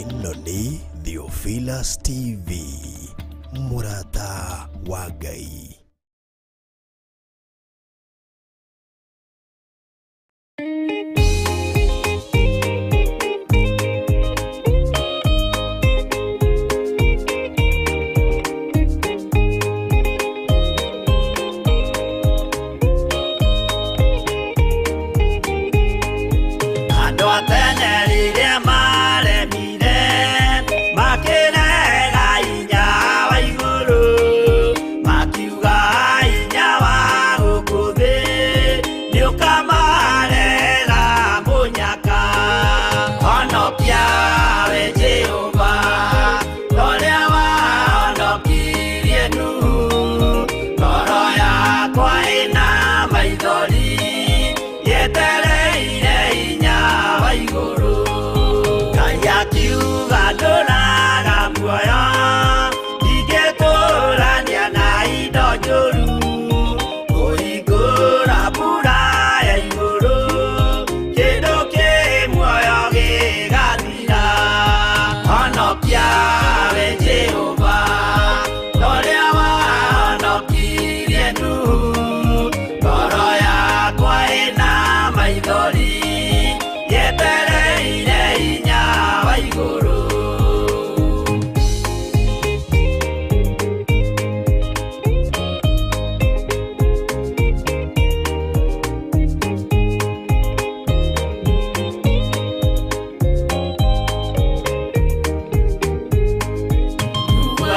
Ĩno nĩ Theophilus TV, mũrata wa Ngai. Andũ a tene rĩrĩa maremire makĩrega hinya wa igũrũ, makiuga hinya wa gũkũ thĩ nĩũkamarehera mũnyaka. Honokia we Jehova ta ũrĩa wahonokirie Nuhu, ngoro yakwa ĩna maithori yetereire hinya wa igũrũ. Ngai akiuga ndũraga muoyo, ndingĩtũrania na indo njũru, kũhingũra mbura ya igũrũ, kĩndũ kĩ muoyo gĩgathira. Honokia we Jehova ta ũrĩa wahonokirie Nuhu, ngoro yakwa ĩna maithori yetereire hinya wa igũrũ.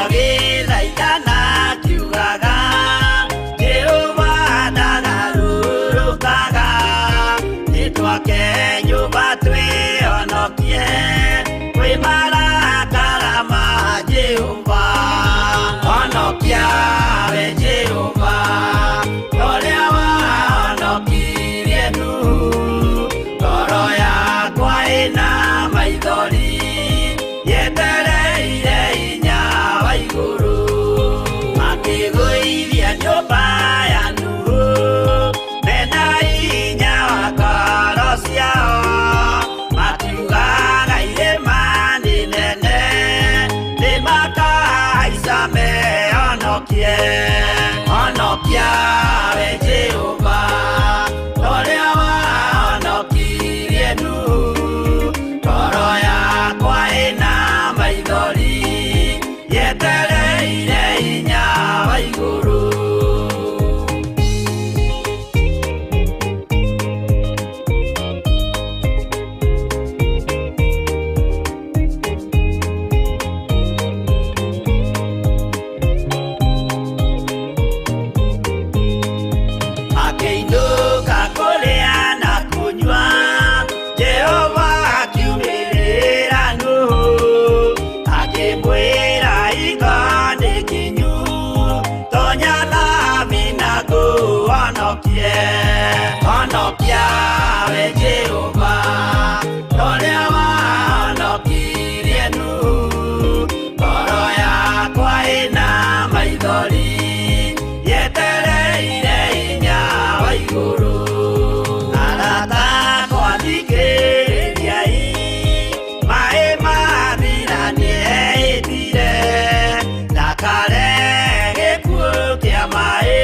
Agĩthaithana akiugaga, Jehova ndagarũrũkaga, nĩtwake nyũmba twĩhonokie kwĩ marakara ma Jehova. Honokia we Jehova ta ũrĩa wahonokirie Nuhu, ngoro yakwa ĩna maithori yetereire hinya wa igũrũ. Makĩgũithia nyũmba ya Nuhu mena hinya wa ngoro ciao, makiugaga irĩma nĩ nene nĩmakahaica mehonokie. Honokia we Jehova ta ũrĩa wahonokirie Nuhu, ngoro yakwa ĩna maithori yetereire hinya wa igũrũ. Akĩinũka kũrĩa na kũnyua, Jehova akiumĩrĩra Nuhu, akĩmwĩra hingo nĩ nginyu, tonya thabina ngũhonokie. Honokia we Jehova ta ũrĩa wahonokirie Nuhu, ngoro yakwa ĩna maithori yetereire hinya wa igũrũ. Arata akwa thikĩrĩriai, maĩ mathira nĩehĩtire, ndakare gĩkuũ kĩa maĩ,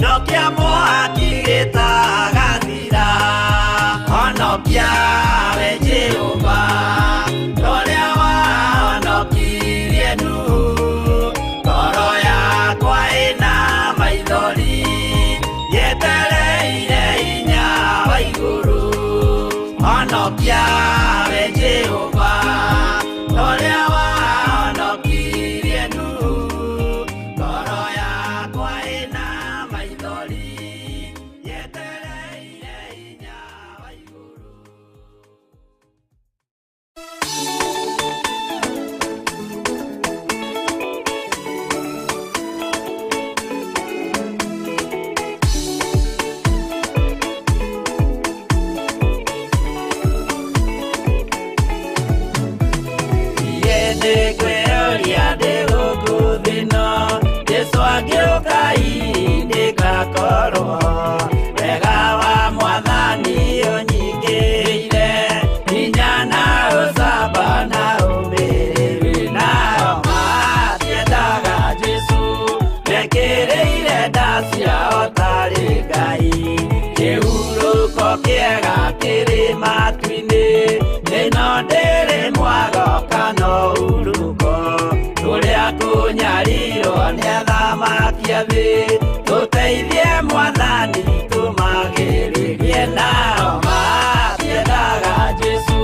no kĩa mwaki gĩtagathira. Honokia we Jehova ta ũrĩa wahonokirie Nuhu, ngoro yakwa ĩna maithori yetereire hinya wa igũrũ. Honokia we Jehova ta ũrĩa wahonokirie Nuhu, ngoro yakwa ĩna maithori yetereire hinya wa igũrũ. Nĩngwĩyũria ndĩ gũkũ thĩ ĩno, Jesũ angĩũka hihi ndĩgakorwo, wega wa Mwathani ũnyingĩrĩire, hinya na ũcamba na thĩ tũteithie mwathani tũmagĩrĩrie nao matiendaga Jesũ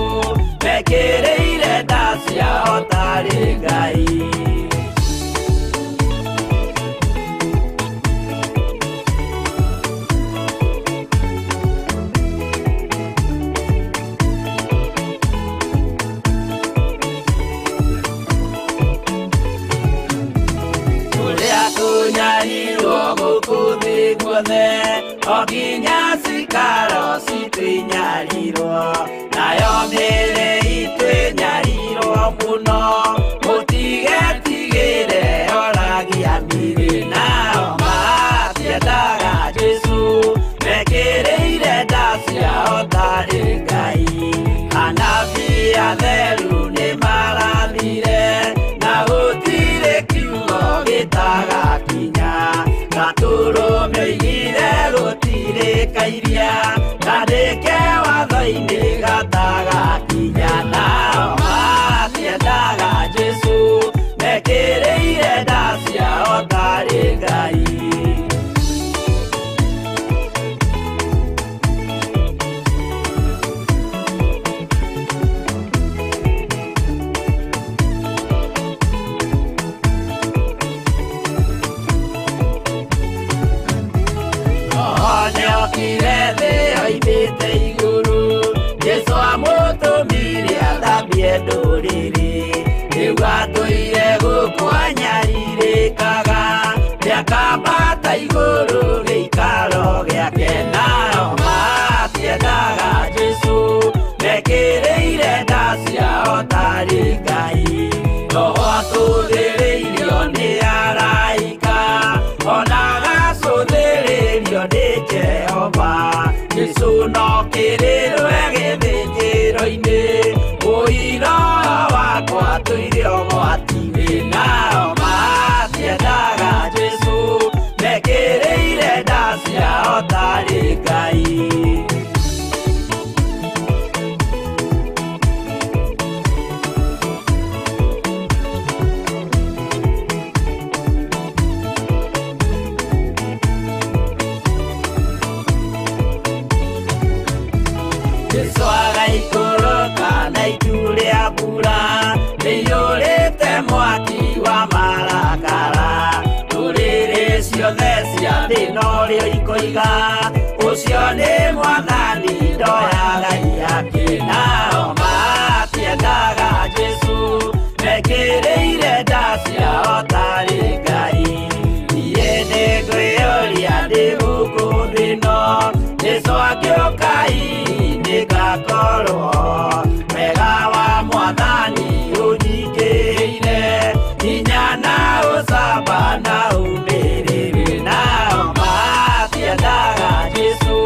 mekĩrĩire nda ciao tarĩ Ngai. Tũnyarirwo gũkũ thĩ guothe o nginya cikaro citũ inyarirwo nayo mĩĩrĩ itũ ĩnyarirwo mũno mũtigetigĩre oragia mĩrĩ nao matiendaga Jesũ mekĩrĩire nda ciao tarĩ Ngai. Anabii atheru nĩmarathire na gũtirĩ kiugo gĩtagakinya gatũrũme oigire gũtirĩ kairia kandĩke watho-inĩ gatagakinya nao matiendaga Jesũ mekĩrĩire nda ciao tarĩ Ngai. Nĩokire thĩ oimĩte igũrũ Jesũ amũtũmire athambie ndũrĩrĩ rĩu atũire gũkũ anyarirĩkaga nĩakambata igũrũ gĩikaro gĩake nao matiendaga Jesũ mekĩrĩire nda ciao tarĩ Ngai. Roho atũthĩrĩirio nĩ araika ona agacũthĩrĩrio nĩ Jehova Jesũ no kĩrĩrwe gĩthĩnjĩro-inĩ ũira wakwa tũire ũgwati-inĩ nao matiendaga Jesũ mekĩrĩire nda ciao tarĩ Ngai. Jesũ agaikũrũka na itu rĩa mbura rĩiyũrĩte mwaki wa marakara ndũrĩrĩ ciothe cia thĩ norĩo ikoiga ũcio nĩ mwathani ndoyaga ihaki nao matiendaga Jesũ mekĩrĩire nda ciao tarĩ Ngai. Niĩ nĩngwĩyũria ndĩ gũkũ thĩ ĩno Jesũ angĩũka hihi nĩngakorwo wega wa mwathani ũnyingĩhĩire hinya na ũcamba na ũmĩrĩru nao matiendaga Jesũ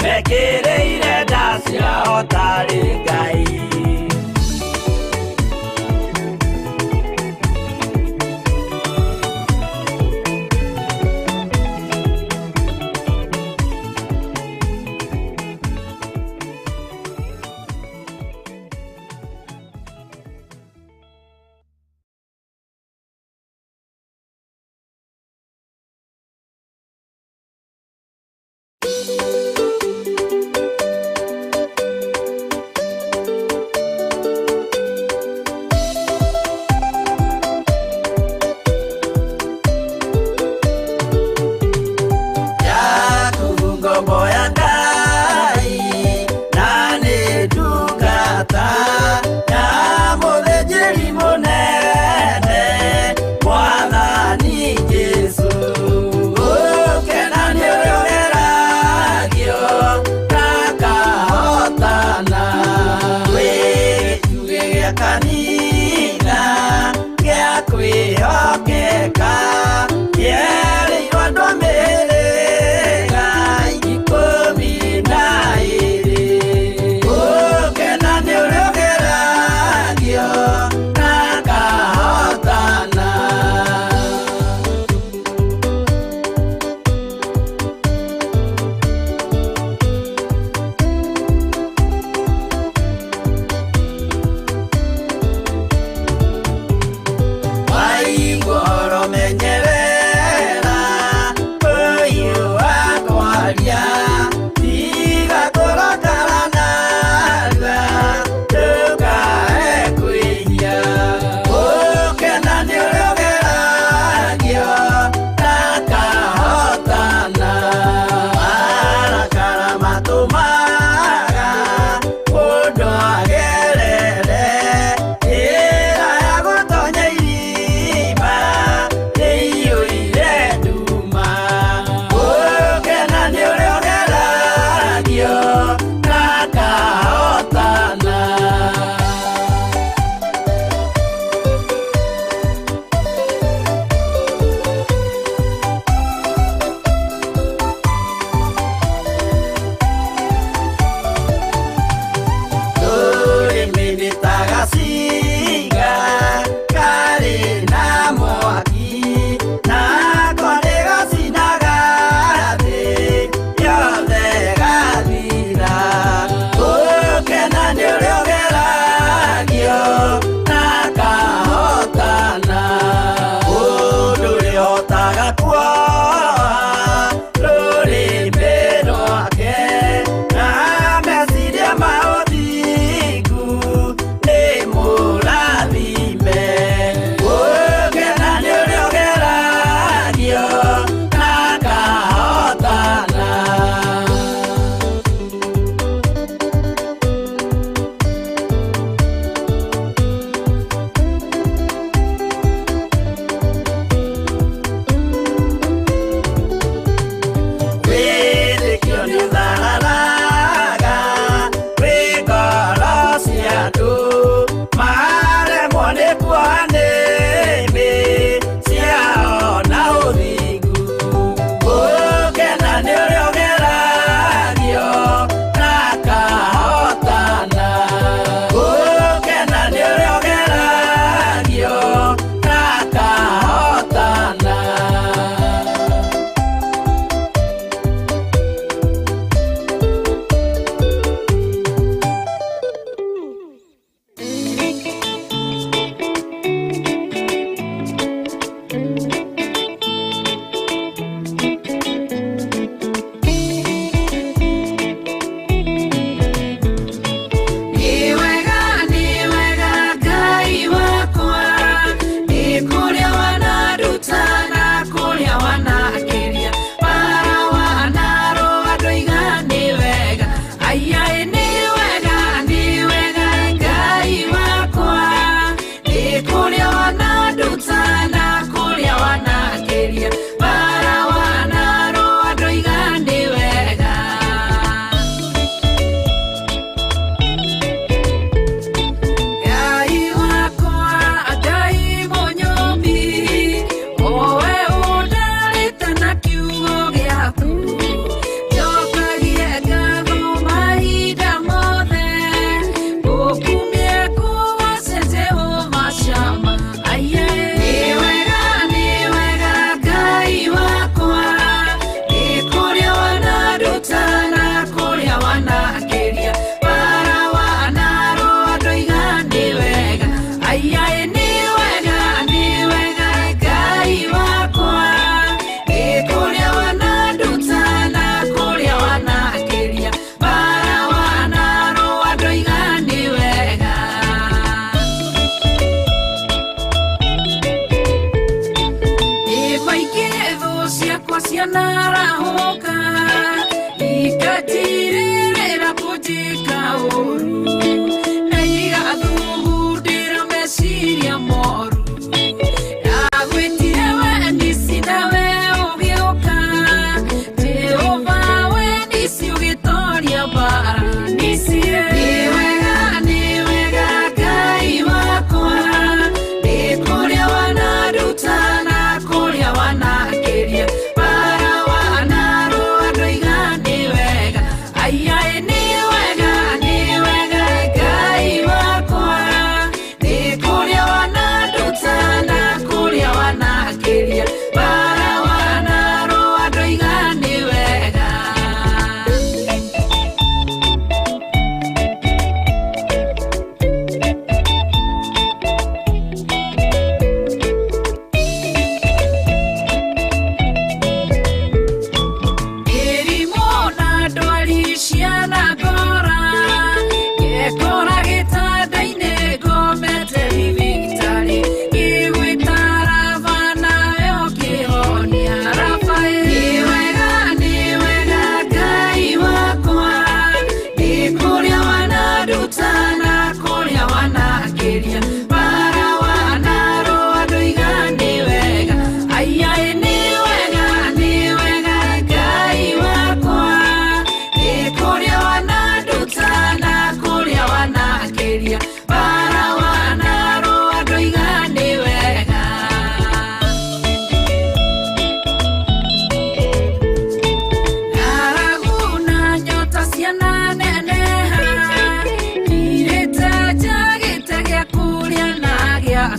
mekĩrĩire nda ciao tarĩ Ngai. Gacinga karĩ na mwaki nako nĩ gacinaga thĩ yothe gathira. Gũkena nĩ ũrĩa ũgeragio na kahotana. Mũndũ ũrĩhotaga kuoha rũrĩmĩ rwake na meciria ma ũthingu nĩ mũrathime. Gũkena nĩ ũrĩa ũgeragio na kahotana. Wĩtĩkio nĩ ũthararaga wĩ ngoro cia andũ maremwo nĩ kuoha nĩmĩ ciao na ũthingu. Gũkena nĩ ũrĩa ũgeragio na kahotana. Gũkena nĩ ũrĩa ũgeragio na kahotana. Nĩ wega Ngai wakwa, nĩ kũrĩa wananduta na kũrĩa wanakĩria, bara wanarũa ndoiga nĩ wega. Aiyaĩ nĩ wega Ngai wakwa, nĩ kũrĩa wananduta na kũrĩa wanakĩria, bara wanarũa ndoiga nĩ wega. Ngai wakwa, Ngai mũnyũmbi, owe ũndarĩte na kiugo gĩaku, njokagie ngatho mahinda mothe, ngũkumie ngũgoce Jehova Shama. Aiye, nĩ wega Ngai wakwa, nĩ kũrĩa wananduta na kũrĩa wanakĩria, bara wanarũa ndoiga nĩ wega. Aiyaĩ nĩ wega Ngai wakwa, nĩ kũrĩa wananduta na kũrĩa wanakĩria, bara wanarũa ndoiga nĩ wega. Nĩ maingĩ thũ ciakwa cianarahũka, ikatirĩrĩra kũnjĩka ũũru, na igathugundĩra meciria moru. Ndagwĩtire we nisi nawe ũgĩũka, Jehova we nisi ũgĩtoria mbara. Nisi nĩ wega Ngai wakwa, nĩ kũrĩa wananduta na kũrĩa wanakĩria, bara wanarũa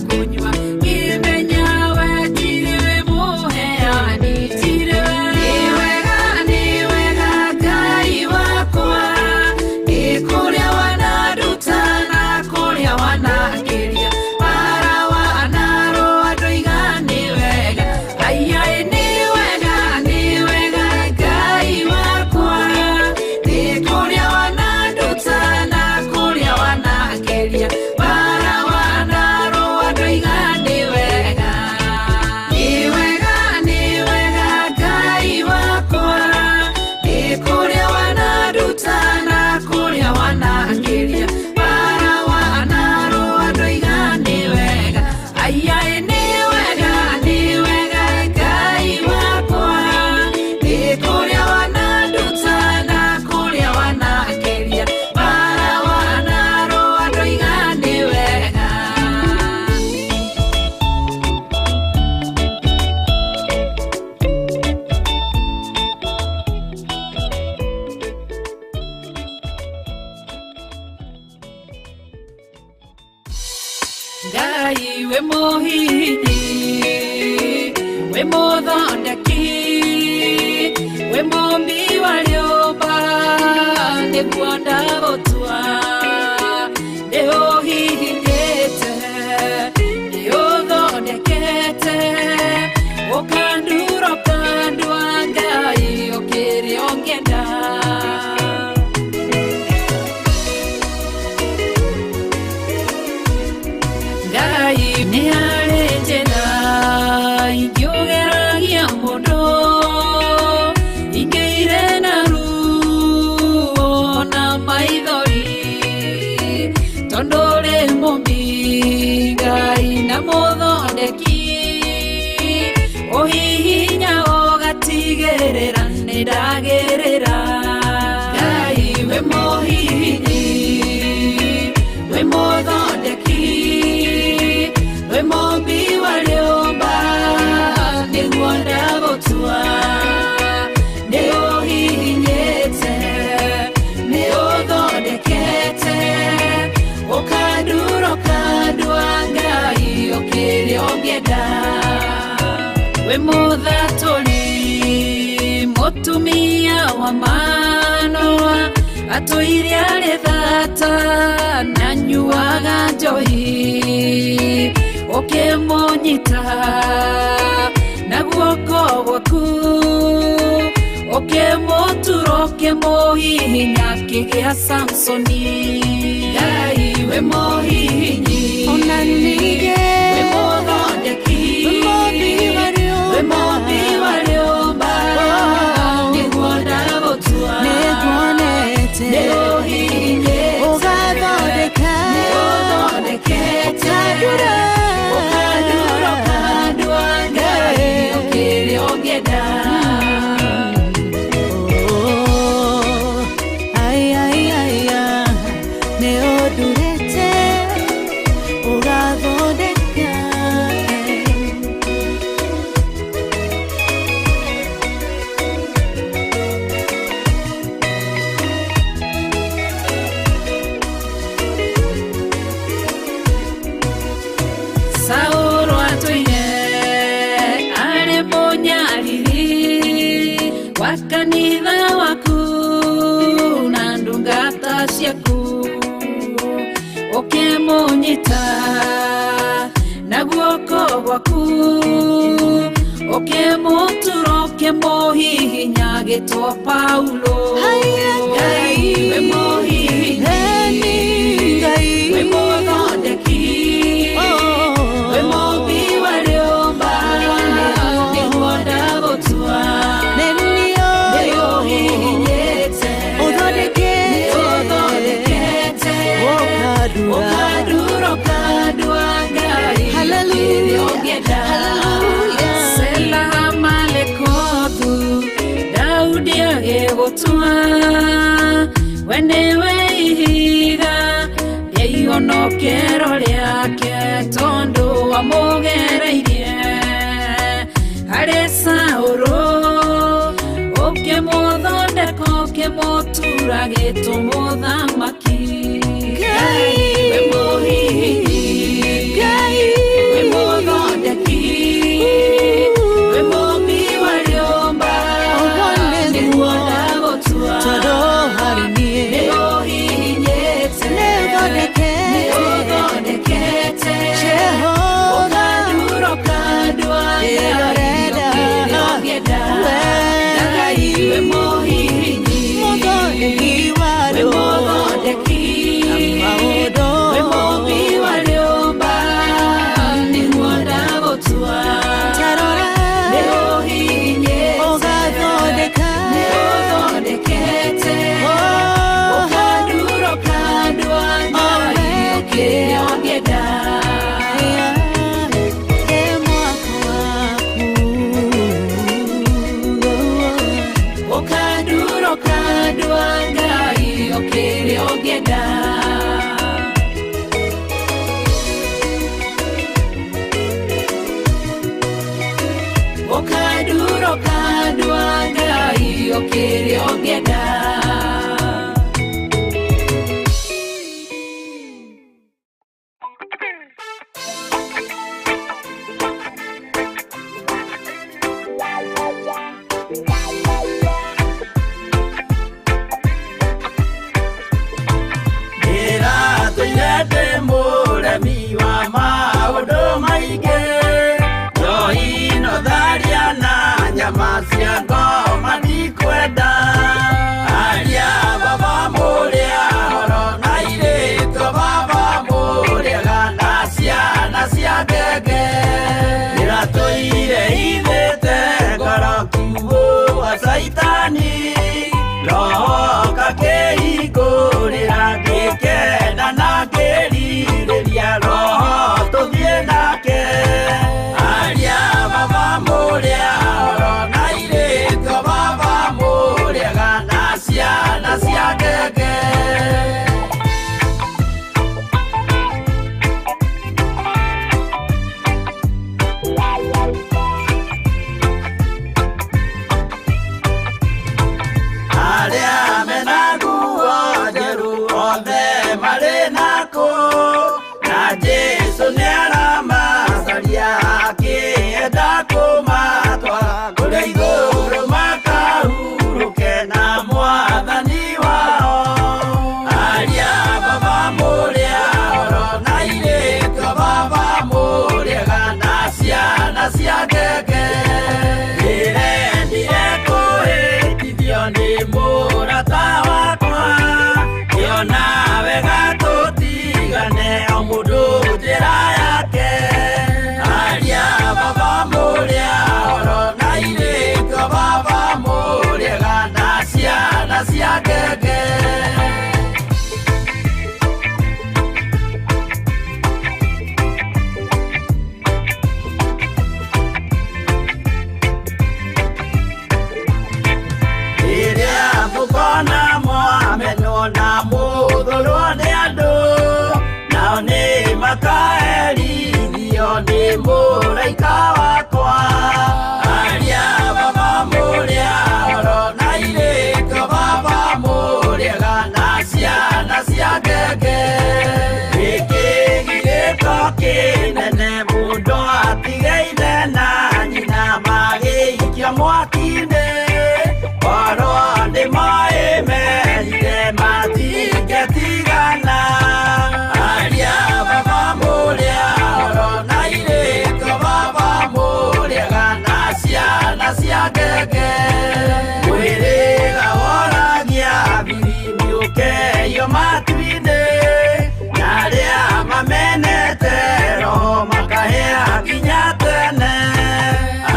kũnyua ngĩmenya we tirĩ mũheani tirĩ we. Nĩ wega nĩ wega Ngai wakwa nĩ kũrĩa wananduta na kũrĩa wanangĩria bara wanarũa ndoiga nĩ wega aiai nĩ wega nĩ wega Ngai wakwa nĩ kũrĩa wananduta na kũrĩa wanangĩria bara wanarũa ndoiga nĩ wega nĩ wega nĩ wega Ngai wakwa nĩ kũrĩa wananduta na kũrĩa wanangĩria bara wanarũa ndoiga nĩ wega aiai nĩ wega nĩ wega Ngai wakwa nĩ kũrĩa wananduta na kũrĩa wanangĩria bara wanarũa ndoiga nĩ wega. Ngai we mũhihinyi we mũthondeki we mũmbi wa rĩũmba nĩguo ndagũtua nĩ ũhihinyĩte nĩ ũthondekete ũkandura ũkandua Ngai ũkĩrĩa ũngĩenda. Ngai nĩ harĩ njĩra ingĩũgeragia mũndũ ingĩire na ruo na maithori tondũ ũrĩ mũmbi Ngai na mũthondeki ũhihinya ũgatigĩrĩra nĩ ndagĩrĩra Ngai we mũhihinyi we mũthondeki we mũmbi wa rĩũmba nĩguo ndagũtua nĩ ũhihinyĩte nĩ ũthondekete ũkandura ũkandua Ngai ũkĩrĩa ũngĩenda we mũthatũri mũtumia wa Manoa atũire arĩ thata na nyuaga njohi ũkĩmũnyita na guoko gwaku ũkĩmũtura ũkĩmũhihinya akĩgĩa Samsoni Ngai we mũhihinyi Ona ningĩ we mũthondeki we mũmbi wa rĩũmba we mũmbi wa rĩũmba nĩguo ndagũtua nĩnguonete nĩ ũhihinyĩte ũgathondeka nĩ ũthondekete ũkandura ũkandura ũkandua Ngai ũkĩrĩa ũngĩenda. Oh, ai, ai, ai, ah, nĩ ũndurĩte ũgathondeka Saũlũ atũire arĩ mũnyariri wa kanitha waku na ndungata ciaku ũkĩmũnyita na guoko gwaku ũkĩmũtura ũkĩmũhihinya agĩtwo Paulo Haiya, Ngai we mũhihinyi Eni Ngai we mũthondeki Oh. we mũmbi wa rĩũmba nĩguo ndagũtua Nĩ nĩ niĩ ũhihinyĩte ũthondekete nĩ ũthondekete ũkandura ũkandura ũkandua Ngai Hallelujah. kĩrĩa ũngĩenda. Hallelujah. Sela Malekothu Daudi agĩgũtua we nĩwe ihiga rĩa ihonokero rĩake tondũ wamũgereirie harĩ Saũlũ ũkĩmũthondeka ũkĩmũtura gĩtũmũthamaki Ngai. we mũhihinyi Ngai. Maũndũ maingĩ njohi no tharia na nyama cia ngoma ndikwenda. Aria baba mũrĩa horo na airĩtu baba mũrĩega na ciana cia ngenge. Ndĩratũire ithĩte ngoro kiugũ wa caitani roho kakĩhingũrĩra ngĩkena na ngĩrirĩria roho tũthiĩ nake. Aria baba mũrĩa horo na airĩtu baba mũrĩega na ciana cia ngenge. Arĩa mena nguo njerũ othe marĩ nakũ na Jesũ nĩaramacaria akĩenda kũmatwara kũrĩa igũrũ makahurũke na mwathani wao. Aria baba mũrĩa horo na airĩtu baba mũrĩega na ciana cia ngenge. Ndĩrendire kũhĩtithio nĩ mũrata wakwa ngĩona wega tũtigane o mũndũ njĩra yake. Aria baba mũrĩa horo na airĩtu baba mũrĩega na ciana cia ngenge. Rĩrĩa mũkona mwamenwo na mũthũrwo nĩ andũ nao nĩ makaherithio nĩ mũraika wakwa. Aria baba mũrĩa horo na airĩtu baba mũrĩega na ciana cia ngenge. Gĩkĩ gĩgĩko kĩnene mũndũ atige ithe na nyina magĩikio mwaki-inĩ. Korwo nĩ moĩ merire matingĩtigana. Aria baba mũrĩa horo na airĩtu baba mũrĩega na ciana cia ngenge. Mwĩrĩga woragia biri mĩũkeyo matu-inĩ na arĩa mamenete roho makahĩa nginya tene.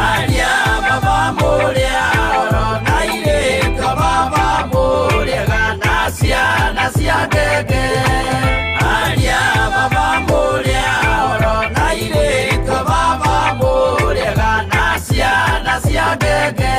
Aria baba mũrĩa horo na airĩtu baba mũrĩega na ciana cia ngenge. Aria baba mũrĩa horo na airĩtu baba mũrĩega na ciana cia ngenge.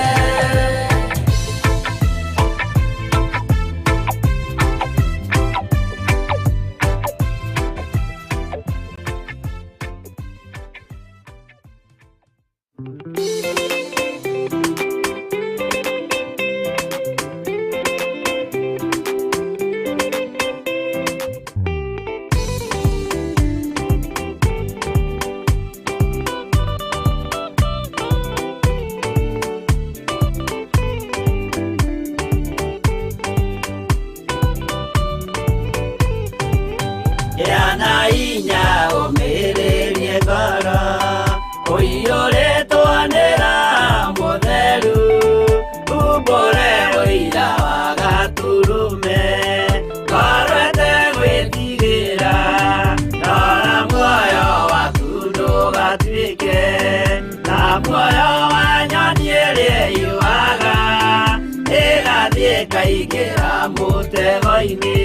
Gĩa na hinya ũmĩrĩrie ngoro ũiyũrĩtwo nĩ Roho Mũtheru umbũre ũira wa Gatũrũme ngoro ĩtegwĩtigĩra rora muoyo waku ndũgatuĩke ta muoyo wa nyoni ĩrĩa ĩũaga ĩgathiĩ ĩkaingĩra mũtego-inĩ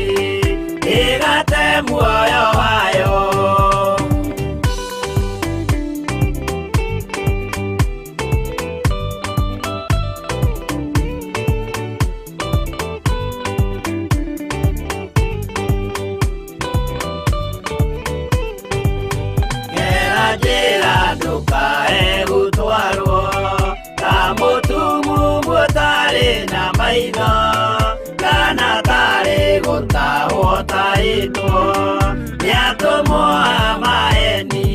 ĩgate muoyo wayo. Gera njĩra ndũkae gũtwarwo ta mũtumumu ũtarĩ na maitho kana tarĩ gũtahwo tahĩtwo nĩ atũmwo a maeni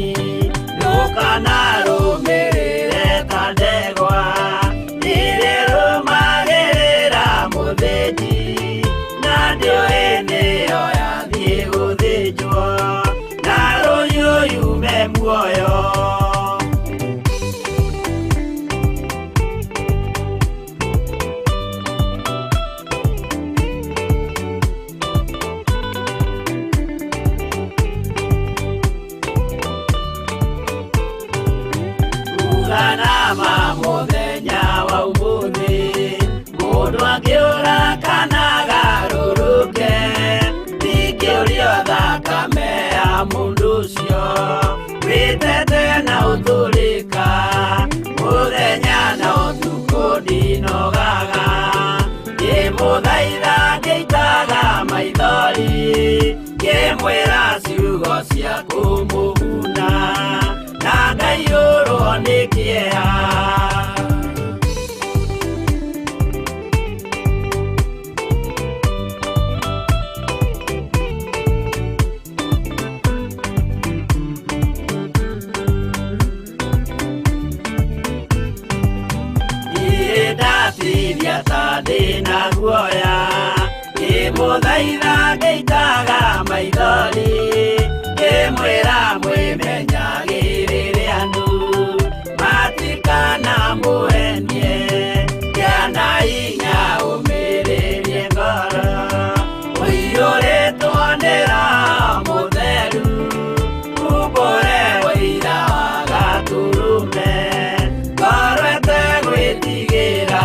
ndũkanarũmĩrĩre ta ndegwa ĩrĩrũmagĩrĩra mũthĩnji na ndĩũĩ nĩyo yathiĩ gũthĩnjwo na rũhiũ muoyo. Uganama muthenya wa umuthi mundu angiura kana agaruruke ndingĩũrio thakame ya mundu ucio witete na uthurika muthenya na utuku ndinogaga ngĩmũthaitha ngĩitaga maithori ngĩmwĩra ciugo cia kũmũguna na ngaiyũrwo nĩ kĩeha. Ndatiria ta ndĩna guoya ngĩmũthaitha ngĩitaga maithori ngĩmwĩra mwĩmenyagĩrĩre andũ matikana mũhenie kĩana hinya ũmĩrĩrie ngoro ũiyũrĩtwo nĩ Roho Mũtheru umbũre ũira wa Gatũrũme ngoro ĩtegwĩtigĩra.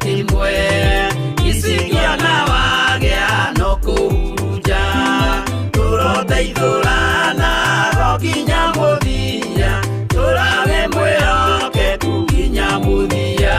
Kimwe isikiona wagĩa no kũhurunja tũroteithũrana ro nginya mũthia tũrage mwĩhokeku nginya mũthia.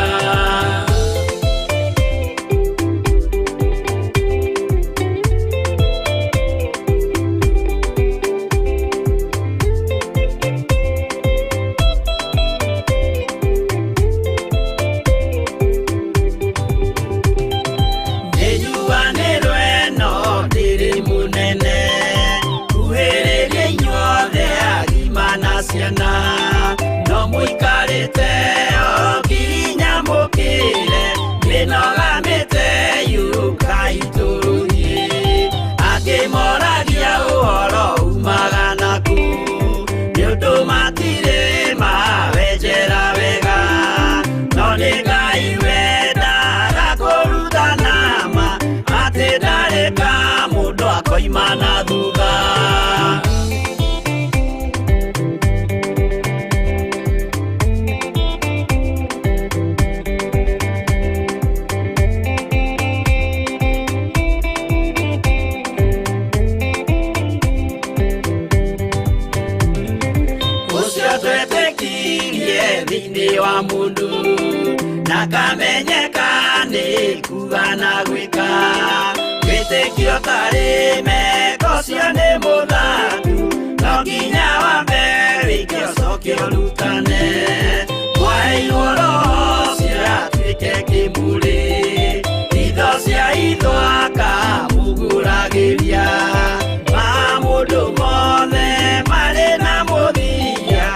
Ciana no mũikarĩte o nginya mũkĩre mĩnoga mĩte yũkai tũrũthiĩ angĩ moragia ũhoro umaga naku nĩ ũndũ matirĩ mawenjera wega no nĩ Ngai wendaga kũrutana ma atĩ ndarĩ ka mũndũ akoima na thutha. Thĩinĩ wa mũndũ na kamenyeka nĩ kuga na gwĩka wĩtĩkio tarĩ meko cio nĩ mũthatu no nginya wambe wĩke ũcoke ũrutane mwaheirwo roho ũcio atuĩke kĩmũrĩ itho cia itho akamũgũragĩria ma mũndũ mothe marĩ na mũthia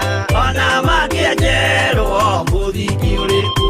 ona mangĩenjerwo mũthingi ũrĩkũ.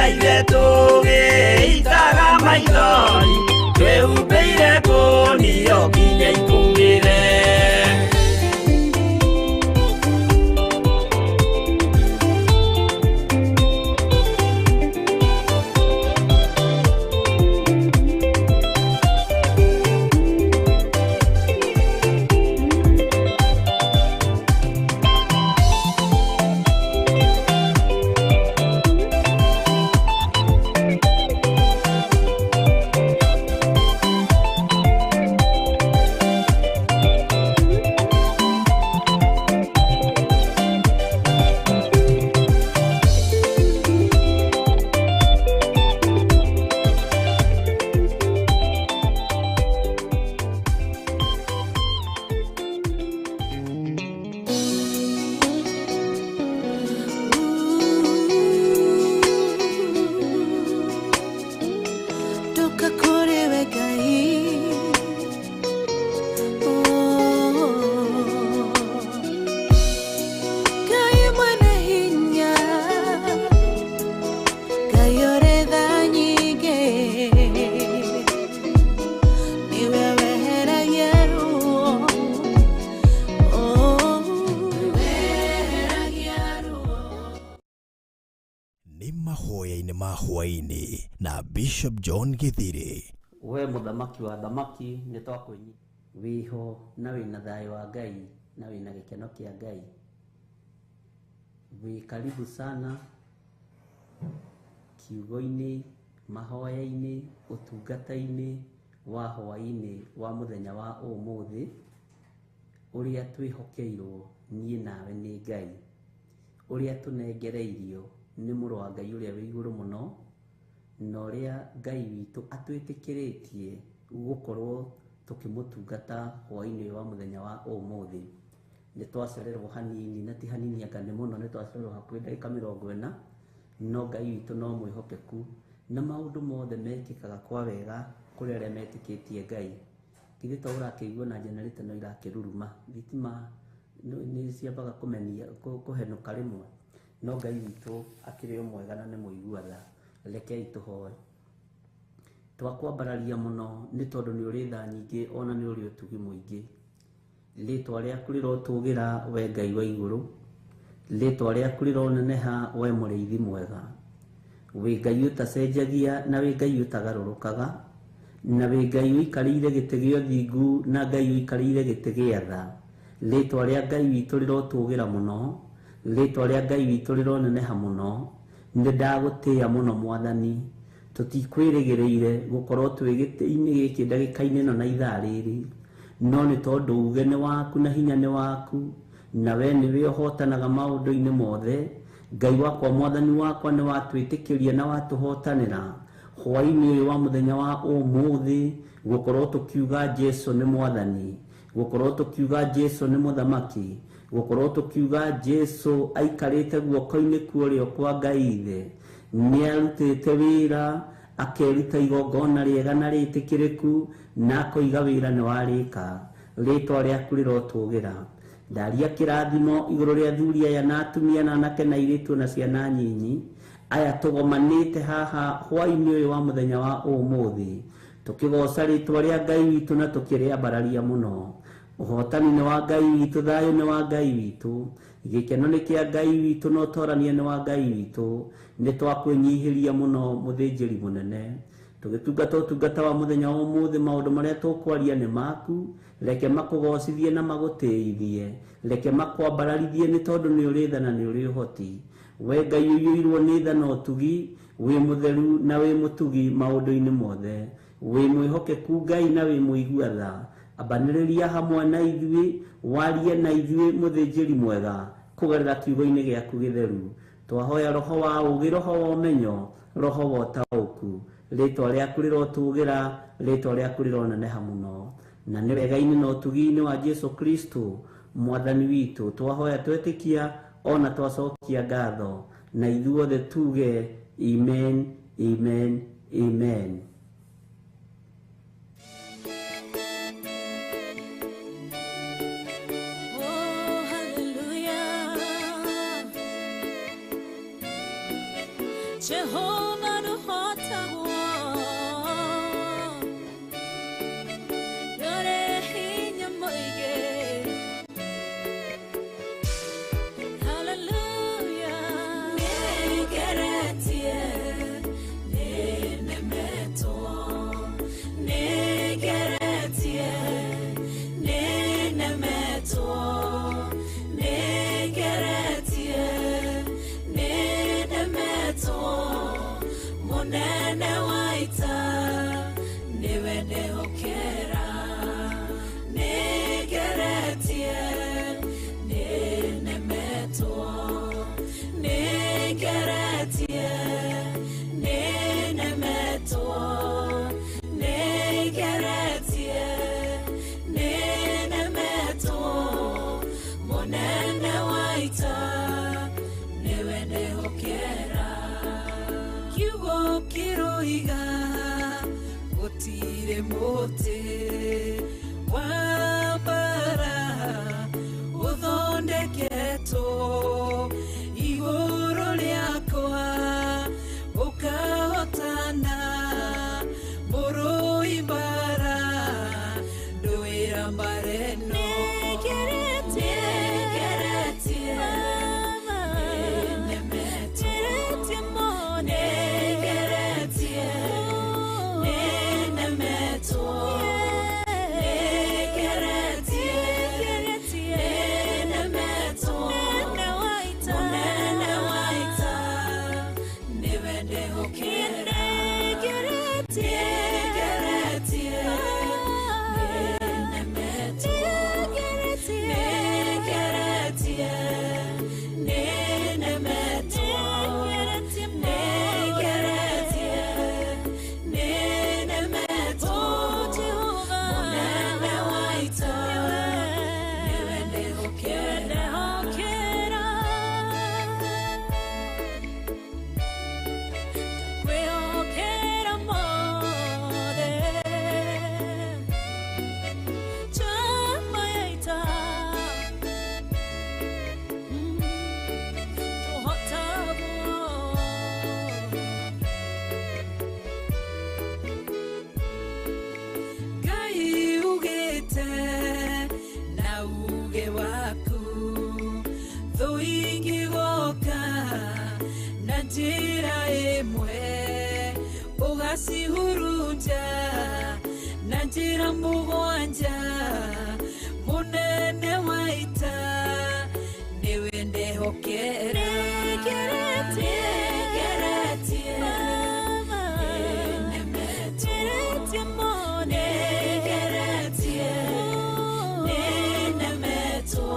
Tũikaire tũgĩitaga maithori twĩhumbĩire ngũnio nginya ikũmĩre. Ndoka kũrĩ we Ngai. Oh. Ngai mwene hinya, Ngai ũrĩ tha nyingĩ, nĩwe weheragia ruo. Oh. Weheragia ruo. Nĩ mahoya-inĩ ma hwaĩ-inĩ na Bishop John Githiri. We mũthamaki wa thamaki nĩ twakwĩnyi wĩho na wĩna thayũ wa Ngai na wĩna gĩkeno kĩa Ngai. Wĩ karibu sana kiugo-inĩ, mahoya-inĩ, ũtungata-inĩ wa hwaĩ-inĩ wa mũthenya wa ũmũthĩ ũrĩa twĩhokeirwo niĩ nawe nĩ Ngai, ũrĩa tũnengereirio nĩ mũrũ wa Ngai ũrĩa wĩ igũrũ mũno, na ũrĩa Ngai witũ atwĩtĩkĩrĩtie gũkorwo tũkĩmũtungata hwaĩ-inĩ ũyũ wa mũthenya wa ũmũthĩ. Nĩ twacererwo hanini na ti hanini anga nĩ mũno, nĩ twacererwo hakuhĩ ndagĩka 40, no Ngai witũ no mwĩhokeku na maũndũ mothe mekĩkaga kwa wega kũrĩ arĩa metĩkĩtie Ngai. Githĩ to ũrakĩigua na generator no irakĩruruma, thitima nĩ ciambaga kũmenia kũhenũka rĩmwe, no Ngai witũ akĩrĩ o mwega na nĩ mũigua tha. Rekei tũhoe. Twakwambararia mũno nĩ tondũ nĩ ũrĩ tha nyingĩ ona nĩ ũrĩ ũtugi mũingĩ. Rĩtwa rĩaku rĩrotũgĩra we Ngai wa igũrũ, rĩtwa rĩaku rĩroneneha we mũrĩithi mwega. Wĩ Ngai ũtacenjagia na wĩ Ngai ũtagarũrũkaga, na wĩ Ngai ũikarĩire gĩtĩ gĩa ũthingu na Ngai ũikarĩire gĩtĩ gĩa tha. Rĩtwa rĩa Ngai witũ rĩrotũgĩra mũno, rĩtwa rĩa Ngai witũ rĩroneneha mũno. Nĩ ndagũtĩĩa mũno Mwathani, tũtikwĩrĩgĩrĩire gũkorwo twĩ gĩtĩ-inĩ gĩkĩ ndagĩka-inĩ ĩno na ithaa rĩrĩ, no nĩ tondũ uge nĩ waku na hinya nĩ waku, na we nĩwe ũhotanaga maũndũ-inĩ mothe. Ngai wakwa Mwathani wakwa nĩ watwĩtĩkĩria na watũhotanĩra hwaĩ-inĩ ũyũ wa mũthenya wa ũmũthĩ, gũkorwo tũkiuga Jesu nĩ Mwathani, gũkorwo tũkiuga Jesu nĩ Mũthamaki, gũkorwo tũkiuga Jesu aikarĩte guoko-inĩ kwa ũrĩo kwa Ngai Ithe. Nĩ arutĩte wĩra, akeruta igongona rĩega na rĩtĩkĩrĩku, na akoiga wĩra nĩ warĩka. Rĩtwa rĩaku rĩrotũgĩra. Ndaria kĩrathimo igũrũ rĩa athuri aya na atumia na anake na airĩtu na ciana nyinyi aya tũgomanĩte haha hwaĩ-inĩ ũyũ wa mũthenya wa ũmũthĩ, tũkĩgoca rĩtwa rĩa Ngai witũ na tũkĩrĩambararia mũno. Ũhotani nĩ wa Ngai witũ, thayũ nĩ wa Ngai witũ, gĩkeno nĩ kĩa Ngai witũ na ũtorania nĩ wa Ngai witũ. Nĩ twakwĩnyihĩria mũno mũthĩnjĩri mũnene, tũgĩtungata ũtungata wa mũthenya wa ũmũthĩ. Maũndũ marĩa tũkwaria nĩ maku, reke makũgocithie na magũtĩithie, reke makwambararithie nĩ tondũ nĩ ũrĩ tha na nĩ ũrĩ ũhoti. We Ngai ũiyũirwo nĩ tha na ũtugi, wĩ mũtheru na wĩ mũtugi maũndũ-inĩ mothe, wĩ mwĩhokeku Ngai na wĩ mũigua tha. Ambanĩrĩria hamwe na ithuĩ, warie na ithuĩ mũthĩnjĩri mwega kũgerera kiugo-inĩ gĩaku gĩtheru. Twahoya roho wa ũũgĩ, roho wa ũmenyo, roho wa ũtaũku. Rĩtwa rĩaku rĩrotũgĩra, rĩtwa rĩaku rĩroneneha mũno. Na nĩ wega-inĩ na ũtugi-inĩ wa Jesu Kristo Mwathani witũ twahoya twetĩkia ona twacokia ngatho, na ithuothe tuge amen, amen, amen. Oh, hallelujah. Jehovah. Jehova ndũhotagwo. Ndũrĩ hinya mũingĩ. Hallelujah. Nĩngeretie, nĩnemetwo. Nĩngeretie, nĩnemetwo. Nĩngeretie, nĩnemetwo. Mũnene wa ita, nĩwe ndehokera. Nĩngeretie, nĩnemetwo. Nĩngeretie, nĩnemetwo. Nĩngeretie, nĩnemetwo. Mũnene wa ita, nĩwe ndehokera. Kiugo kĩroiga gũtirĩ mũtĩ wa mbara ũthondeketwo igũrũ rĩakwa ũkahotana mũrũi mbara ndũĩra mbara ĩno. Nĩngeretie, Nĩngeretie, Mama. nĩnemetwo. Nĩngeretie mũno. Nĩngeretie, nĩnemetwo. Nĩngeretie, Nĩngeretie, nĩnemetwo. Mũnene wa ita. Mũnene wa ita, nĩwe ndehokera. Nĩngeretie, Nĩngeretie, nĩnemetwo. Nĩngeretie, Nĩngeretie, nĩnemetwo. Nĩngeretie mũno. Nĩngeretie, nĩnemetwo. Oh, Jehova. Mũnene wa ita, nĩwe ndehokera. Ndehokera. Kwĩhokera mothe. Chama ya ita. Tũhotagwo. Ngai ugĩte na uge waku thũ ingĩgoka na njĩra ĩmwe ũgacihurunja na njĩra mũgwanja mũnene wa ita nĩwe ndehokera. Nĩngeretie, Nĩngeretie, Mama. nĩnemetwo. Nĩngeretie mũno. Nĩngeretie, nĩnemetwo.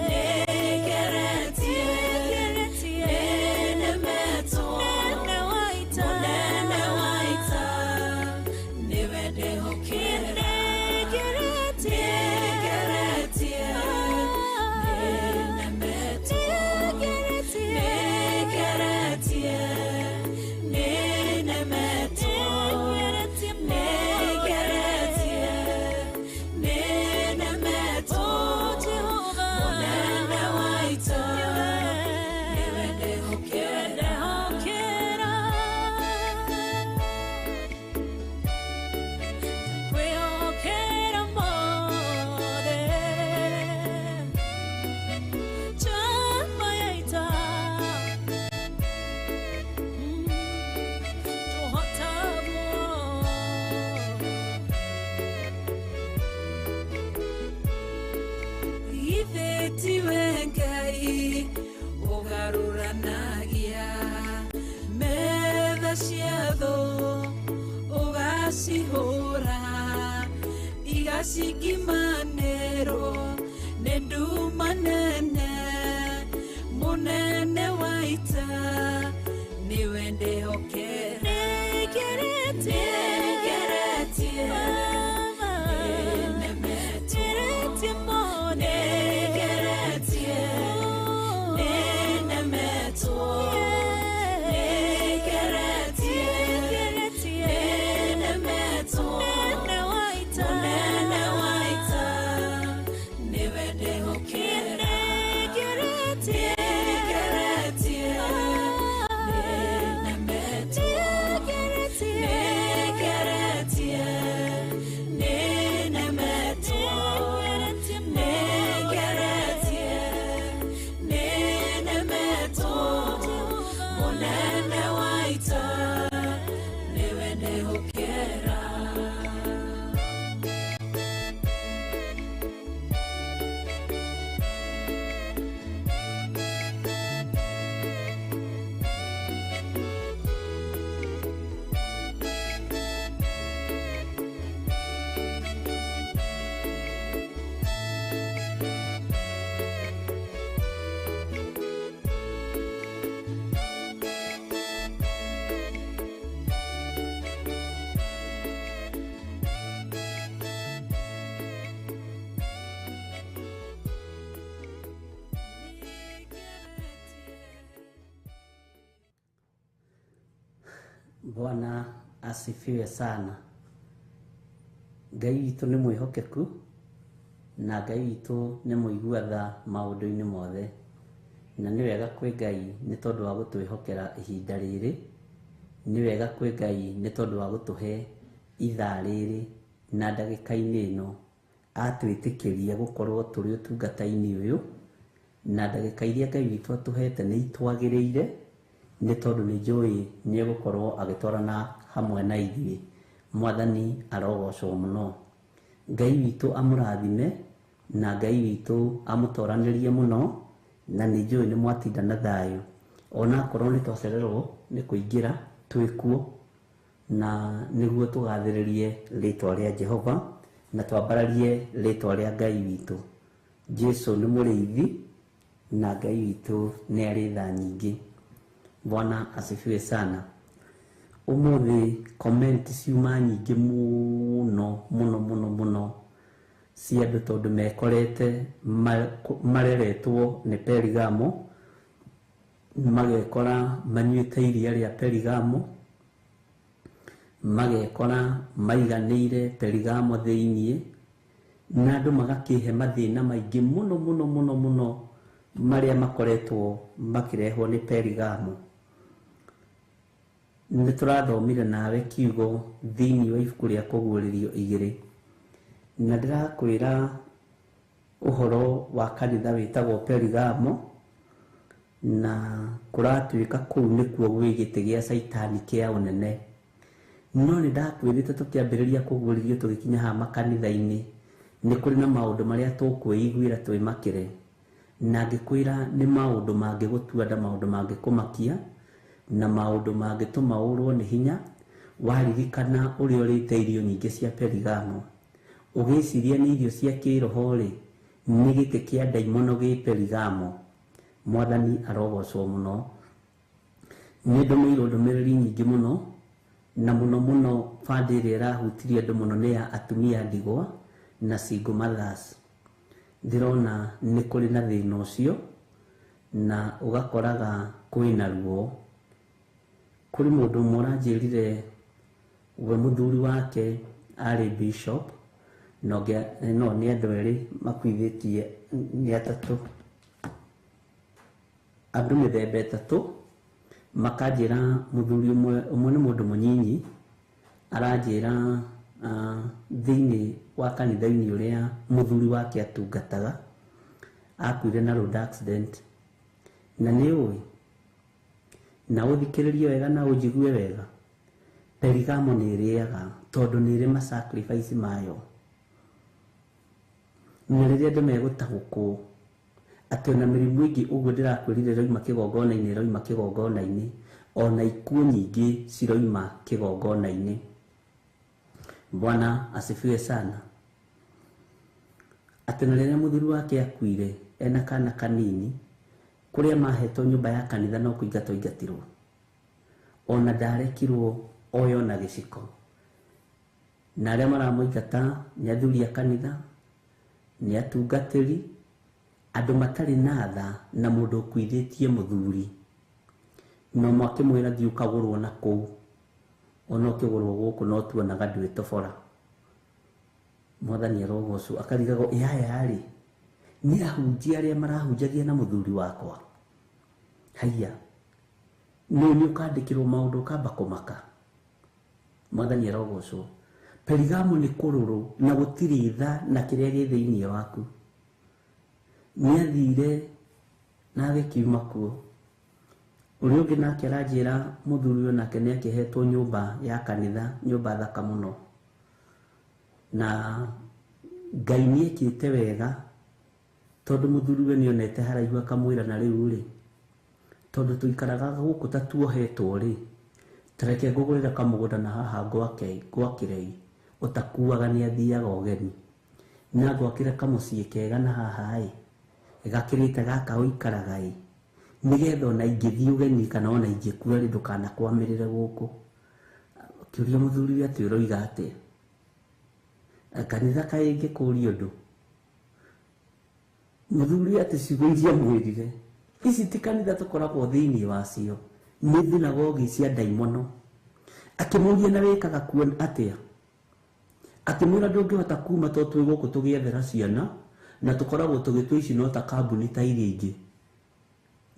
Nĩngeretie, Nĩngeretie, nĩnemetwo. Mũnene wa ita. Mũnene wa ita, nĩwe ndehokera. Nĩngeretie, Nĩngeretie, nĩnemetwo. Nĩngeretie, Nĩngeretie, nĩnemetwo. Nĩngeretie mũno. Nĩngeretie, nĩnemetwo. Oh, Jehova. Mũnene wa ita, nĩwe ndehokera. Ndehokera. Kwĩhokera mothe. Chama ya ita. Tũhotagwo. Githĩ tiwe Ngai ũgarũranagia metha cia thũ ũgacihũra igacingimanĩrwo nĩ nduma nene mũnene wa ita nĩwe ndehokera. Nĩngeretie, Nĩngeretie, Mama. nĩnemetwo. Nĩngeretie mũno. Nĩngeretie, nĩnemetwo. Nĩngeretie, Nĩngeretie, nĩnemetwo. Mũnene wa ita. Mũnene wa ita, nĩwe ndehokera. Nĩngeretie, Nĩngeretie, ita nĩwe ndehokera. Bwana asifiwe sana. Ngai witũ nĩ mwĩhokeku na Ngai witũ nĩ mũigua tha maũndũ-inĩ mothe, na nĩ wega kwĩ Ngai nĩ tondũ wa gũtwĩhokera ihinda rĩrĩ, nĩ wega kwĩ Ngai nĩ tondũ wa gũtũhe ithaa rĩrĩ na ndagĩka-inĩ ĩno atwĩtĩkĩria gũkorwo tũrĩ ũtungata-inĩ ũyũ, na ndagĩka iria Ngai witũ atũhete nĩ itwagĩrĩire nĩ tondũ nĩ njũĩ nĩ egũkorwo agĩtwarana hamwe na ithuĩ. Mwathani arogocwo mũno. Ngai witũ amũrathime na Ngai witũ amũtoranĩrie mũno, na nĩ njũĩ nĩ mwatinda na thayũ onakorwo nĩ twacererwo nĩ kũingĩra twĩkuo, na nĩguo tũgathĩrĩrie rĩtwa rĩa Jehova na twambararie rĩtwa rĩa Ngai witũ. Jesu nĩ mũrĩithi na Ngai witũ nĩ arĩ tha nyingĩ. Bwana asifiwe sana. Umuthi comment ciuma nyingĩ mũno mũno mũno mũno cia andũ tondũ mekorete mareretwo nĩ Perigamo, magekora manyuĩte iria rĩa Perigamo, magekora maiganĩire Perigamo thĩiniĩ, na andũ magakĩhe mathĩna maingĩ mũno mũno mũno mũno marĩa makoretwo makĩrehwo nĩ Perigamo. Nĩ tũrathomire nawe kiugo thĩiniĩ wa ibuku rĩa Kũguũrĩrio 2, na ndĩrakwĩra ũhoro wa kanitha wĩtagwo Perigamo, na kũratuĩka kũu nĩkuo gwĩ gĩtĩ gĩa Caitani kĩa ũnene. No nĩ ndakwĩrĩte tũkĩambĩrĩria kũguũrĩrio tũgĩkinya haha makanitha-inĩ, nĩ kũrĩ na maũndũ marĩa tũkwĩiguĩra twĩmakĩre, na ngĩkwĩra nĩ maũndũ mangĩgũtua nda, maũndũ mangĩkũmakia na maũndũ mangĩtũma ũrwo nĩ hinya waririkana ũrĩa ũrĩte irio nyingĩ cia Perigamo. Ũgĩciria nĩ irio cia kĩroho-rĩ, nĩ gĩtĩ kĩa ndaimono gĩ Perigamo. Mwathani arogocwo mũno. Nĩ ndũmĩirwo ndũmĩrĩri nyingĩ mũno, na mũno mũno bandi ĩrĩa ĩrahutirie andũ mũno nĩ ya atumia ndigwa na single mothers. Ndĩrona nĩ kũrĩ na thĩna ũcio, na ũgakoraga kwĩna ruo. Kũrĩ mũndũ ũmwe ũranjĩrire we mũthuri wake arĩ bishop, no nĩ andũ erĩ makuithĩtie, nĩ atatũ, andũ mĩthemba ĩtatũ, makanjĩra mũthuri ũmwe nĩ mũndũ mũnyinyi, aranjĩra thĩiniĩ wa kanitha-inĩ ũrĩa mũthuri wake atungataga, akuire na road accident, na nĩ ũĩ, na ũthikĩrĩrie wega na ũnjigue wega, Perigamo nĩ ĩrĩaga tondũ nĩ ĩrĩ ma-sacrifice mayo. Na rĩrĩa andũ megũtaũkwo atĩ ona mĩrimũ ĩngĩ ũguo ndĩrakwĩrire ĩroima kĩgongona-inĩ, ĩroima kĩgongona-inĩ, ona ikuũ nyingĩ ciroima kĩgongona-inĩ. Bwana asifiwe sana. Atĩ na rĩrĩa mũthuri wake akuire ena kana kanini, kũrĩa mahetwo nyũmba ya kanitha no kũingatwo aingatirwo, ona ndarekirwo oyo na gĩciko, na arĩa maramũingata nĩ athuri a kanitha, nĩ atungatĩri, andũ matarĩ na tha na mũndũ ũkuithĩtie mũthuri, no mwakĩmwĩra thiĩ ũkagũrwo na kũu, ona ũkĩgũrwo gũkũ no tuonaga ndwĩtobora. Mwathani arogocwo. Akarigagwo ĩ aya rĩ nĩ ahunjia arĩa marahunjagia na mũthuri wakwa, haiya nĩ nĩ ũkandĩkĩrwo maũndũ ũkamba kũmaka. Mwathani arogocwo. Perigamo nĩ kũrũrũ na gũtirĩ tha na kĩrĩa gĩ thĩiniĩ waku. Nĩ athire na agĩkiuma kuo. Ũrĩa ũngĩ nake aranjĩra mũthuri ũyũ nake nĩ akĩhetwo nyũmba ya kanitha, nyũmba thaka mũno, na Ngai nĩ ekĩte wega tondũ mũthuri we nĩonete haraihu akamwĩra na rĩu rĩ, tondũ tũikaraga gũkũ ta tuohetwo rĩ, tareke ngũgũrĩra kamũgũnda na haha ngwakĩrei ũtakuaga nĩ athiaga ũgeni, na ngwakĩre kamũciĩ kega na haha ĩ gakĩrĩte gaka ũikaraga ĩ, nĩgetha ona ingĩthiĩ ũgeni kana ona ingĩkua rĩ ndũkanakwamĩrĩre gũkũ. Kĩũria mũthuri atĩ ũroiga atĩa? Kanitha kaĩ ngĩkũria ũndũ? Mũthuri atĩ ciugo iria mwĩrire ici ti kanitha tũkoragwo thĩinĩ wacio, nĩ thinagogi cia ndaimono. Akĩmũria na wĩkaga kuo atĩa? Akĩmwĩra ndũngĩhota kuma tondũ twĩ gũkũ tũgĩethera ciana na tũkoragwo tũgĩtua ici no ta kambuni ta iria ingĩ.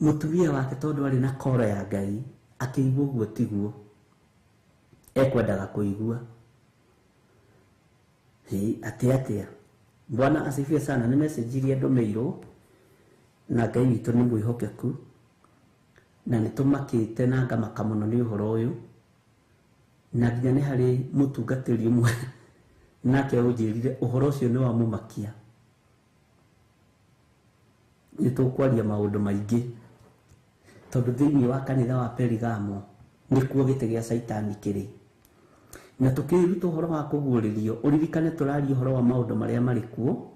Mũtumia wake tondũ arĩ na koro ya Ngai akĩigua ũguo tiguo ekwendaga kũigua. Atĩ atĩa? Bwana asifiwe sana. Nĩ message iria ndũmĩirwo na Ngai witũ nĩ mwĩhokeku na nĩ tũmakĩte na ngamaka mũno nĩ ũhoro ũyũ, na nginya nĩ harĩ mũtungatĩri ũmwe nake ũnjĩrire ũhoro ũcio nĩ wamũmakia. Nĩ tũkwaria maũndũ maingĩ tondũ thĩinĩ wa kanitha wa Perigamo nĩkuo gĩtĩ gĩa Caitani kĩrĩ, na tũkĩruta ũhoro wa kũguũrĩrio ũririkane tũraria ũhoro wa maũndũ marĩa marĩ kuo,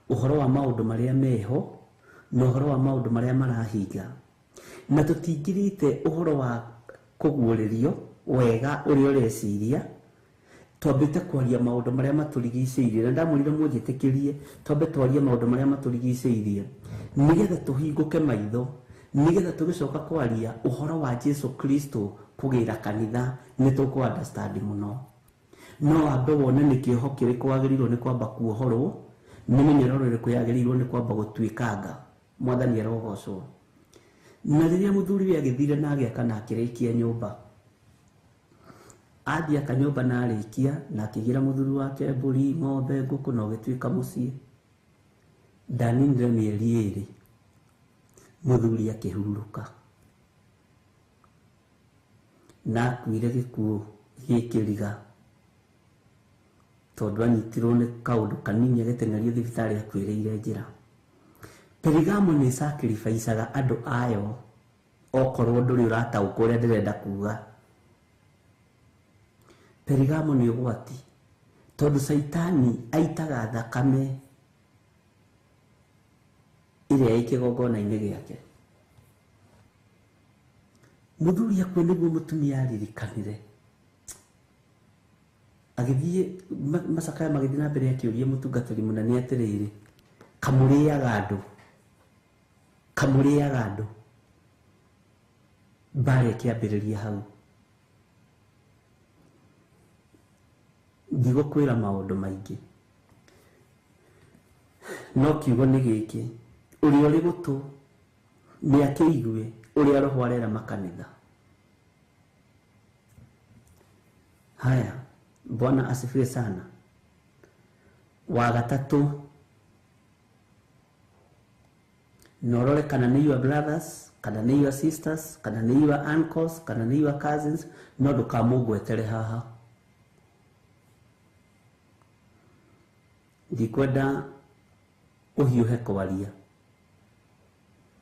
ũhoro wa maũndũ marĩa meho, na ũhoro wa maũndũ marĩa marahinga, na tũtingirĩte ũhoro wa kũguũrĩrio wega ũrĩa ũreciria. Twambĩte kwaria maũndũ marĩa matũrigicĩirie, na ndamwĩrire mũnjĩtĩkĩrie twambe twarie maũndũ marĩa matũrigicĩirie nĩgetha tũhingũke maitho, nĩgetha tũgĩcoka kwaria ũhoro wa Jesu Kristo kũgĩra kanitha nĩ tũkũ understand mũno. No wambe wone nĩ kĩoho kĩrĩkũ wagĩrĩirwo nĩ kwamba kuohorwo, nĩ mĩnyororo ĩrĩkũ yagĩrĩirwo nĩ kwamba gũtuĩkanga. Mwathani arogocwo. Na rĩrĩa mũthuri we agĩthire na agĩaka na akĩrĩkia nyũmba, athiĩ aka nyũmba na arĩkia na akĩgĩra mũthuri wake mbũri, ng'ombe, ngũkũ na ũgĩtuĩka mũciĩ. Ndaninire mĩeri ĩrĩ mũthuri akĩhurũka na akuire gĩkuũ gĩkĩriga tondũ anyitirwo nĩ kaũndũ kanini agĩteng'erio thibitarĩ akuĩrĩire njĩra. Perigamo nĩ sacrificeaga andũ ayo okorwo ndũrĩ ũrataũkwo ũrĩa ndĩrenda kuga. Perigamo nĩ ũgwati tondũ Caitani aitaga thakame ĩrĩa ĩ kĩgongona-inĩ gĩake. Mũthuri akue nĩguo mũtumia aririkanire, agĩthiĩ macakaya magĩthiĩ na mbere akĩũria mũtungatĩri mũnene atĩrĩrĩ, kamũrĩaga andũ, kamũrĩaga andũ. Mbara ĩkĩambĩrĩria hau. Ndigũkwĩra maũndũ maingĩ, no kiugo nĩ gĩkĩ, ũrĩa ũrĩ gũtũ nĩ akĩigue ũrĩa Roho arera makanitha. Haya, Bwana asifiwe sana. Wa gatatũ, na ũrore kana nĩ your brothers, kana nĩ your sisters, kana nĩ your uncles, kana nĩ your cousins, no ndũkamũgwetere haha. Ndikwenda ũhiũhe kwaria,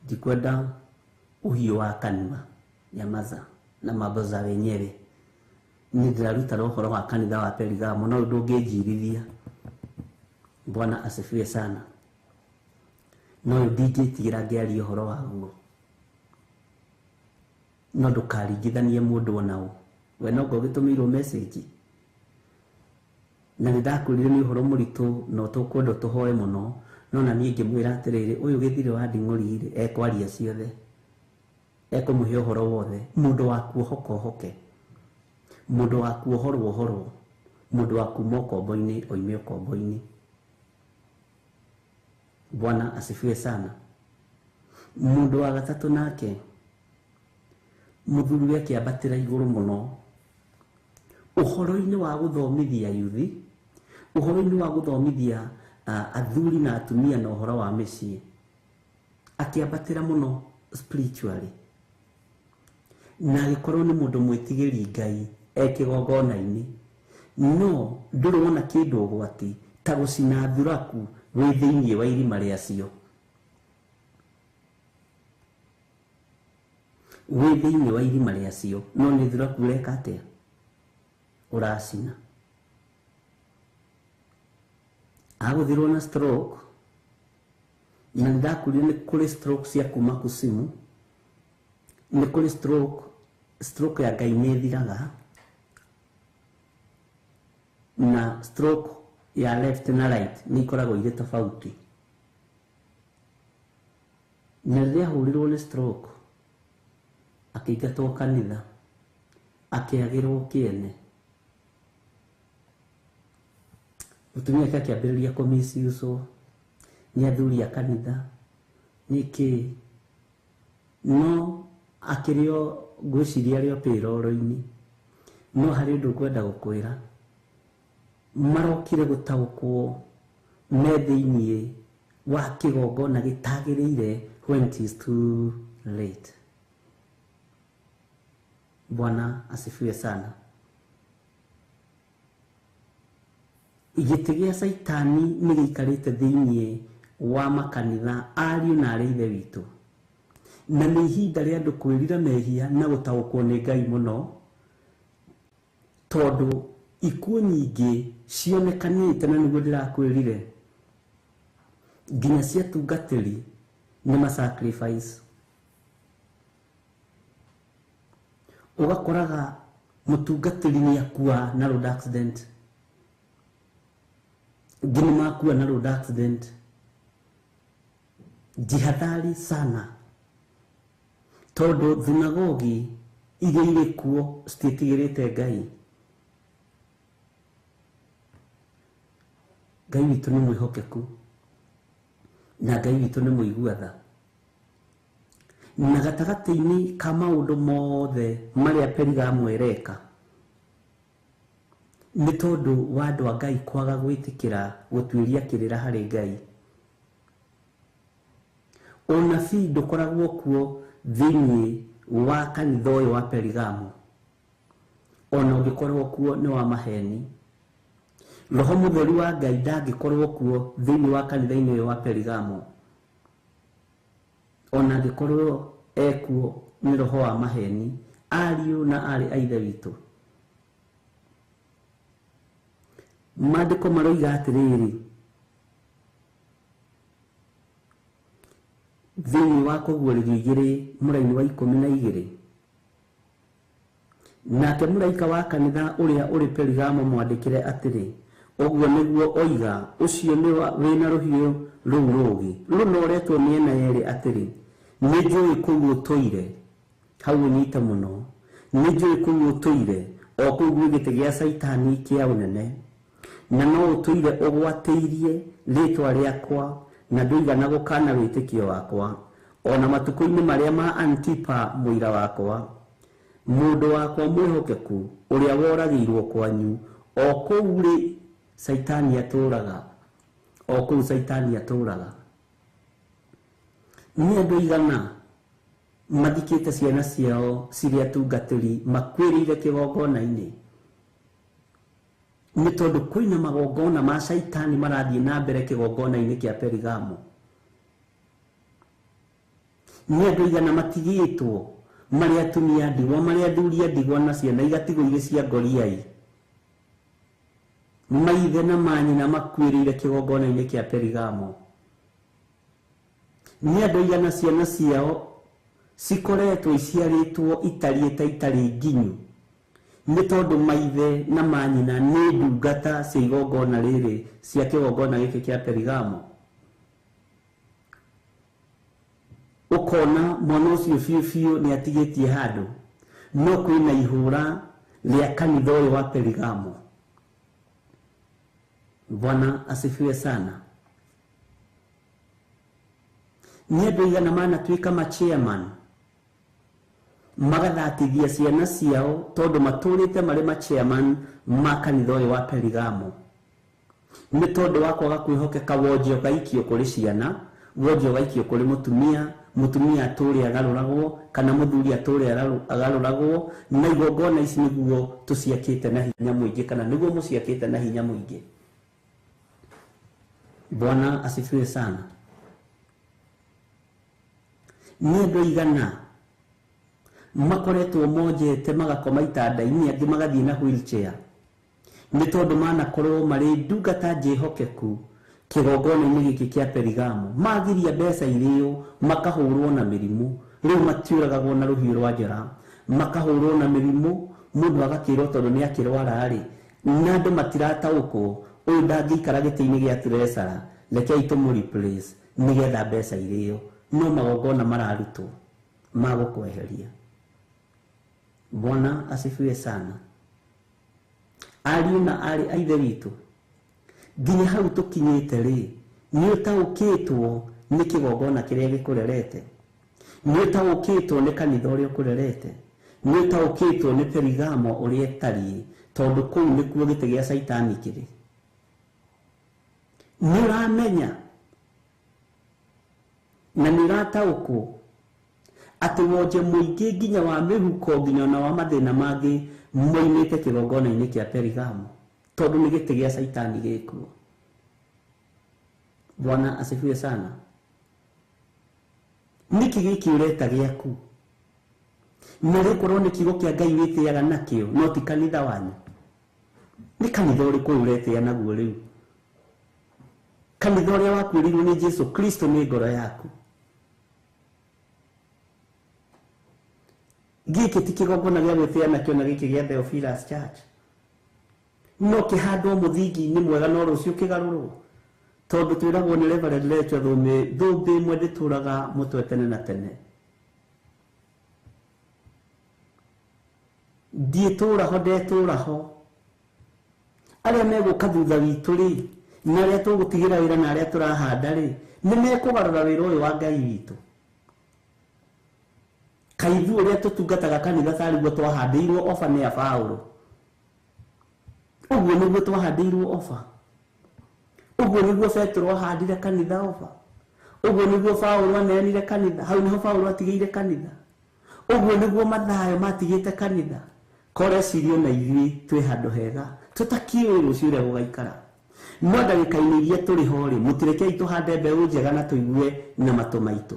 ndikwenda ũhiũ wa kanua, nyamaza na mambo za wenyewe. Niĩ ndĩraruta ũhoro wa kanitha wa Perigamo no ndũngĩnjirithia. Bwana asifiwe sana. No ndingĩtigĩra ngĩaria ũhoro waguo, no ndũkaringithanie mũndũ ona ũ. We no ngũgĩtũmĩirwo message na nĩ ndakwĩrire nĩ ũhoro mũritũ na tũkwenda tũhoe mũno, no na niĩ ngĩmwĩra atĩrĩrĩ, ũyũ gĩthire wa nding'ũri rĩ ekwaria ciothe, ekũmũhe ũhoro wothe. Mũndũ wa kuohoka ohoke, mũndũ wa kuohorwo ohorwo, mũndũ wa kuma ũkombo-inĩ oime ũkombo-inĩ. Bwana asifiwe sana. Mũndũ wa gatatũ nake mũthuri we akĩambatĩra igũrũ mũno ũhoro-inĩ wa gũthomithia yuthi, ũhoro-inĩ wa gũthomithia athuri na atumia na ũhoro wa mĩciĩ, akĩambatĩra mũno spiritually. Na agĩkorwo nĩ mũndũ mwĩtigĩri Ngai e kĩgongona-inĩ, no ndũrĩ wona kĩndũ ũgwati ta gũcina thuraku wĩ thĩinĩ wa irima rĩacio. Wĩ thĩinĩ wa irima rĩacio, no nĩ thuraku ũreka atĩa? Ũracina. Agũthirwo na stroke, na nĩndakwĩrire nĩ kũrĩ stroke cia kuma kusimu, nĩ kũrĩ stroke ya Ngai nĩ ĩthiraga, na stroke ya left na right nĩ ikoragwo irĩ tofauti. Na rĩrĩa ahũrirwo nĩ stroke, akĩingatwo kanitha, akĩagĩrwo kĩene. Mũtumia wake akĩambĩrĩria kũmiciucwo nĩ athuri a kanitha, nĩkĩ, no akĩrĩ o ngwĩciria arĩ o payroll-inĩ. No harĩ ũndũ ngwenda gũkwĩra, marokire gũtaũkwo me thĩinĩ wa kĩgongona gĩtagĩrĩire when it is too late. Bwana asifiwe sana. Gĩtĩ gĩa Caitani nĩ gĩikarĩte thĩinĩ wa makanitha ariũ na arĩ ithe witũ, na nĩ ihinda rĩa andũ kwĩrira mehia na gũtaũkwo nĩ Ngai mũno, tondũ ikuũ nyingĩ cionekanĩte, na nĩguo ndĩrakwĩrire, nginya cia tungatĩri nĩ ma sacrifice. Ũgakoraga mũtungatĩri nĩ akua na road accident, ngĩ nĩ makua na road accident. Jihadhari sana, tondũ thunagogi iria irĩ kuo citiĩtigĩrĩte Ngai. Ngai witũ nĩ mwĩhokeku, na Ngai witũ nĩ mũigua tha. Na gatagatĩ-inĩ ka maũndũ mothe marĩa Perigamo ĩreka, nĩ tondũ wa andũ a Ngai kwaga gwĩtĩkĩra gũtuĩria kĩrĩra harĩ Ngai. Ũnabii ndũkoragwo kuo thĩinĩ wa kanitha ũyũ wa Perigamo, ona ũngĩkorwo kuo nĩ wa maheni. Roho Mũtheru wa Ngai ndangĩkorwo kuo thĩinĩ wa kanitha-inĩ ũyũ wa Perigamo, ona angĩkorwo ekuo nĩ roho wa maheni. Ariũ na arĩ a ithe witũ, maandĩko maroiga atĩrĩrĩ thĩinĩ wa kũguũrĩrio 2 mũraini wa 12, nake mũraika wa kanitha ũrĩa ũrĩ Perigamo mwandĩkĩre atĩrĩ, ũguo nĩguo oiga ũcio nĩ wĩna rũhiũ rũu rũũgĩ rũnoretwo mĩena yerĩ atĩrĩ, nĩ njũĩ kũu ũtũire. Hau ũnyite mũno, nĩ njũĩ kũu ũtũire, o kũu gwĩ gĩtĩ gĩa Caitani kĩa ũnene, na no ũtũire ũgwatĩirie rĩtwa rĩakwa, na ndũigana gũkana wĩtĩkio wakwa, ona matukũ-inĩ marĩa ma Antipa mũira wakwa, mũndũ wakwa mwĩhokeku ũrĩa woragĩirwo kwanyu, o kũu rĩ Caitani atũraga, o kũu Caitani atũraga. Nĩ andũ igana mathikĩte ciana ciao cirĩ atungatĩri makuĩrĩire kĩgongona-inĩ, nĩ tondũ kwĩna magongona ma Caitani marathiĩ na mbere kĩgongona-inĩ kĩa Perigamo. Nĩ andũ igana matigĩtwo marĩ atumia a ndigwa, marĩ athuri a ndigwa, na ciana igatigwo irĩ cia ngoriai, maithe na manyina makuĩrĩire kĩgongona-inĩ kĩa Perigamo. Nĩ andũ igana ciana ciao cikoretwo iciarĩtwo itariĩ ta itarĩ nginyu, nĩ tondũ maithe na manyina nĩ ndungata cia igongona rĩrĩ, cia kĩgongona gĩkĩ kĩa Perigamo. Ũkona mwana ũcio biũ biũ nĩ atigĩtie handũ, no kwĩna ihũra rĩa kanitha ũyũ wa Perigamo. Bwana asifiwe sana. Nĩ andũ igana manatuĩka ma chairman, magathatithia ciana ciao tondũ matũrĩte marĩ ma chairman ma kanitha ũyũ wa Perigamo, nĩ tondũ wa kwaga kwĩhokeka wonje ũgaikio kũrĩ ciana, Wonje ũgaikio kũrĩ mũtumia, mũtumia atũre agarũragwo kana mũthuri atũre agarũragwo, na igongona ici nĩguo tũciakĩte na hinya mũingĩ kana nĩguo mũciakĩte na hinya mũingĩ. Bwana asifiwe sana. Nĩ andũ aigana makoretwo monjete magakoma itanda-inĩ, angĩ magathiĩ na wheelchair nĩ tondũ manakorwo marĩ ndungata njĩhokeku kĩgongona-inĩ gĩkĩ kĩa Perigamo, magiria mbeca irĩo, makahũrwo na mĩrimũ. Rĩu matiũragagwo na rũhiũ rwa njora, makahũrwo na mĩrimũ, mũndũ agakĩrwo tondũ nĩ akĩrwara rĩ, na andũ matirataũkwo ũyũ ndangĩikara gĩtĩ-inĩ gĩa treasurer, rekei tũmũ replace nĩgetha mbeca irĩo. No magongona mararutwo ma gũkweheria. Bwana asifiwe sana. Ariũ na aarĩ a Ithe witũ, nginya hau tũkinyĩte rĩ, nĩ ũtaũkĩtwo nĩ kĩgongona kĩrĩa gĩkũrerete, nĩ ũtaũkĩtwo nĩ kanitha ũrĩa ũkũrerete, nĩ ũtaũkĩtwo nĩ Perigamo ũrĩa ĩtariĩ, tondũ kũu nĩkuo gĩtĩ gĩa Caitani kĩrĩ. Nĩ ũramenya na nĩ ũrataũkwo atĩ wonje mũingĩ nginya wa mĩhuko nginya ona wa mathĩna mangĩ moimĩte kĩgongona-inĩ kĩa Perigamo, tondũ nĩ gĩtĩ gĩa Caitani gĩkuo. Bwana asifiwe sana. Nĩkĩ gĩkĩ ũreta gĩaku? Na rĩkorwo nĩ kiugo kĩa Ngai wĩtĩaga nakĩo, no ti kanitha wanyu. Nĩ kanitha ũrĩkũ ũretĩa naguo rĩu? Kanitha ũrĩa wakuĩrĩirwo nĩ Jesu Kristo nĩ ngoro yaku. Gĩkĩ ti kĩgongona gĩa gwĩtĩa nakĩo na gĩkĩ gĩa Theophilus Church. No kĩhandwo mũthingi-inĩ mwega no rũciũ kĩgarũrwo, tondũ twĩragwo nĩ Reverend Lecho thũmbĩ ĩmwe ndĩtũraga mũtwe tene na tene. Ndiĩtũra ho, ndetũra ho. Arĩa megũka thutha witũ rĩ, na arĩa tũgũtigĩra wĩra na arĩa tũrahanda rĩ, nĩ mekũgarũra wĩra ũyũ wa Ngai witũ. Kaithu ũrĩa tũtungataga kanitha tarĩguo twahandĩirwo oba nĩ a Paũlũ. Ũguo nĩguo twahandĩirwo oba. Ũguo nĩguo Petero ahandire kanitha oba. Ũguo nĩguo Paũlũ aneanire kanitha. Hau nĩho Paũlũ atigĩire kanitha. Ũguo nĩguo Mathayo matigĩte kanitha. Korecirio na ithuĩ twĩ handũ hega, tũtakĩũĩ rũciũ ũrĩa gũgaikara. No ndagĩka-inĩ iria tũrĩ ho rĩ, mũtirekei tũhande mbeũ njega na tũigue na matũ maitũ.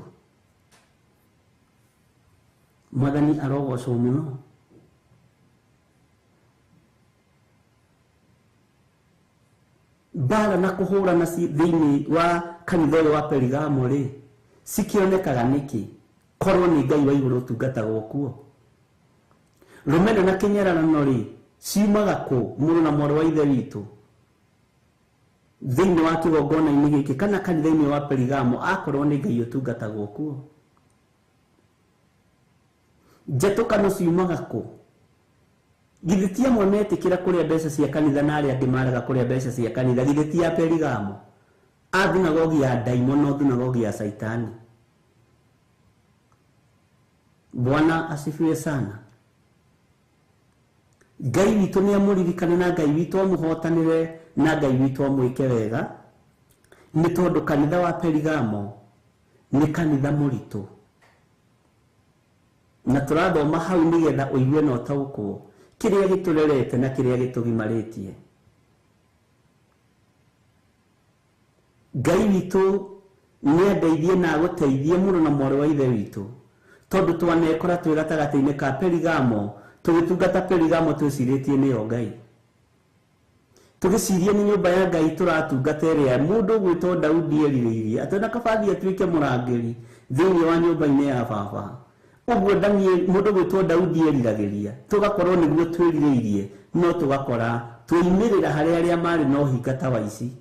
Mwathani arogocwo mũno. Mbara na kũhũrana thĩinĩ wa kanitha ũyũ wa Perigamo rĩ, cikĩonekaga nĩkĩ? Korwo nĩ Ngai wa igũrũ ũtungatagwo kuo. Rũmena na kĩnyararano rĩ, ciumaga kũ mũrũ na mwarĩ wa Ithe witũ thĩinĩ wa kĩgongona-inĩ gĩkĩ kana kanitha-inĩ wa Perigamo, akorwo nĩ Ngai ũtungatagwo kuo? Njatũkano ciumaga kũ? Githĩ ti amwe metĩkĩra kũrĩa mbeca cia kanitha na arĩa angĩ marega kũrĩa mbeca cia kanitha? Githĩ ti a Perigamo? A thunagogi ya ndaimono, thunagogi ya Caitani. Bwana asifiwe sana. Ngai witũ nĩ amũririkane na Ngai witũ amũhotanĩre na Ngai witũ amwĩke wega, nĩ tondũ kanitha wa Perigamo nĩ kanitha mũritũ. Na tũrathoma hau nĩgetha ũigue na ũtaũkwo kĩrĩa gĩtũrerete na kĩrĩa gĩtũgimarĩtie. Ngai witũ nĩ andeithie na agũteithie mũno na mwarĩ wa Ithe witũ, tondũ twanekora twĩ gatagatĩ-inĩ ka Perigamo, tũgĩtungata Perigamo twĩcirĩtie nĩyo Ngai, tũgĩciria nĩ nyũmba ya Ngai tũratungata ĩrĩa mũndũ ũgwĩtwo Daudi erirĩirie atĩ ona kabathi atuĩke mũrangĩri thĩinĩ wa nyũmba-inĩ ya baba. Ũguo mũndũ ũgwĩtwo Daudi eriragĩria, tũgakorwo nĩguo twĩrirĩirie, no tũgakora twoimĩrĩra harĩ arĩa marĩ na ũhinga ta wa ici.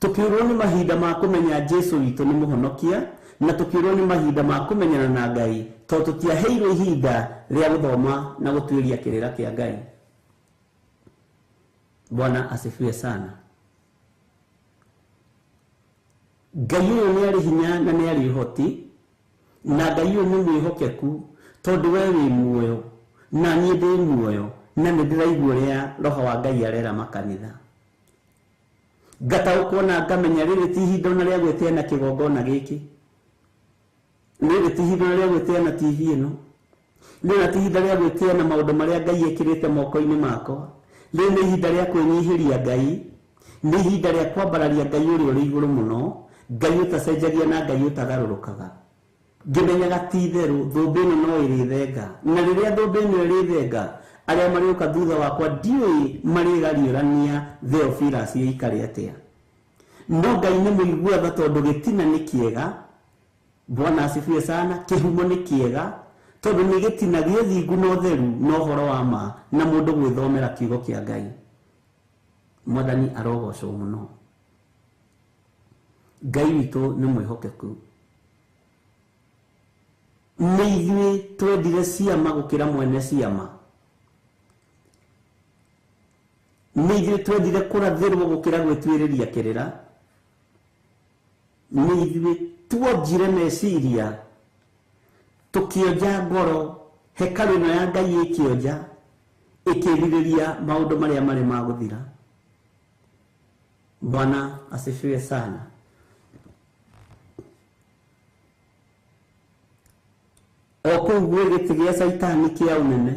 Tũkĩũrwo nĩ mahinda ma kũmenya Jesu witũ nĩ mũhonokia, na tũkĩũrwo nĩ mahinda ma kũmenyana na Ngai, tondũ tũtiaheirwo ihinda rĩa gũthoma na gũtuĩria kĩrĩra kĩa Ngai. Bwana asifiwe sana. Ngai ũyũ nĩ arĩ hinya na nĩ arĩ ũhoti, na Ngai ũyũ nĩ mwĩhokeku, tondũ we wĩ muoyo na niĩ ndĩ muoyo, na nĩ ndĩraigua ũrĩa Roho wa Ngai arera makanitha. Ngataũkwo na ngamenya rĩrĩ ti ihinda ona rĩa gwĩtĩa na kĩgongona gĩkĩ, rĩrĩ ti ihinda ona rĩa gwĩtĩa na TV ĩno, rĩrĩ ti ihinda rĩa gwĩtĩa na maũndũ marĩa Ngai ekĩrĩte moko-inĩ makwa. Rĩrĩ nĩ ihinda rĩa kwĩnyihĩria Ngai, nĩ ihinda rĩa kwambararia Ngai ũrĩa ũrĩ igũrũ mũno, Ngai ũtacenjagia na Ngai ũtagarũrũkaga. Ngĩmenyaga ti itherũ thũmbĩ ĩno no ĩrĩthenga, na rĩrĩa thũmbĩ ĩno ĩrĩthenga arĩa marĩũka thutha wakwa ndiũĩ marĩgariũrania Theophilus ĩikare atĩa. No Ngai nĩ mũigua tha tondũ gĩtina nĩ kĩega. Bwana asifiwe sana. Kĩhumo nĩ kĩega tondũ nĩ gĩtina gĩa ũthingu na ũtheru na ũhoro wa ma na mũndũ gwĩthomera kiugo kĩa Ngai. Mwathani arogocwo mũno. Ngai witũ nĩ mwĩhokeku. Nĩ ithuĩ twendire ciama gũkĩra mwene ciama. Nĩ ithuĩ twendire kũrathĩrwo gũkĩra gwĩtuĩrĩria kĩrĩra. Nĩ ithuĩ tuonjire meciria tũkĩonja ngoro, hekarũ ĩno ya Ngai ĩkĩonja ĩkĩrirĩria maũndũ marĩa marĩ ma gũthira. Bwana asifiwe sana. O kũu gwĩ gĩtĩ gĩa Caitani kĩa ũnene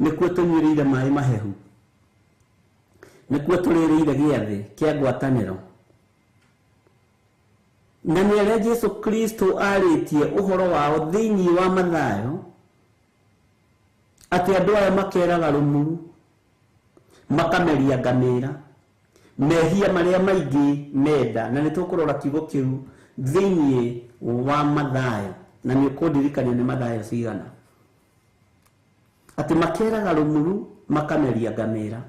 nĩkuo tũnyuĩrĩire maĩ mahehu, nĩkuo tũrĩrĩire gĩathĩ kĩa ngwatanĩro. Na nĩ arĩa Jesu Kristo arĩtie ũhoro wao thĩinĩ wa Mathayo atĩ andũ aya makeraga rũmuru, makameria ngamĩra, mehia marĩa maingĩ menda. Na nĩ tũkũrora kiugo kĩu thĩinĩ wa Mathayo, na nĩ ũkũndirikania nĩ Mathayo cigana, atĩ makeraga rũmuru makameria ngamĩra.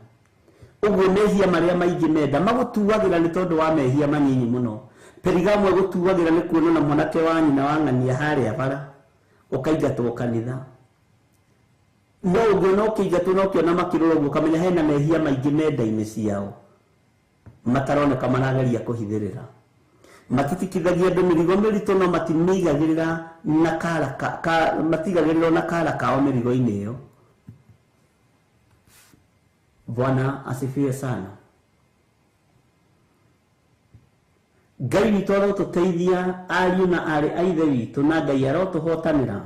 Ũguo mehia marĩa maingĩ menda magũtuagĩra nĩ tondũ wa mehia manyinyi mũno. Perigamo ĩgũtuagĩra nĩ kuonana na mwanake wa nyina wa ng'ania harĩa bara ũkaingatwo kanitha. No ũngĩona ũkĩingatwo na ũkĩona makĩrora ũguo ũkamenya hena mehia maingĩ menda-inĩ ciao mataroneka marageria kũhithĩrĩra. Matitikithagia andũ mĩrigo mĩritũ no matimĩigagĩrĩra na kara matigagĩrĩra na kara kao mĩrigo-inĩ ĩyo. Bwana asifiwe sana. Ngai witũ arotũteithia ariũ na aarĩ a Ithe witũ, na Ngai arotũhotanĩra,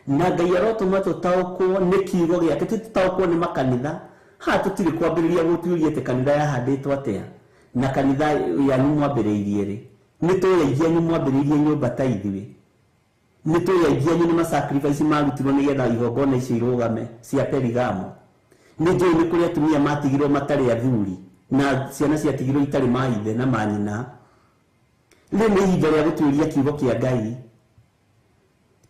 na Ngai arotũma tũtaũkwo nĩ kiugo gĩake, ti tũtaũkwo nĩ makanitha. Haha tũtirĩ kwambĩrĩria gũtuĩria atĩ kanitha yahandĩtwo atĩa na kanitha yanyu mwambĩrĩirie rĩ. Nĩ tũĩ aingĩ anyu mwambĩrĩirie nyũmba ta ithuĩ, nĩ tũĩ aingĩ anyu nĩ masacrifice marutirwo nĩgetha igongona icio irũgame cia Perigamo. Nĩ njũĩ nĩ kũrĩ atumia matigirwo matarĩ athuri na ciana ciatigirwo itarĩ maithe na manyina. Rĩu nĩ ihinda rĩa gũtuĩria kiugo kĩa Ngai,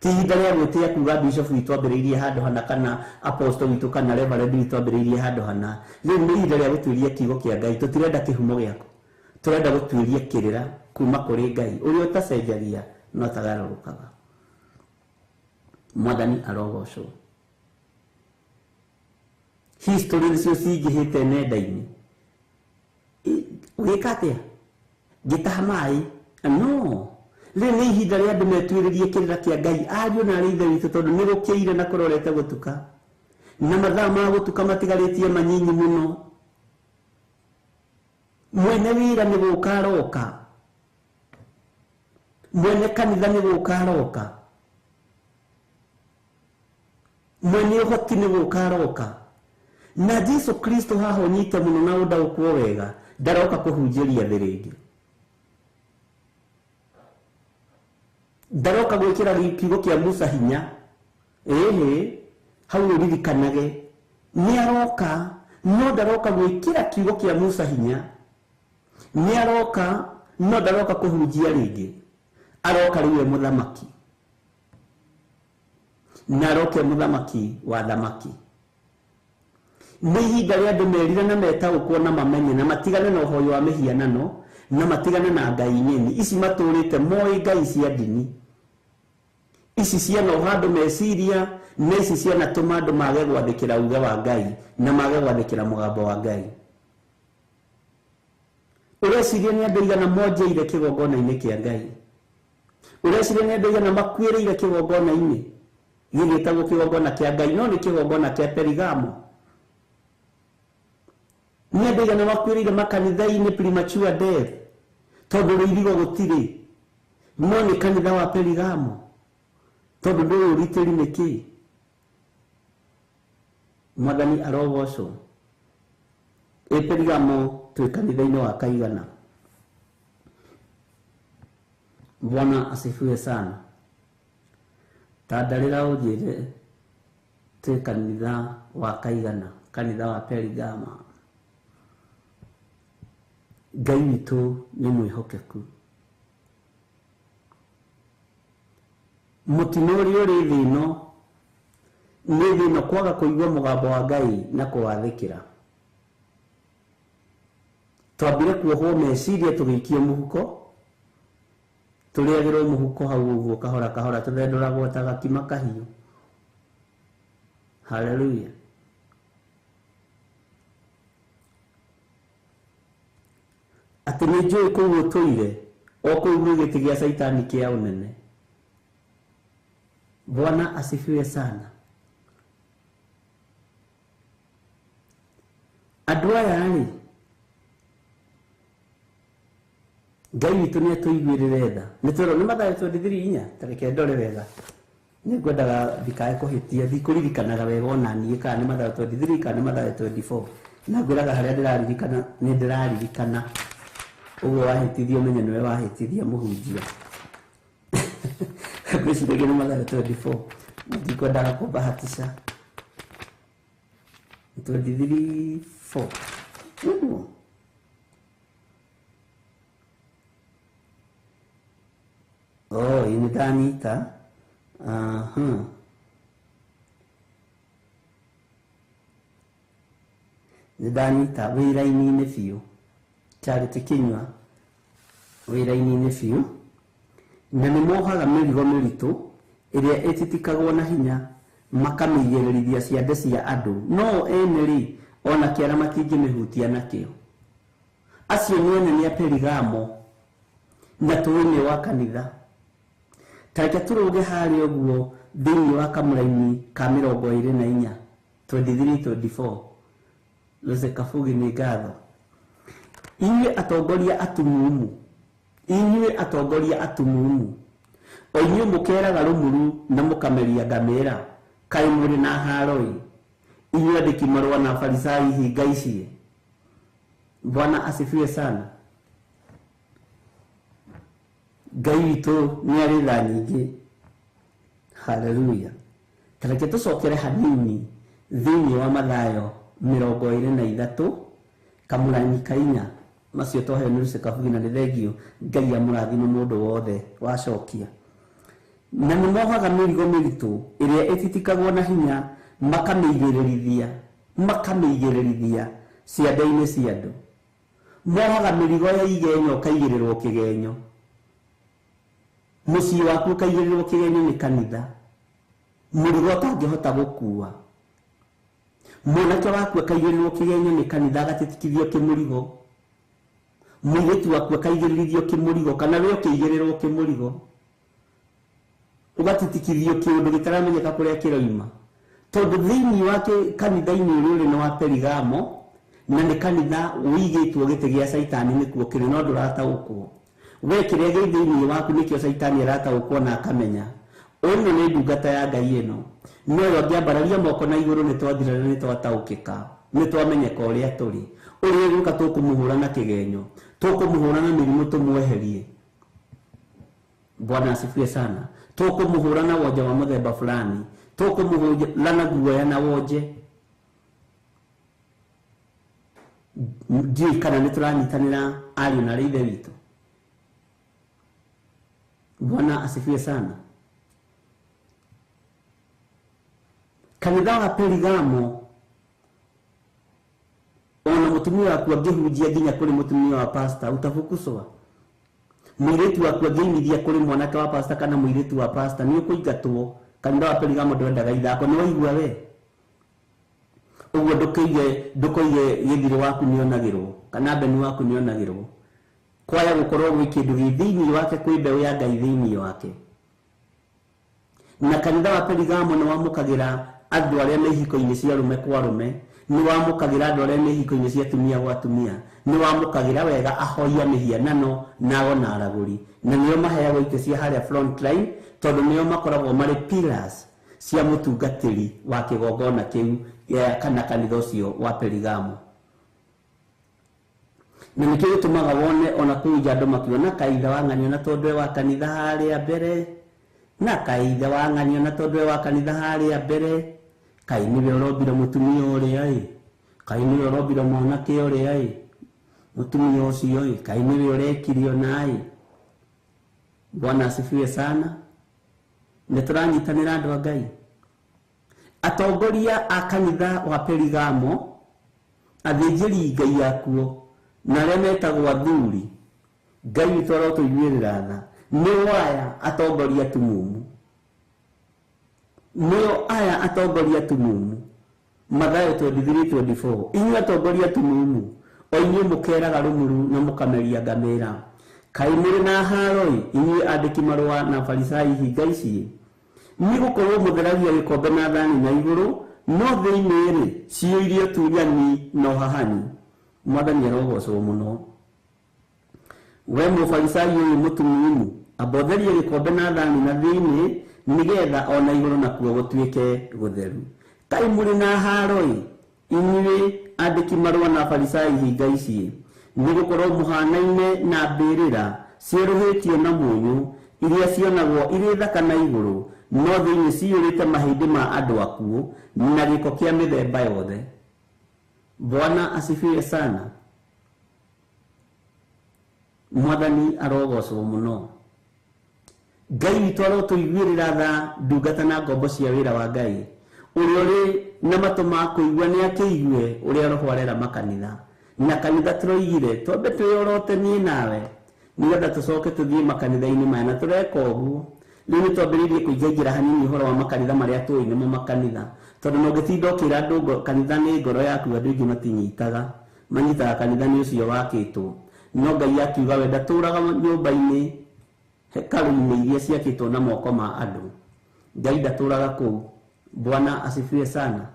ti ihinda rĩa gwĩtĩa kuga bishop witũ ambĩrĩirie handũ hana kana apostle witũ kana reverend witũ ambĩrĩirie handũ hana. Rĩu nĩ ihinda rĩa gũtuĩria kiugo kĩa Ngai. Tũtirenda kĩhumo gĩaku, tũrenda gũtuĩria kĩrĩra kuma kũrĩ Ngai ũrĩa ũtacenjagia no atagarũrũkaga. Mwathani arogocwo. History nĩcio cingĩhĩte nenda-inĩ. Ũgĩka atĩa? Ngĩtaha maĩ? No. Rĩu nĩ ihinda rĩa andũ metuĩrĩrie kĩrĩra kĩa Ngai, ariũ na aarĩ a Ithe witũ, tondũ nĩ gũkĩire na kũrorete gũtuka, na mathaa ma gũtuka matigarĩtie manyinyi mũno. Mwene wĩra nĩ gũka aroka, mwene kanitha nĩ gũka aroka, mwene ũhoti nĩ gũka aroka. Na Jesu Kristo haha ũnyite mũno na ũndaũkwo wega, ndaroka kũhunjĩria thĩ rĩngĩ, ndaroka gwĩkĩra kiugo kĩa Musa hinya. Ĩhĩ, hau ũririkanage nĩ aroka, no ndaroka gwĩkĩra kiugo kĩa Musa hinya. Nĩ aroka, no ndaroka kũhunjia rĩngĩ. Aroka rĩu e mũthamaki, na aroka e mũthamaki wa thamaki. Nĩ ihinda rĩa andũ merire na metaũkwo na mamenye na matigane na ũhoi wa mĩhianano na matigane na ngai ng'eni ici matũrĩte moĩ ngai cia ndini ici cianoha andũ meciria na ici cianatũma andũ mage gwathĩkĩra uge wa Ngai na mage gwathĩkĩra mũgambo wa Ngai. Ũreciria nĩ andũ aigana monjeire kĩgongona-inĩ kĩa Ngai? Ũreciria nĩ andũ aigana makuĩrĩire kĩgongona-inĩ gĩgĩtagwo kĩgongona kĩa Ngai, no nĩ kĩgongona kĩa Perigamo? Nĩ andũ aigana makuĩrĩire makanitha-inĩ premature death tondũ rũirigo gũtirĩ, no nĩ kanitha wa Perigamo tondũ ndũĩ ũgitĩri nĩ kĩĩ. Mwathani arogocwo. Ĩ Perigamo twĩ kanitha-inĩ wa kaigana. Bwana asifiwe sana. Tandarĩra ũnjĩre twĩ kanitha wa kaigana, kanitha wa Perigama. Ngai witũ nĩ mwĩhokeku. Mũtino ũrĩa ũrĩ thĩ ĩno nĩ thĩ ĩno kwaga kũigua mũgambo wa Ngai na kũwathĩkĩra. Twambire kuohwo meciria tũgĩikio mũhuko, tũrĩagĩrwo mũhuko hau ũguo kahora kahora tũthendũragwo ta gakima kahiũ. Haleluya. Atĩ nĩ njũĩ kũu ũtũire o kũu gwĩ gĩtĩ gĩa Caitani kĩa ũnene. Bwana asifiwe sana. Andũ aya rĩ, Ngai witũ nĩ atũiguĩrĩre tha. Nĩ twerwo nĩ Mathayo 23 inya, ta reke ndore wega. Nĩ ngwendaga ndikae kũhĩtia, ndikũririkanaga wega ona niĩ kana nĩ Mathayo 23 kana nĩ Mathayo 24. Na ngwĩraga harĩa ndĩraririkana nĩ ndĩraririkana. Ũguo wahĩtithia ũmenye nĩwe wahĩtithia mũhunjia. Ngwĩciragia nĩ Mathayo 24. Ndikwendaga kũbahatisha. 23 4. Nĩguo. Oh, nĩ ndanyita. Aha. Nĩ ndanyita wĩra-inĩ biũ. Charity Kinyua wĩra-inĩ biũ. Na nĩ mohaga mĩrigo mĩritũ ĩrĩa ĩtitikagwo na hinya makamĩigĩrĩrithia ciande cia andũ, no ene rĩ ona kĩara matingĩmĩhutia nakĩo. Acio nĩ anene a Perigamo na tũĩ nĩ wa kanitha. Ta reke tũrũge harĩa ũguo thĩinĩ wa kamũraini ka 24 23 24. Rose Kabugi nĩ ngatho. Inyuĩ atongoria atumumu, inyuĩ atongoria atumumu, o inyuĩ mũkeraga rũmuru na mũkameria ngamĩra, kaĩ mũrĩ na haro-ĩ, inyuĩ andĩki marũa na Afarisai hinga ici. Bwana asifiwe sana. Ngai witũ nĩ arĩ tha nyingĩ. Haleluya. Ta reke tũcokere hanini thĩinĩ wa Mathayo 23 kamũraini ka inya. Macio twaheo nĩ Rose Kabugi na nĩ thengio. Ngai amũrathime mũndũ wothe wacokia. Na nĩ mohaga mĩrigo mĩritũ ĩrĩa ĩtitikagwo na hinya makamĩigĩrĩrithia, makamĩigĩrĩrithia ciande-inĩ cia andũ. Mohaga mĩrigo ya igenyo ũkaigĩrĩrwo kĩgenyo. Mũciĩ waku ũkaigĩrĩrwo kĩgenyo nĩ kanitha. Mũrigo ũtangĩhota gũkua. Mwanake waku akaigĩrĩrwo kĩgenyo nĩ kanitha agatitikithio kĩmũrigo. Mũirĩtu waku akaigĩrĩrithio kĩmũrigo kana we ũkĩigĩrĩrwo kĩmũrigo. Ũgatitikithio kĩũndũ gĩtaramenyeka kũrĩa kĩroima. Tondũ thĩinĩ wa kanitha-inĩ ũrĩa ũrĩ nĩ wa Perigamo na nĩ kanitha ũigĩtwo gĩtĩ gĩa Caitani nĩkuo kĩrĩ, no ndũrataũkwo. We kĩrĩa gĩ thĩinĩ waku nĩkĩo Caitani arataũkwo na akamenya. Ĩno nĩ ndungata ya Ngai ĩno. No yo angĩambararia moko na igũrũ nĩ twathira na nĩ twataũkĩka, nĩ twamenyeka ũrĩa tũrĩ. Ũrĩa ũgũka tũkũmũhũra na kĩgenyo, tũkũmũhũra na mĩrimũ tũmweherie. Bwana asifiwe sana. Tũkũmũhũra na wonje wa mũthemba fulani, tũkũmũhũra na guoya na wonje. Ndiũĩ kana nĩ tũranyitanĩra ariũ na aarĩ a Ithe witũ. Bwana asifiwe sana. Kanitha wa Perigamo ona mũtumia waku angĩhunjia nginya kũrĩ mũtumia wa pastor utafukuswa. Mũirĩtu waku angĩinithia kũrĩ mwanake wa pastor kana mũirĩtu wa pastor nĩ ũkũingatwo. Kanitha wa Perigamo ndwendaga ithako, nĩ waigua we? Ũguo ndũkoige gĩthirĩ waku nĩonagĩrwo kana mbeni waku nĩonagĩrwo. Kwaya gũkorwo gwĩ kĩndũ gĩ thĩinĩ wake, kwĩ mbeũ ya Ngai thĩinĩ wake. Na kanitha wa Perigamo nĩ wamũkagĩra andũ arĩa me ihiko-inĩ cia arũme kwa arũme, Nĩ wamũkagĩra andũ arĩa me hiko-inĩ cia atumia gwa atumia. Nĩ wamũkagĩra wega ahoia mĩhianano nao na aragũri. Na nĩo maheagwo itĩ cia harĩa front line tondũ nĩo makoragwo marĩ pillars cia mũtungatĩri wa kĩgongona kĩu kana kanitha ũcio wa Perigamo. Na nĩkĩo gĩtũmaga wone ona kũu nja andũ makiuga na kaithe wa ng'anio na tondũ e wa kanitha harĩa mbere, na kaithe wa ng'anio na tondũ e wa kanitha harĩa mbere, kai nĩwe ũrombire mũtumia ũrĩa ĩ, kai nĩwe ũrombire mwanake ũrĩa ĩ, mũtumia ũcio ĩ, kai nĩwe ũrekire ona ĩ. Bwana asifiwe sana. Nĩ tũranyitanĩra andũ a Ngai. Atongoria a kanitha wa Perigamo, athĩnjĩri Ngai akuo na arĩa metagwo athuri, Ngai witũ arotũiguĩrĩra tha, nĩo aya atongoria tumumu. Nĩo aya atongoria tumumu. Mathayo 23:24. Inyuĩ atongoria tumumu, o inyuĩ mũkeraga rũmuru na mũkameria ngamĩra. Kaĩ mũrĩ na haro ĩ, inyuĩ andĩki marũa na Farisai hinga ici. Nĩ gũkorwo mũtheragia gĩkombe na thani na igũrũ, no thĩinĩ rĩ ciyũirie ũtunyani na ũhahani. Mwathani arogocwo mũno. We mũfarisai ũyũ mũtumumu, amba ũtherie gĩkombe na thani na thĩinĩ, nĩgetha ona igũrũ nakuo gũtuĩke gũtheru. Kaĩ mũrĩ na haro ĩ, inyuĩ andĩki marũa na Farisai hinga ici, nĩ gũkorwo mũhanaine na mbĩrĩra cierũhĩtio na mũnyũ, iria cionagwo irĩ thaka na igũrũ, no thĩinĩ ciyũrĩte mahĩndĩ ma andũ akuũ na gĩko kĩa mĩthemba yothe. Bwana asifiwe sana. Mwathani arogocwo mũno. Ngai witũ arotũiguĩrĩra tha ndungata na ngombo cia wĩra wa Ngai. Ũrĩa ũrĩ na matũ ma kũigua nĩ akĩigue ũrĩa Roho arera makanitha. Na kanitha tũroigire twambe twĩyorote niĩ nawe nĩgetha tũcoke tũthiĩ makanitha-inĩ maya, na tũreka ũguo. Rĩu nĩ twambĩrĩirie kũingaingĩra hanini ũhoro wa makanitha marĩa tũĩ nĩmo makanitha, tondũ no ũngĩtinda ũkĩra andũ kanitha nĩ ngoro yaku, andũ aingĩ matinyitaga, manyitaga kanitha nĩ ũcio wakĩtwo. No Ngai akiuga we ndatũraga nyũmba-inĩ hekarũ-inĩ iria ciakĩtwo na moko ma andũ. Ngai ndatũraga kũu. Bwana asifiwe sana.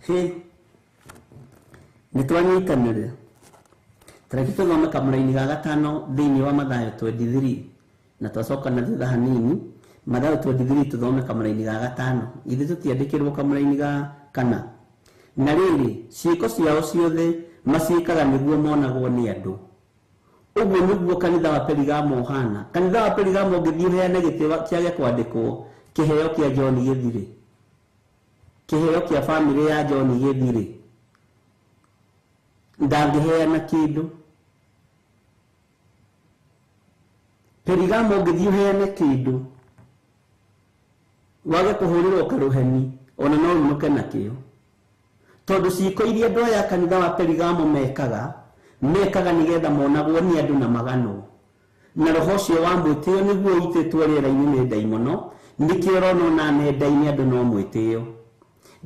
Hĩ, nĩ twanyitanĩre. Tareke tũthome kamũraini ga gatano thĩinĩ wa Mathayo 23 na twacoka na thutha hanini. Mathayo 23 tũthome kamũraini ga gatano. Ithuĩ tũtiandĩkĩrwo kamũraini ga kana. Na rĩrĩ, ciĩko ciao ciothe maciĩkaga nĩguo monagwo nĩ andũ. Ũguo nĩguo kanitha wa Perigamo ũhana. Kanitha wa Perigamo ũngĩthiĩ ũheane gĩtĩ kĩage kwandĩkwo kĩheo kĩa John gĩthire, kĩheo kĩa bamĩrĩ ya John gĩthire, ndangĩheana kĩndũ. Perigamo ũngĩthiĩ ũheane kĩndũ wage kũhũrĩrwo karũheni, ona no ũinũke nakĩo. Tondũ ciĩko iria andũ aya a kanitha wa Perigamo mekaga, mekaga nĩgetha monagwo nĩ andũ na maganwo. Na roho ũcio wa mwĩtĩo nĩguo ũitĩtwo rĩera-inĩ nĩ ndaimono, nĩkĩo ũrona ona nenda-inĩ andũ no mwĩtĩo.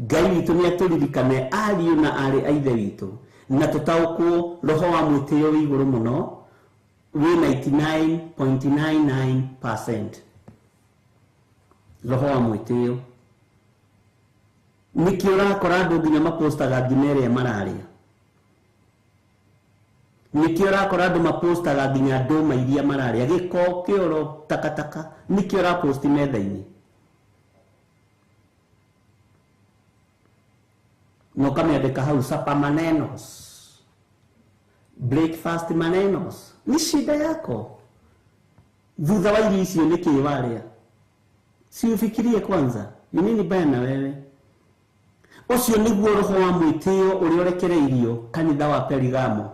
Ngai witũ nĩ atũririkane ariũ na aarĩ a ithe witũ, na tũtaũkwo roho wa mwĩtĩo wĩ igũrũ mũno, wĩ 99.99%. Roho wa mwĩtĩo. Nĩkĩo ũrakora andũ nginya mapostaga ngima ĩrĩa mararĩa. Nĩkĩo ũrakora andũ mapostaga nginya ndũma iria mararĩa, gĩko, kĩoro, takataka, nĩkĩo ũraposti metha-inĩ. Na ũkamĩandĩka hau sapa manenos, breakfast manenos. Ni shida yako. Thutha wa irio icio nĩkĩ warĩa? Si ufikirie kwanza, ni nini baya na wewe? Ũcio nĩguo roho wa mwĩtĩo ũrĩa ũrekereirio kanitha wa Perigamo.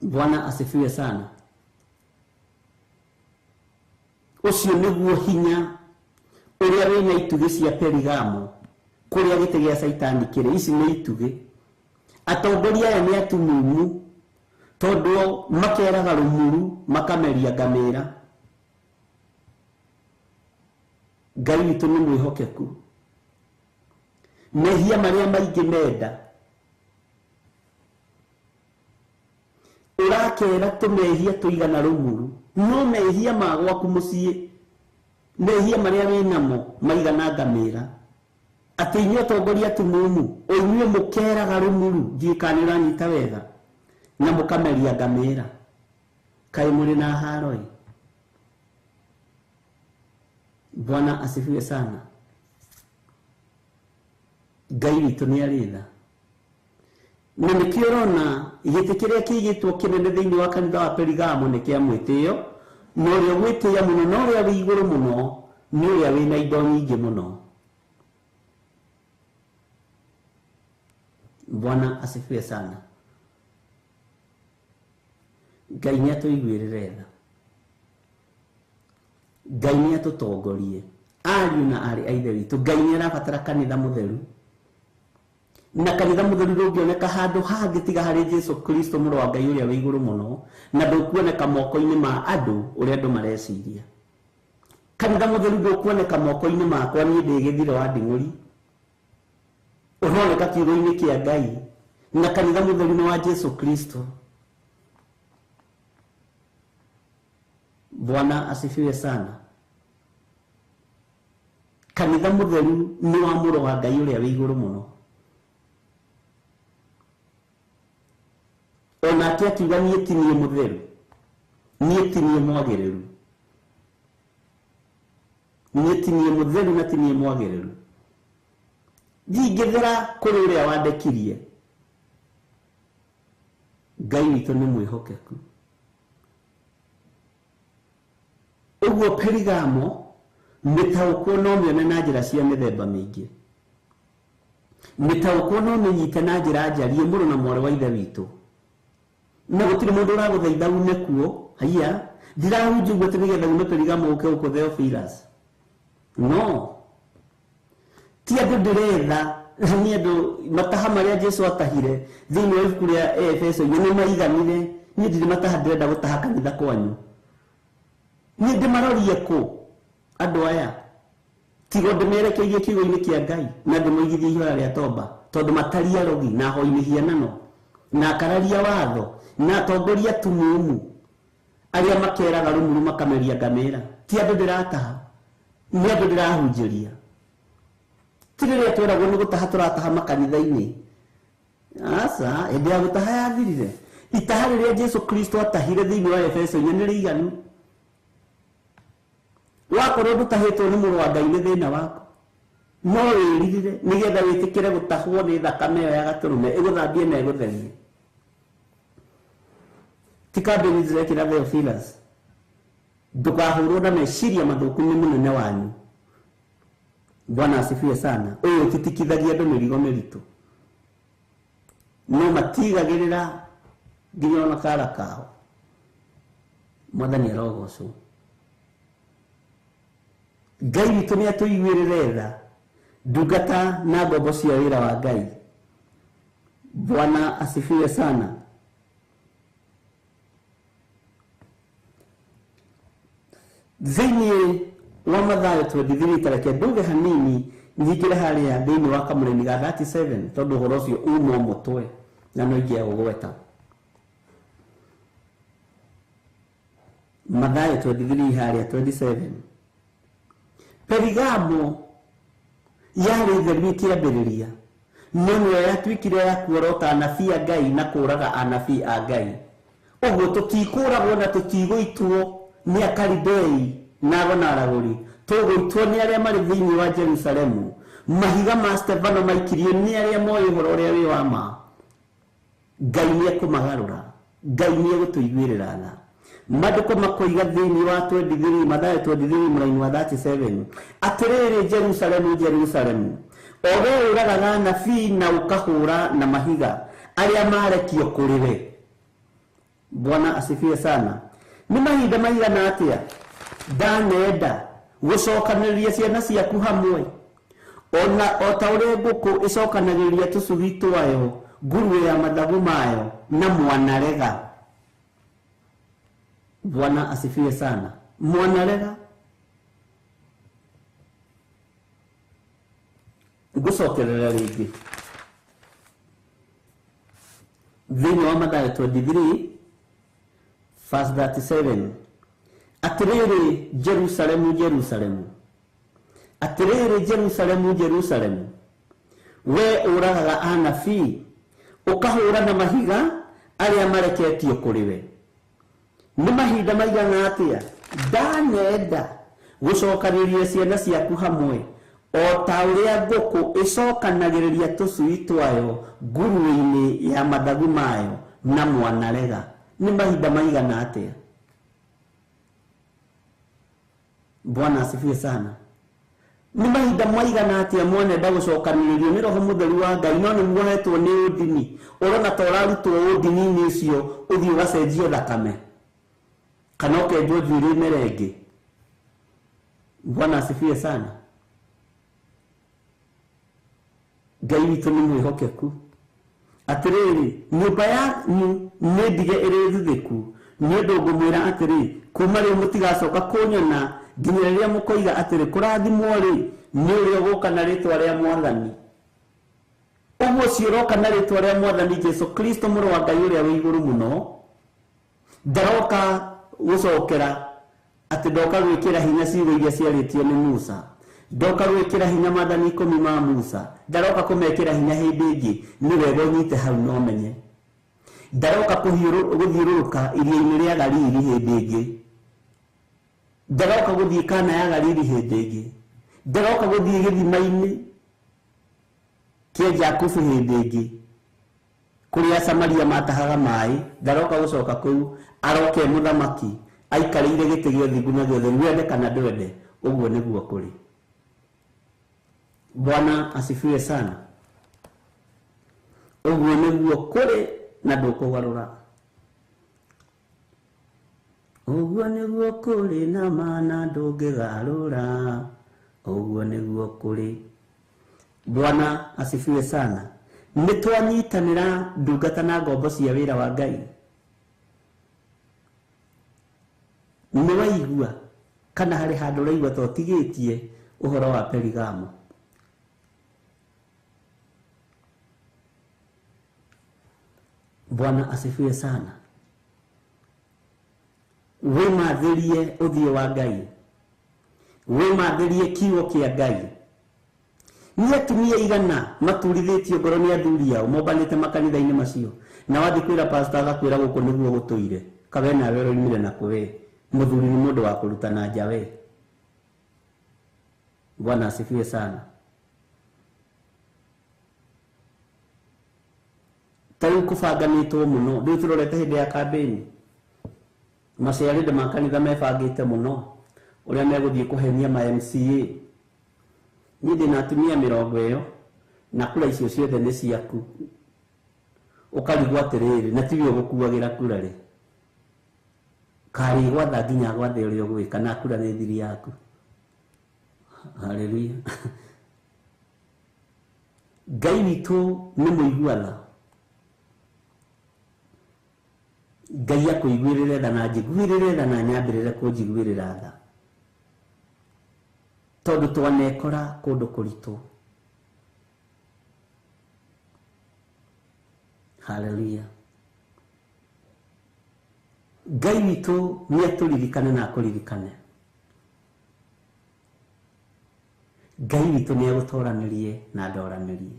Bwana asifiwe sana. Ũcio nĩguo hinya ũrĩa wĩna itugĩ cia Perigamo, kũrĩa gĩtĩ gĩa Caitani kĩrĩ. Ici nĩ itugĩ. Atongoria aya nĩ atumumu, tondũ makeraga rũmuru makameria ngamĩra. Ngai witũ nĩ mwĩhokeku. Mehia marĩa maingĩ menda, ũrakera tũmehia tũigana rũmuru, no mehia ma gwaku mũciĩ Mehia marĩa wĩ namo maigana ngamĩra. Atĩ inyuĩ atongoria tumumu, o inyuĩ mũkeraga rũmuru, ndiũĩ kana nĩ ũranyita wega, na mũkameria ngamĩra. Kaĩ mũrĩ na haro ĩ? Bwana asifiwe sana. Ngai witũ nĩ arĩ tha. Na nĩkĩo ũrona gĩtĩ kĩrĩa kĩigĩtwo kĩnene thĩinĩ wa kanitha wa Perigamo nĩ kĩa mwĩtĩo, na ũrĩa ũgwĩtĩĩa mũno na ũrĩa wĩ igũrũ mũno nĩ ũrĩa wĩna indo nyingĩ mũno. Bwana asifiwe sana. Ngai nĩ atũiguĩrĩre tha. Ngai nĩ atũtongorie. Ariũ na aarĩ a Ithe witũ, Ngai nĩ arabatara kanitha mũtheru. Na kanitha mũtheru ndũngĩoneka handũ hangĩ tiga harĩ Jesu Kristo mũrũ wa Ngai ũrĩa wĩ igũrũ mũno, na ndũkuoneka moko-inĩ ma andũ ũrĩa andũ mareciria. Kanitha mũtheru ndũkuoneka moko-inĩ makwa niĩ ndĩ gĩthiro wa nding'ũri. Ũroneka kiugo-inĩ kĩa Ngai, na kanitha mũtheru nĩ wa Jesu Kristo. Bwana asifiwe sana. Kanitha mũtheru nĩ wa mũrũ wa Ngai ũrĩa wĩ igũrũ mũno. Onake akiuga niĩ ti niĩ mũtheru, niĩ ti niĩ mwagĩrĩru, niĩ ti niĩ mũtheru na ti niĩ mwagĩrĩru. Ndingĩthera kũrĩ ũrĩa wandekirie. Ngai witũ nĩ mwĩhokeku. Ũguo Perigamo mĩtaũkwo no mĩone na njĩra cia mĩthemba mĩingĩ. Mĩtaũkwo no mĩnyite na njĩra njarie mũrũ na mwarĩ wa Ithe witũ. Na gũtirĩ mũndũ ũragũthaitha ume kuo, haiya, ndirahunjia ũguo atĩ nĩgetha ume Perigamo ũke gũkũ Theophilus. No, ti andũ ndĩretha, nĩ andũ mataha marĩa Jesu atahire thĩinĩ wa ibuku rĩa Efeso-inĩ nĩ maiganire. Niĩ ndirĩ mataha ndĩrenda gũtaha kanitha kwanyu. Niĩ ndĩmarorie kũ andũ aya? Tiga ndĩmerekeirie kiugo-inĩ kĩa Ngai na ndĩmoigithie ihora rĩa tomba, tondũ mataria arogi na ahoi mĩhianano na akararia watho na atongoria tumumu arĩa makeraga rũmuru makameria ngamĩra. Ti andũ ndĩrataha, nĩ andũ ndĩrahunjĩria. Ti rĩrĩa tweragwo nĩ gũtaha tũrataha makanitha-inĩ. Aca, hĩndĩ ya gũtaha yathirire. Itaha rĩrĩa Jesu Kristo atahire thĩinĩ wa Efeso-inĩ nĩ rĩiganu. Wakorwo ndũtahĩtwo nĩ mũrũ wa Ngai nĩ thĩna waku, no wĩririre nĩgetha wĩtĩkĩre gũtahwo nĩ thakame ĩyo ya gatũrũme ĩgũthambie na ĩgũtherie. Ti kambĩini ndĩrekĩra Theophilus, ndũkahũrwo na meciria mathũku nĩ mũnene wanyu. Bwana asifiwe sana. Ũyũ ũtitikithagia andũ mĩrigo mĩritũ, no matigagĩrĩra nginya ona kara kao. Mwathani arogocwo. Ngai witũ nĩ atũiguĩrĩre tha, ndungata na ngombo cia wĩra wa Ngai. Bwana asifiwe sana. Thĩinĩ wa Mathayo 23, tareke nduge hanini nyingĩre harĩa thĩinĩ wa kamũrĩmi ga 37, tondũ ũhoro ũcio uma mũtwe na no ingĩaga gũgweta. Mathayo 23 harĩa 27. Perigamo yarĩ theru ĩkĩambĩrĩria, no nĩyo yatuĩkire ya kuorota anabii a Ngai na kũũraga anabii a Ngai. Ũguo tũtikũragwo na tũtigũitwo nĩ Akalidei na ago na aragũri, tũgũitwo nĩ arĩa marĩ thĩinĩ wa Jerusalemu. Mahiga ma Stefano maikirio nĩ arĩa moĩ ũhoro ũrĩa wĩ wa ma. Ngai nĩ ekũmagarũra, Ngai nĩ egũtũiguĩrĩra tha. Maandĩko makoiga thĩinĩ wa 23, Mathayo 23 mũraini wa 37, atĩrĩrĩ Jerusalemu, Jerusalemu, o we ũragaga anabii na ũkahũra na mahiga arĩa marekio kũrĩ we. Bwana asifiwe sana. Nĩ mahinda maigana atĩa ndanenda gũcokanĩrĩria ciana ciaku hamwe, ona o ta ũrĩa ngũkũ ĩcokanagĩrĩria tũcui twayo nguruwe ya mathagu mayo na mwanarega. Bwana asifiwe sana. Mwanarega. Ngũcokerera rĩngĩ thĩinĩ wa Mathayo 23 verse 37, Atĩrĩrĩ Jerusalemu, Jerusalemu, atĩrĩrĩ Jerusalemu, Jerusalemu, we ũragaga anabii, ũkahũra na mahiga arĩa mareketio kũrĩ we. Nĩ mahinda maigana atĩa ndanenda gũcokanĩrĩria ciana ciaku hamwe, o ta ũrĩa ngũkũ ĩcokanagĩrĩria tũcui twayo nguruĩ-inĩ ya mathagu mayo, na mwanarega. Nĩ mahinda maigana atĩa? Bwana asifiwe sana. Nĩ mahinda maigana atĩa mwanenda gũcokanĩrĩrio nĩ Roho Mũtheru wa Ngai, no nĩ muohetwo nĩ ũndini. Ũrona ta ũrarutwo ũndini-inĩ ũcio ũthiĩ ũgacenjio thakame, kana ũkenjwo njuĩrĩ ĩmere ĩngĩ. Bwana asifiwe sana. Ngai witũ nĩ mwĩhokeku. Atĩrĩrĩ, nyũmba yanyu nĩ ndige ĩrĩ thuthĩku, nĩ ũndũ ngũmwĩra atĩrĩ, kuma rĩu mũtigacoka kũnyona nginya rĩrĩa mũkoiga atĩrĩ, kũrathimwo rĩ nĩ ũrĩa ũgũka na rĩtwa rĩa Mwathani. Ũguo ũcio ũroka na rĩtwa rĩa Mwathani Jesu Kristo, mũrũ wa Ngai ũrĩa wĩ igũrũ mũno, ndaroka gũcokera atĩ ndoka gwĩkĩra hinya ciugo iria ciarĩtio nĩ Musa, ndoka gwĩkĩra hinya maathani 10 ma Musa, ndaroka kũmekĩra hinya hĩndĩ ĩngĩ. Nĩ wega ũnyite hau na ũmenye. Ndaroka gũthiũrũrũka iria-inĩ rĩa Galili hĩndĩ ĩngĩ, ndaroka gũthiĩ Kana ya Galili hĩndĩ ĩngĩ, ndaroka gũthiĩ gĩthima-inĩ kĩa Jakubu hĩndĩ ĩngĩ, kũrĩa Samaria matahaga maĩ. Ndaroka gũcoka kũu, aroke mũthamaki aikarĩire gĩtĩ gĩa ũthingu na gĩa ũtheru, wende kana ndwende, ũguo nĩguo kũrĩ. Bwana asifiwe sana. Ũguo nĩguo kũrĩ na ndũkũgarũra. Ũguo nĩguo kũrĩ na ma na ndũngĩgarũra. Ũguo nĩguo kũrĩ. Bwana asifiwe sana. Nĩ twanyitanĩra ndungata na ngombo cia wĩra wa Ngai. Nĩ waigua kana harĩ handũ ũraigua ta ũtigĩtie ũhoro wa Perigamo? Bwana asifiwe sana. Wĩmathĩrie ũthiũ wa Ngai, wĩmathĩrie kiugo kĩa Ngai. Nĩ atumia igana maturithĩtio ngoro nĩ athuri ao mombanĩte makanitha-inĩ macio, na wathiĩ kwĩra pastor agakwĩra gũkũ nĩguo gũtũire, kawe nawe ũroimire na kũwe, mũthuri nĩ mũndũ wa kũrutana nja we. Bwana asifiwe sana. Ta rĩu kũbanganĩtwo mũno, rĩu tũrorete hĩndĩ ya kambĩni, maciarĩndĩ ma kanitha mebangĩte mũno ũrĩa megũthiĩ kũhenia ma MCA. Niĩ ndĩna atumia 20 ĩyo, na kura icio ciothe nĩ ciaku. Ũkarigwo atĩrĩrĩ, na tiwe ũgũkuagĩra kura rĩ, karĩ gwatha nginya gwathe ũrĩa ũgwĩka, na kura nĩ thiri yaku. Haleluya. Ngai witũ nĩ mũigua tha. Ngai akũiguĩrĩre tha na njiguĩrĩre tha na nyambĩrĩre kũnjiguĩrĩra tha, tondũ twanekora kũndũ kũritũ. Haleluya. Ngai witũ nĩ atũririkane na akũririkane. Ngai witũ nĩ agũtoranĩrie na ndoranĩrie.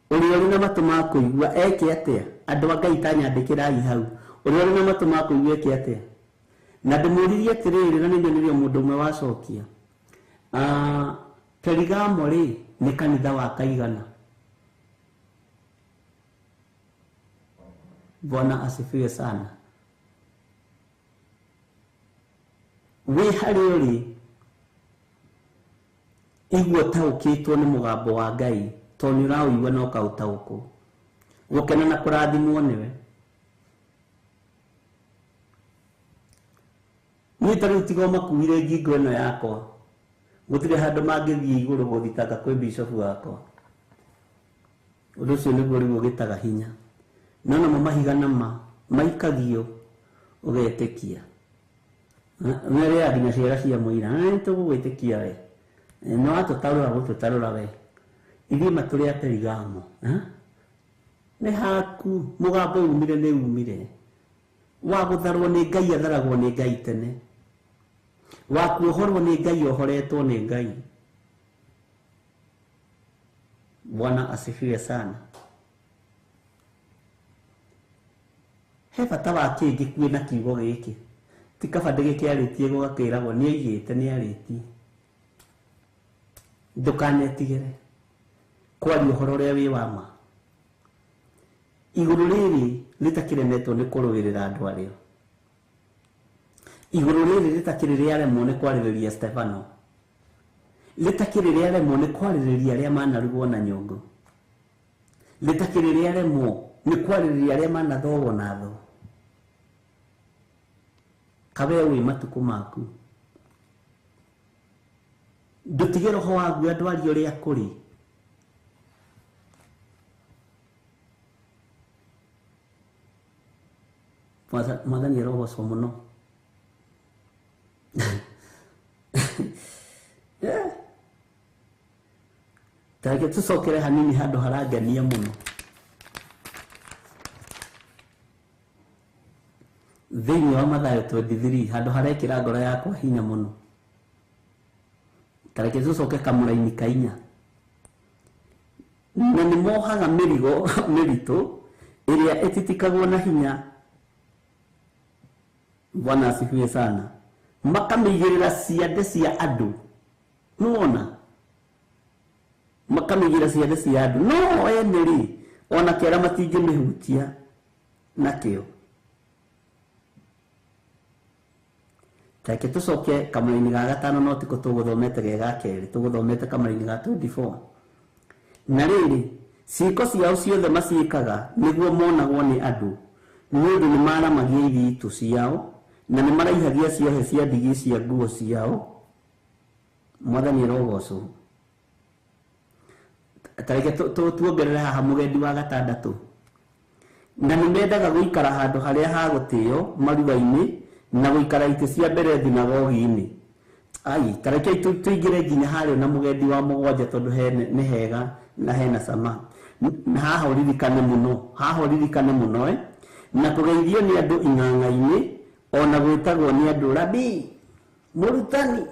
Ũrĩa ũrĩ na matũ ma kũigua eke atĩa? Andũ a Ngai tanyandĩkĩrai hau. Ũrĩa ũrĩ na matũ ma kũigua eke atĩa? Na ndĩmũririe atĩrĩrĩ, na nĩ nĩrĩo mũndũ ũmwe wacokia. Perigamo rĩ nĩ kanitha wa kaigana? Bwana asifiwe sana. Wĩ harĩa ũrĩ, igua ũtaũkĩtwo nĩ mũgambo wa Ngai, tondũ nĩ ũraũigua na ũkaũtaũkwo. Gũkena na kũrathimwo nĩwe. Niĩ ta rĩu tiga makuire ngingo ĩno yakwa, gũtirĩ handũ mangĩthiĩ igũrũ gũthitanga kwĩ bishop wakwa. Ũndũ ũcio nĩguo rĩu ũgĩtaga hinya. No namo mahiga nama maikagio ũgetĩkia. Nĩarĩaga nginya ciara cia mũira, nĩ tũgũgwĩtĩkia we, no watũtarũra gũtũtarũra we. Ithuĩ matũrĩ a Perigamo, nĩ haku mũgambo umire nĩ umire. Wa gũtharwo nĩ Ngai atharagwo nĩ Ngai tene. Wa kuohorwo nĩ Ngai ohoretwo nĩ Ngai. Bwana asifiwe sana. He bata wa kĩngĩ kwĩna kiugo gĩkĩ. Ti kaba ndĩgĩkĩarĩtie gũgakĩragwo nĩ aigĩte nĩ arĩtie. Ndũkanetigĩre kwaria ũhoro ũrĩa wĩ wa ma. Igũrũ rĩrĩ rĩtakĩremetwo nĩ kũrũĩrĩra andũ arĩo. Igũrũ rĩrĩ rĩtakĩrĩ rĩaremwo nĩ kwarĩrĩria Stefano. Rĩtakĩrĩ rĩaremwo nĩ kwarĩrĩria arĩa manarugwo na nyũngũ. Rĩtakĩrĩ rĩaremwo nĩ kwarĩrĩria arĩa manathogwo na thoo. Kawe wĩ matukũ maku. Ndũtige roho waku andũ aria ũrĩa kũrĩ. Mwathani arogocwo mũno. Tareke tũcokere hanini handũ harangenia mũno. Thĩinĩ wa Mathayo 23 handũ harekĩra ngoro yakwa hinya mũno. Tareke tũcoke kamũraini ka inya. Na nĩ mohaga mĩrigo mĩritũ ĩrĩa ĩtitikagwo na hinya. Bwana asifiwe sana. Makamĩigĩrĩra ciande cia andũ. Nĩwona? Makamĩigĩrĩra ciande cia andũ. No ene rĩ, ona kĩara matingĩmĩhutia nakĩo. Tareke tũcoke kamũraini ga gatano no tiko tũgũthomete ge ga kerĩ, tũgũthomete kamũraini ga 24. Na rĩrĩ, ciĩko ciao ciothe maciĩkaga nĩguo monagwo nĩ andũ, nĩ ũndũ nĩ maramagia ithitũ ciao na nĩ maraihagia ciohe cia ndigi cia nguo ciao. Mwathani arogocwo. Tareke tuongerere haha mũgendi wa gatandatũ. Na nĩ mendaga gũikara handũ harĩa ha gũtĩo maruga-inĩ na gũikara itĩ cia mbere thunagogi-inĩ. Ai, tareke tũingĩre nginya harĩa na mũgendi wa mũgwanja tondũ nĩ hega na hena cama. Na haha ũririkane mũno, haha ũririkane mũno Na kũgeithio nĩ andũ ing'ang'a-inĩ ona gwĩtagwo nĩ andũ rabi, mũrutani.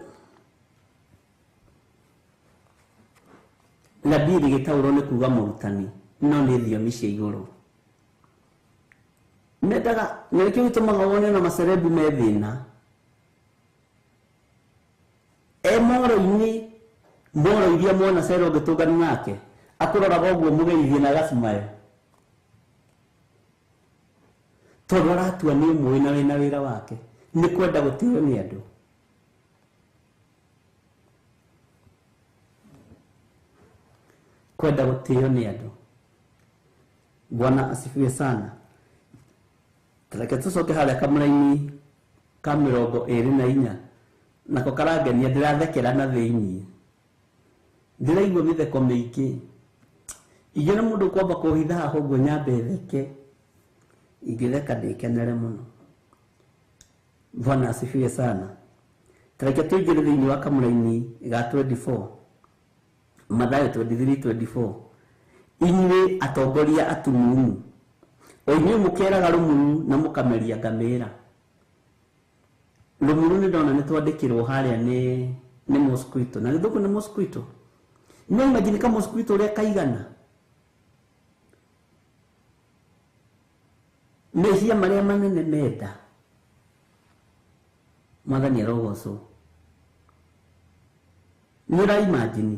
Rabi rĩgĩtaũrwo nĩ kuga mũrutani, no nĩ thiomi cia igũrũ. Mendaga, na nĩkĩo gĩtũmaga wone na macerebu me thĩna. E moro-inĩ, moro iria mwana cero ũngĩtũngana nake, akũroraga ũguo mũgeithie na agacumayo. Tondũ aratua nĩ ũmũĩ na wĩna wĩra wake, nĩ kwenda gũtĩo nĩ andũ. Kwenda gũtĩo nĩ andũ. Bwana asifiwe sana. Tareke tũcoke harĩa kamũraini ka 24 nako karangenia ndĩrathekera na thĩiniĩ. Ndĩraigua mĩtheko mĩingĩ. Ingĩona mũndũ kwamba kũhitha haha ũguo nyambe theke. Ingĩtheka ndĩkenere mũno. Bwana asifiwe sana. Tareke tũingĩre thĩinĩ wa kamũraini ga 24. Mathayo 23:24. Inyuĩ atongoria atumumu, o inyuĩ mũkeraga rũmuru na mũkameria ngamĩra. Rũmuru nĩ ndona nĩ twandĩkĩrwo harĩa nĩ mosquito. Na gĩthũngũ nĩ mosquito. No imagine ka mosquito ũrĩa kaigana. Mehia marĩa manene menda. Mwathani arogocwo. Nĩ ũra imagine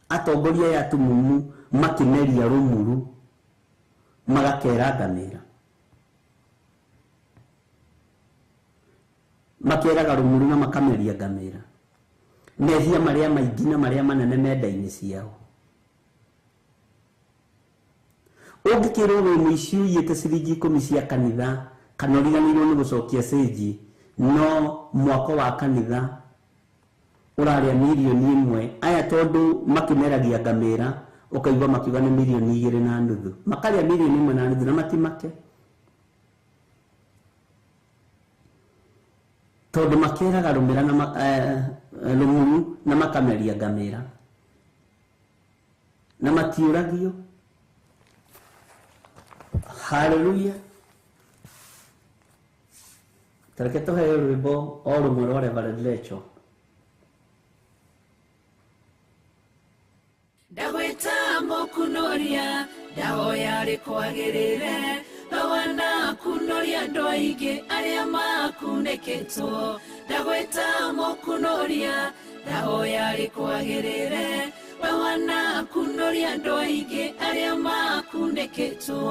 atongoria aya atumumu makĩmeria rũmuru magakera ngamĩra. Makeraga rũmuru na makameria ngamĩra. Mehia marĩa maingĩ na marĩa manene menda-inĩ ciao. Ũngĩkĩrwo wĩ mũici ũiyĩte ciringi 10 cia kanitha kana ũriganĩirwo nĩ gũcokia cĩnji, no mwako wa kanitha ũrarĩa mirioni 1. Aya tondũ makĩmeragia ngamĩra ũkaigua makiuga nĩ mirioni 2.5. Makarĩa mirioni 1.5 na matimake. Tondũ makeraga rũmĩra na rũmuru na makameria ngamĩra. Na matiũragio. Hallelujah. Tareke tũheo rwĩmbo o rũmwe rwa Reverend Rachel. Ndagwĩta mũkunoria ndahoya rĩkwagĩrĩre wana kunoria andũ aingĩ arĩa makunĩkĩtwo. Ndagwĩta mũkunoria ndahoya rĩkwagĩrĩre wana kunoria andũ aingĩ arĩa makunĩkĩtwo.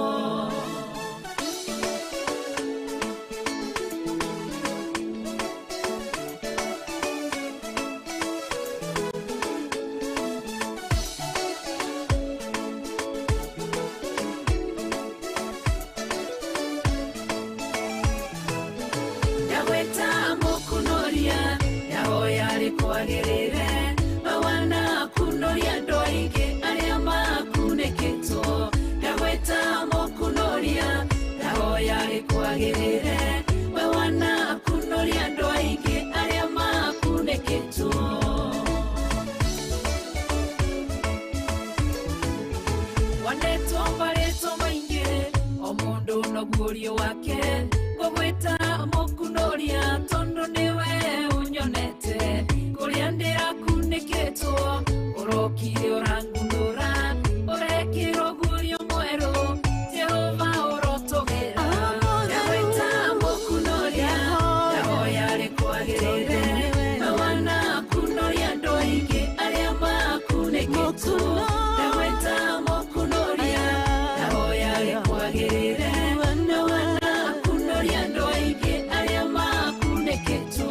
Ndagwĩta mũkunoria ndahoya rĩkwagĩrĩre wana kunoria andũ aingĩ arĩa makunĩkĩtwo. Ndagwĩta mũkunoria ndahoya rĩkwagĩrĩre wana kunoria andũ aingĩ arĩa makunĩkĩtwo. Wanetwo marĩtwo maingĩ o mũndũ noguo wake ngũgwĩta mũkunoria tondũ nĩwe ũnyonete kũrĩa ndĩrakunĩkĩtwo ũrokire ũrangunũra ũrekĩrwo guorio mwerũ Jehova ũrotũgĩra. Ndagwĩta mũkunoria ndahoya rĩkwagĩrĩre wana kunoria andũ aingĩ arĩa makunĩkĩtwo. Ndagwĩta mũkunoria ndahoya rĩkwagĩrĩre wana kunoria andũ aingĩ arĩa makunĩkĩtwo.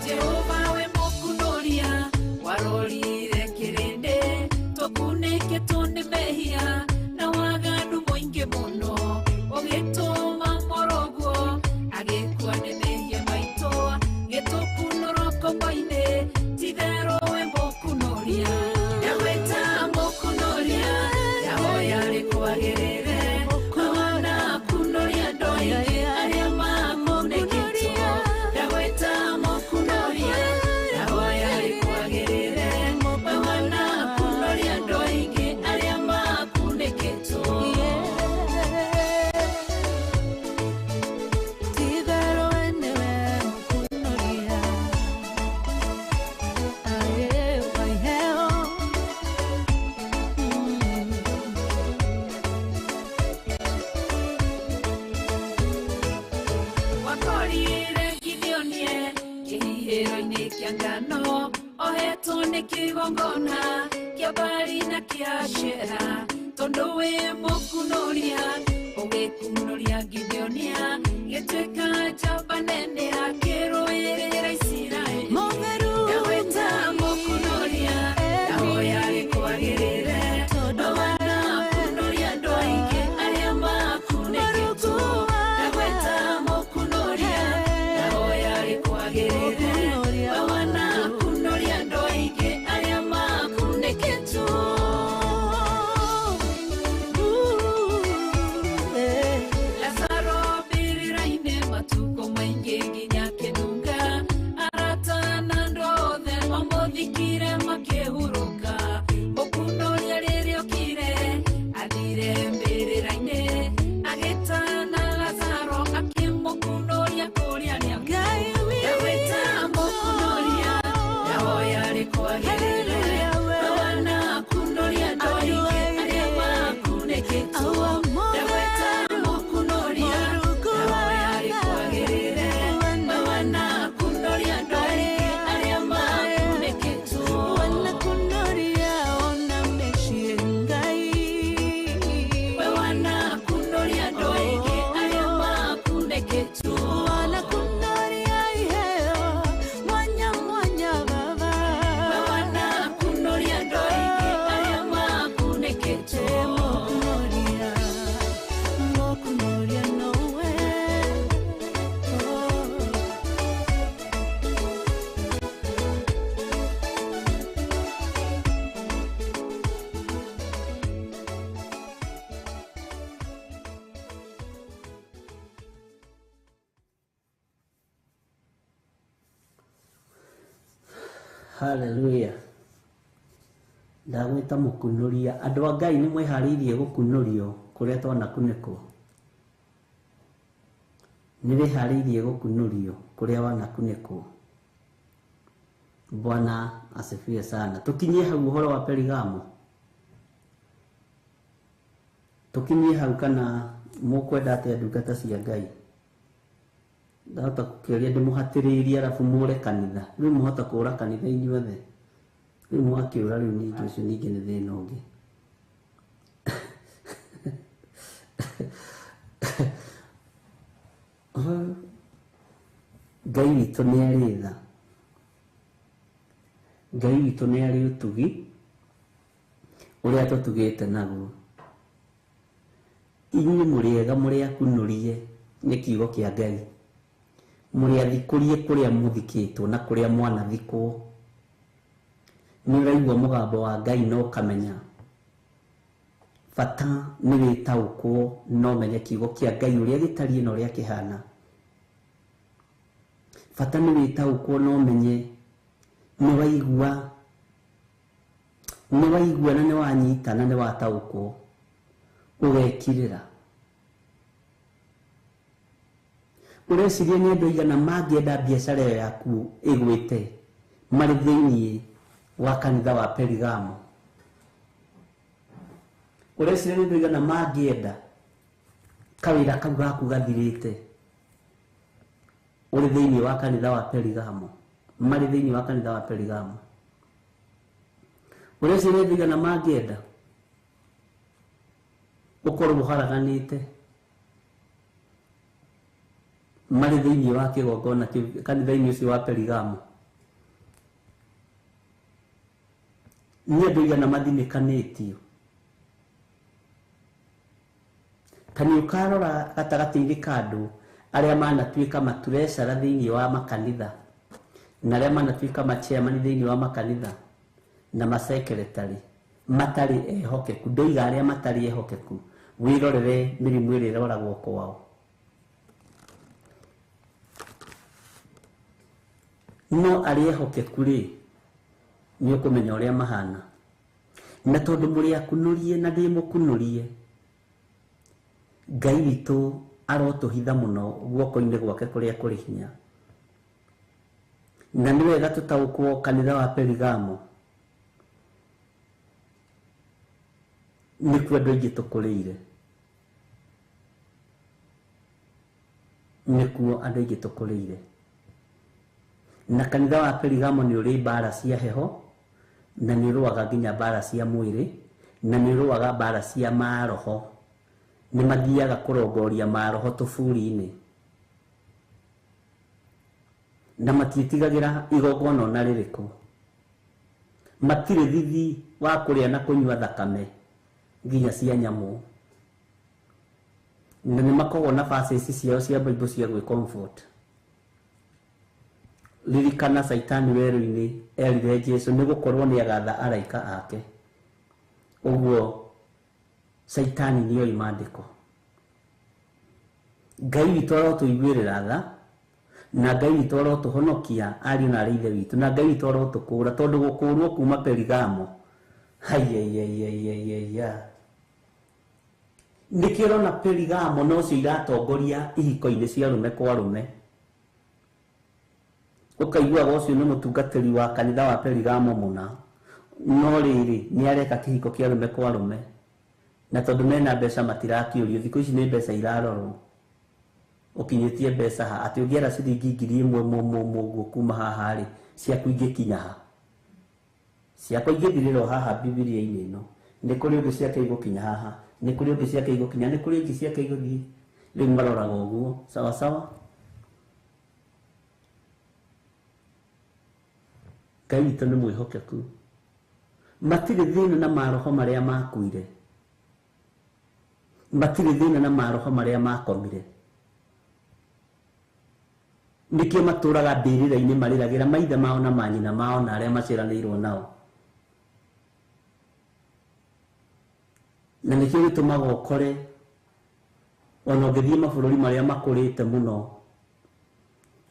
Jehova we mũkunoria warorire kĩrĩndĩ tũkunĩkĩtwo nĩ mehia na waganu mũingĩ mũno ũgĩtũma mũroguo agĩkua nĩ mehia maitũ gĩtũkunũra ngombo-inĩ titherũ we mũkunoria. Ndagwĩta mũkunoria ndahoya rĩkwagĩrĩre wana kunoria andũ aingĩ arĩa makunĩkĩtwo. Ndagwĩta mũkunoria ndahoya rĩkwagĩrĩre wana kunoria andũ aingĩ arĩa makunĩkĩtwo. Wakorire Gideonie kĩhihĩro-inĩ kĩa ngano ohetwo nĩ kĩgongona kĩa Baali na kĩa Ashera tondũ wĩ mũkunoria ũgĩkunoria Gideonia gĩtuĩka njamba nene akĩrũĩrĩra Isiraeli. Ndagwĩta mũkunoria ndahoya rĩkwagĩrĩre wana kunoria andũ aingĩ arĩa makunĩkĩtwo. Ndagwĩta mũkunoria ndahoya rĩkwagĩrĩre wana kunoria andũ aingĩ arĩa makunĩkĩtwo. Lazaro mbĩrĩra-inĩ matukũ maingĩ nginya kĩnunga arata na andũ othe mamũthikire makĩhurũka. Mũkunoria rĩrĩa okire athire mbĩrĩra-inĩ agĩtana Lazaro akĩmũkunoria kũrĩa arĩa. Ndagwĩta mũkunoria ndahoya rĩkwagĩrĩre wana kunoria andũ aingĩ arĩa makunĩkĩtwo. Ndagwĩta mũkunoria ndahoya rĩkwagĩrĩre wana kunoria andũ aingĩ arĩa makunĩkĩtwo. We wana kunoria andũ aingĩ arĩa makunĩkĩtwo. We wana kunoria andũ aingĩ arĩa makunĩkĩtwo. Hallelujah. Ndagwĩta mũkunoria andũ a Ngai nĩ mwĩharĩirie gũkunorio. kũrĩa twanakunĩkwo? Nĩ wĩharĩirie gũkunũrio kũrĩa wanakunĩkwo? Bwana asifiwe sana. Tukinyie hau ũhoro wa Perigamo, tukinyie hau kana mũkwenda atĩa ndungata cia Ngai? Ndahota gũkĩũria ndĩmũhatĩrĩirie arabu mũre kanitha. Rĩu mũhota kũra kanitha inyuothe, rĩu mwakĩũra rĩu ningĩ ũcio ningĩ nĩ thĩna ũngĩ. Ngai witũ nĩ arĩ tha, Ngai witũ nĩ arĩ ũtugi ũrĩa tũtugĩte naguo. Inyuĩ mũrĩ ega, mũrĩ akunũrie nĩ kiugo kĩa Ngai, mũrĩ athikũrie kũrĩa mũthikĩtwo na kũrĩa mwanathikwo. Nĩ ũraigua mũgambo wa Ngai na ũkamenya bata nĩ wĩtaũkwo na ũmenye kiugo kĩa Ngai ũrĩa gĩtariĩ na ũrĩa kĩhana. Bata nĩ wĩtaũkwo na ũmenye nĩ waigua, nĩ waigua na nĩ wanyita na nĩ wataũkwo, ũgekirĩra. Ũreciria nĩ andũ aigana mangĩenda biacara ĩyo yaku ĩgwĩte marĩ thĩiniĩ wa kanitha wa Perigamo? Ũreciria nĩ andũ aigana mangĩenda kawĩra kau gaku gathirĩte ũrĩ thĩiniĩ wa kanitha wa Perigamo, marĩ thĩiniĩ wa kanitha wa Perigamo? Ũreciria nĩ andũ aigana mangĩenda ũkorwo ũharaganĩte marĩ thĩiniĩ wa kĩgongona kĩu kanitha-inĩ ũcio wa Perigamo? Nĩ andũ aigana mathinĩkanĩtio? Ta nĩ ũkarora gatagatĩ-inĩ ka andũ arĩa manatuĩka maturecara thĩiniĩ wa makanitha na arĩa manatuĩka machairman thĩiniĩ wa makanitha na masekretary matarĩ ehokeku. Ndoiga arĩa matarĩ ehokeku, wĩrorere mĩrimũ ĩrĩa ĩroragwo kwao. No arĩa ehokeku rĩ, nĩ ũkũmenya ũrĩa mahana. Na tondũ mũrĩ akunũrie na ndĩ mũkunũrie, Ngai witũ arotũhitha mũno guoko-inĩ gwake kũrĩa kũrĩ hinya. Na nĩ wega tũtaũkwo kanitha wa Perigamo nĩkuo andũ aingĩ tũkũrĩire, nĩkuo andũ aingĩ tũkũrĩire. Na kanitha wa Perigamo nĩ ũrĩ mbara cia heho, na nĩ ũrũaga nginya mbara cia mwĩrĩ, na nĩ ũrũaga mbara cia maroho. Nĩ mathiaga kũrongoria maroho tũburi-inĩ, na matiĩtigagĩra igongona ona rĩrĩkũ. Matirĩ thithi wa kũrĩa na kũnyua thakame nginya cia nyamũ, na nĩ makoragwo na verses ciao cia Bible cia gwĩ comfort. Ririkana Caitani werũ-inĩ erire Jesu nĩ gũkorwo nĩ agatha araika ake. Ũguo Caitani nĩoĩ maandĩko. Ngai witũ arotũiguĩrĩra tha, na Ngai witũ arotũhonokia ariũ na arĩ ithe witũ, na Ngai witũ arotũkũũra, tondũ gũkũũrwo kuma Perigamo haiyaiyaiyaiya. Nĩkĩo ũrona Perigamo nocio iratongoria ihiko-inĩ cia arũme kwa arũme. Ũkaiguaga ũcio nĩ mũtungatĩri wa kanitha wa Perigamo mũna, no rĩrĩ nĩ areka kĩhiko kĩa arũme kwa arũme, na tondũ mena mbeca matirakĩũrio. Thikũ ici nĩ mbeca irarorwo, ũkinyĩtie mbeca ha atĩ ũngĩara ciringi 1000 mũguo kuma haha rĩ, ciaku ingĩkinya ha? Ciakwa ingĩthirĩra o haha Bibilia-inĩ ĩno. Nĩ kũrĩ ũngĩ ciake igũkinya haha, nĩ kũrĩ ũngĩ ciake igũkinya, nĩ kũrĩ ũngĩ ciake igũthiĩ. Rĩu maroraga ũguo sawa sawa. Ngai witũ nĩ mwĩhokeku, matirĩ thĩna na maroho marĩa makuire, matirĩ thĩna na maroho marĩa makomire. Nĩkĩo matũraga mbĩrĩra-inĩ marĩragĩra maithe mao na manyina mao na arĩa maciaranĩirwo nao. Na nĩkĩo gĩtũmaga ũkore ona ũngĩthiĩ mabũrũri marĩa makũrĩte mũno,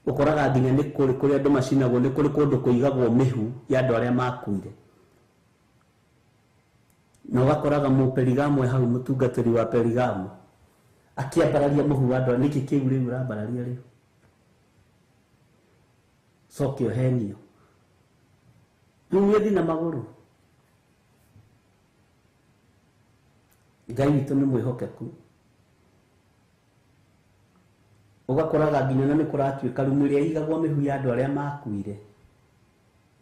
ũkoraga nginya nĩ kũrĩ kũrĩa andũ macinagwo, nĩ kũrĩ kũndũ kũigagwo mĩhu ya andũ arĩa makuire. Na ũgakoraga mũperigamo hau mũtungatĩri wa perigamo akĩambararia mũhu wa andũ nĩkĩ kĩu rĩu ũrambararia rĩu coke ũhenio rĩu nĩ na magũrũ. Ngai witũ nĩ mwĩhokeku. Ũgakoraga nginya na nĩ kũratuĩka rumu ĩrĩa ĩigagwo mĩhu ya andũ arĩa makuire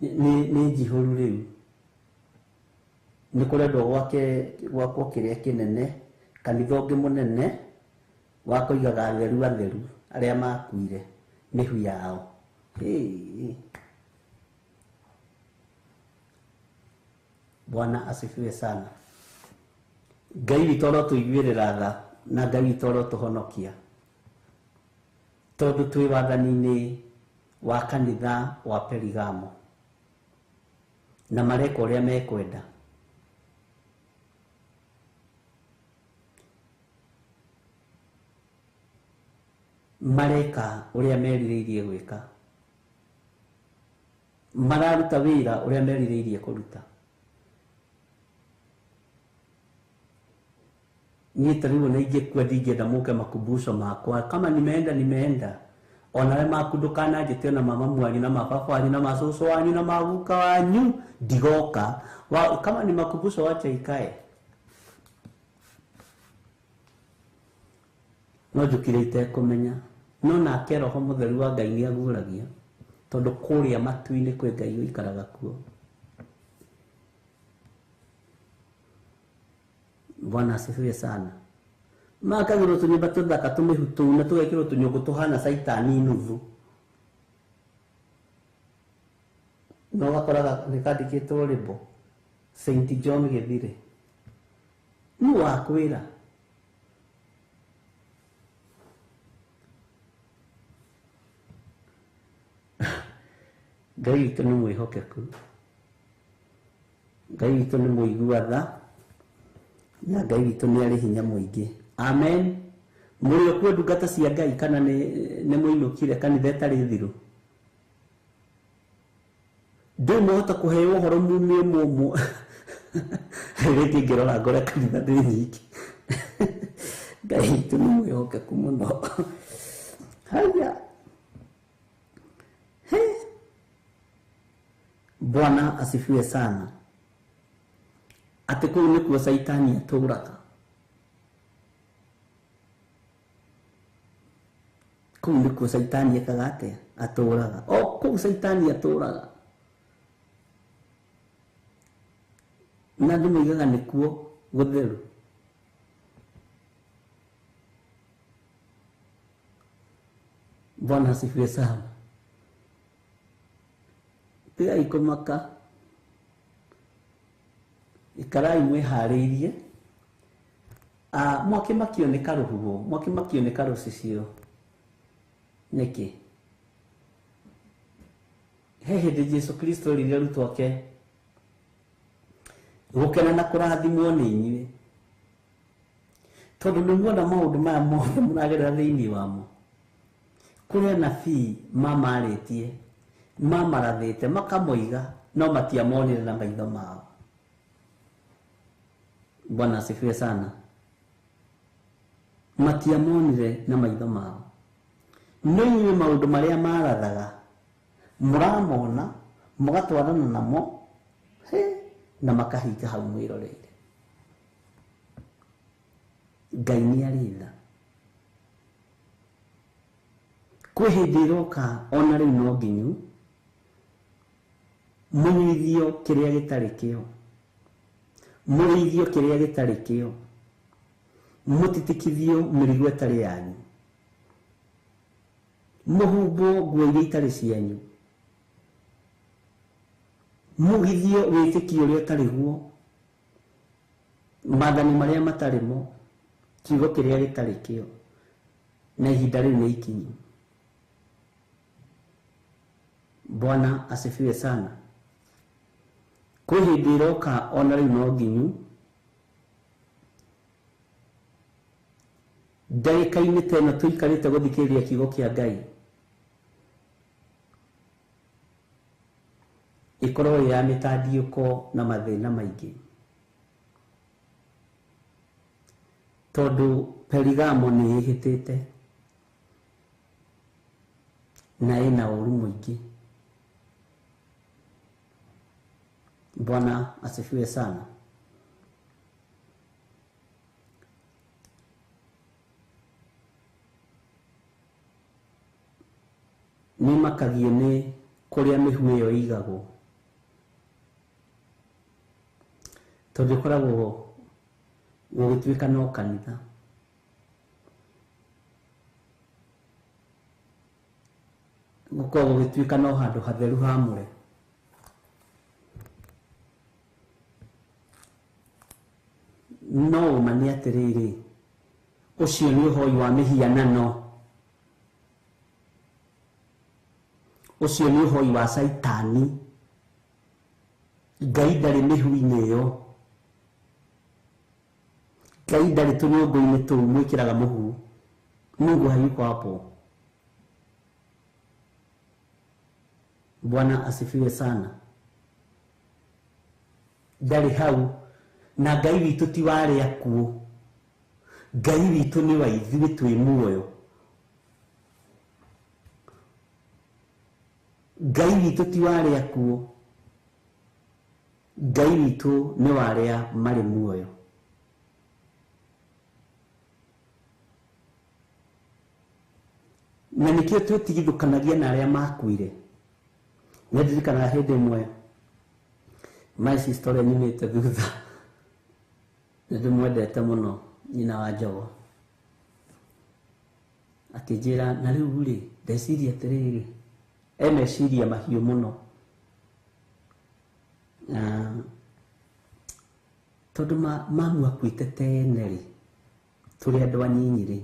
nĩ njihũru rĩu. Nĩ kũrendwo gwake gwakwo kĩrĩa kĩnene kanitha ũngĩ mũnene wa kũigaga atheru atheru arĩa makuire mĩhu yao. Hey. Bwana asifiwe sana. Ngai witũ arotũiguĩrĩra tha na Ngai witũ arotũhonokia tondũ twĩ wathani-inĩ wa kanitha wa Perigamo na mareka ũrĩa mekwenda. Mareka ũrĩa merirĩirie gwĩka, mararuta wĩra ũrĩa merirĩirie kũruta. Niĩ ta rĩu ona ingĩkua ndingĩenda mũke makumbusho makwa kama nimeenda nimeenda. Onawe maku ndũkananjĩte ona mamamu wanyu na mababa wanyu na macũcũ wanyu na maguka wanyu ndigoka. Kama ni makumbusho wacha ikae. No njũkire itekũmenya no nake Roho Mũtheru wa Ngai nĩ aguũragia tondũ kũrĩa matu-inĩ kwĩ Ngai ũikaraga kuo. Bwana asifiwe sana. Makagĩrwo tũnyũmba tũthaka tũmĩhu tũu na tũgekĩrwo tũnyũngũ tũhana caitani nuthu. Na ũgakoraga nĩ kandĩkĩtwo rĩmbo Saint John Gĩthire. Nũ wakwĩra? Ngai witũ nĩ mwĩhokeku. Ngai witũ nĩ mũigua tha na Ngai witũ nĩ arĩ hinya mũingĩ. Amen. Mũrĩ okuo ndungata cia Ngai kana nĩ mũinũkire kanitha ĩtarĩ thiru? Ndũĩ mwahota kũheo ũhoro mumie mũmũ. Rĩngĩ ngĩrora ngore kanitha ndĩ nyingĩ. Ngai witũ nĩ mwĩhokeku mũno. Haya. Bwana asifiwe sana. Atĩ kũu nĩkuo caitani atũraga. Kũu nĩkuo caitani ekaga atĩa? Atũraga. O kũu caitani atũraga. Na andũ moigaga nĩkuo gũtheru. Bwana asifiwe sana. Tigai kũmaka. Ikarai mwĩharĩirie. Mwakĩmakio nĩ karũhuho, mwakĩmakio nĩ karũcicio. Nĩkĩ? He hĩndĩ Jesu Kristo erire arutwo ake gũkena na kũrathimwo nĩ inyuĩ tondũ nĩ muona maũndũ maya mothe mũragerera thĩinĩ wamo. Kũrĩ anabii mamarĩtie, mamarathĩte, makamoiga no matiamonire na maitho mao. Bwana asifiwe sana. Matiamonire na maitho mao. No inyuĩ maũndũ marĩa marathaga mũramona mũgatwarana namo na makahinga hau mwĩroreire. Ngai nĩ arĩ tha. Kwĩ hĩndĩ ĩroka ona rĩu no nginyu mũnyuithio kĩrĩa gĩtarĩ kĩo, mũrĩithio kĩrĩa gĩtarĩ kĩo, mũtitikithio mĩrigo ĩtarĩ yanyu, mũhumbwo nguo iria itarĩ cianyu, mũgithio wĩtĩkio ũrĩa ũtarĩ guo, maathani marĩa matarĩ mo, kiugo kĩrĩa gĩtarĩ kĩo, na ihinda rĩu nĩ ikinyu. Bwana asifiwe sana. Kwĩ hĩndĩ ĩroka ona rĩu no nginyu ndagĩka-inĩ ta ĩno tũikarĩte gũthikĩrĩria kiugo kĩa Ngai ĩkorwo ĩ ya mĩtandiũko na mathĩna maingĩ. Tondũ Perigamo nĩ ĩhĩtĩte na ĩna ũru mũingĩ. Bwana asifiwe sana. Nĩ makagio nĩ kũrĩa mĩhu ĩyo ĩigagwo, tondũ ĩkoragwo gũgĩtuĩka no kanitha. Gũkoragwo gũgĩtuĩka no handũ hatheru hamũre. No ũma nĩ atĩrĩrĩ, ũcio nĩ ũhoi wa mĩhianano, ũcio nĩ ũhoi wa caitani. Ngai ndarĩ mĩhu-inĩ ĩyo, Ngai ndarĩ tũnyũngũ-inĩ tũu mwĩkĩraga mũhu. Mungu hayuko hapo. Bwana asifiwe sana. Ndarĩ hau. Na Ngai witũ ti wa arĩa akuũ, Ngai witũ nĩ wa ithuĩ twĩ muoyo. Ngai witũ ti wa arĩa akuũ, Ngai witũ nĩ wa arĩa marĩ muoyo. Na nĩkĩo twĩtigithũkanagia na arĩa makuire. Nĩ ndirikanaga hĩndĩ ĩmwe my sister ũrĩa nyumĩte thutha, nĩ ndĩmwendete mũno, nyina wa Njogo, akĩnjĩra na rĩu rĩ ndeciria atĩrĩrĩ, e meciria mahiũ mũno, tondũ mamu akuĩte tene rĩ, tũrĩ andũ anyinyi rĩ,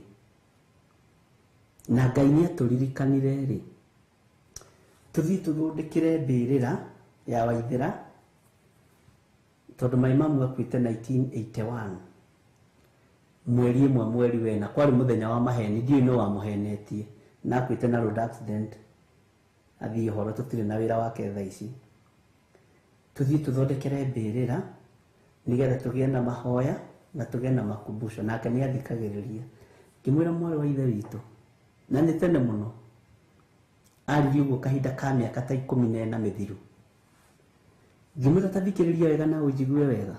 na Ngai nĩ atũririkanire rĩ, tũthiĩ tũthondekere mbĩrĩra ya Waithĩra, tondũ my mamu akuĩte 1981 mweri ĩmwe mweri wena, kwarĩ mũthenya wa maheni, ndiũĩ nũ wamũhenetie, na akuĩte na road accident, athiĩ ũhoro tũtirĩ na wĩra wake thaa ici. Tũthiĩ tũthondekere mbĩrĩra nĩgetha tũgĩe na mahoya na tũgĩe na makumbusho. Nake nĩ athikagĩrĩria. Ngĩmwĩra mwarĩ wa ithe witũ, na nĩ tene mũno, aririe ũguo kahinda ka mĩaka ta 14 mĩthiru. Ngĩmwĩra ta thikĩrĩria wega na ũnjigue wega,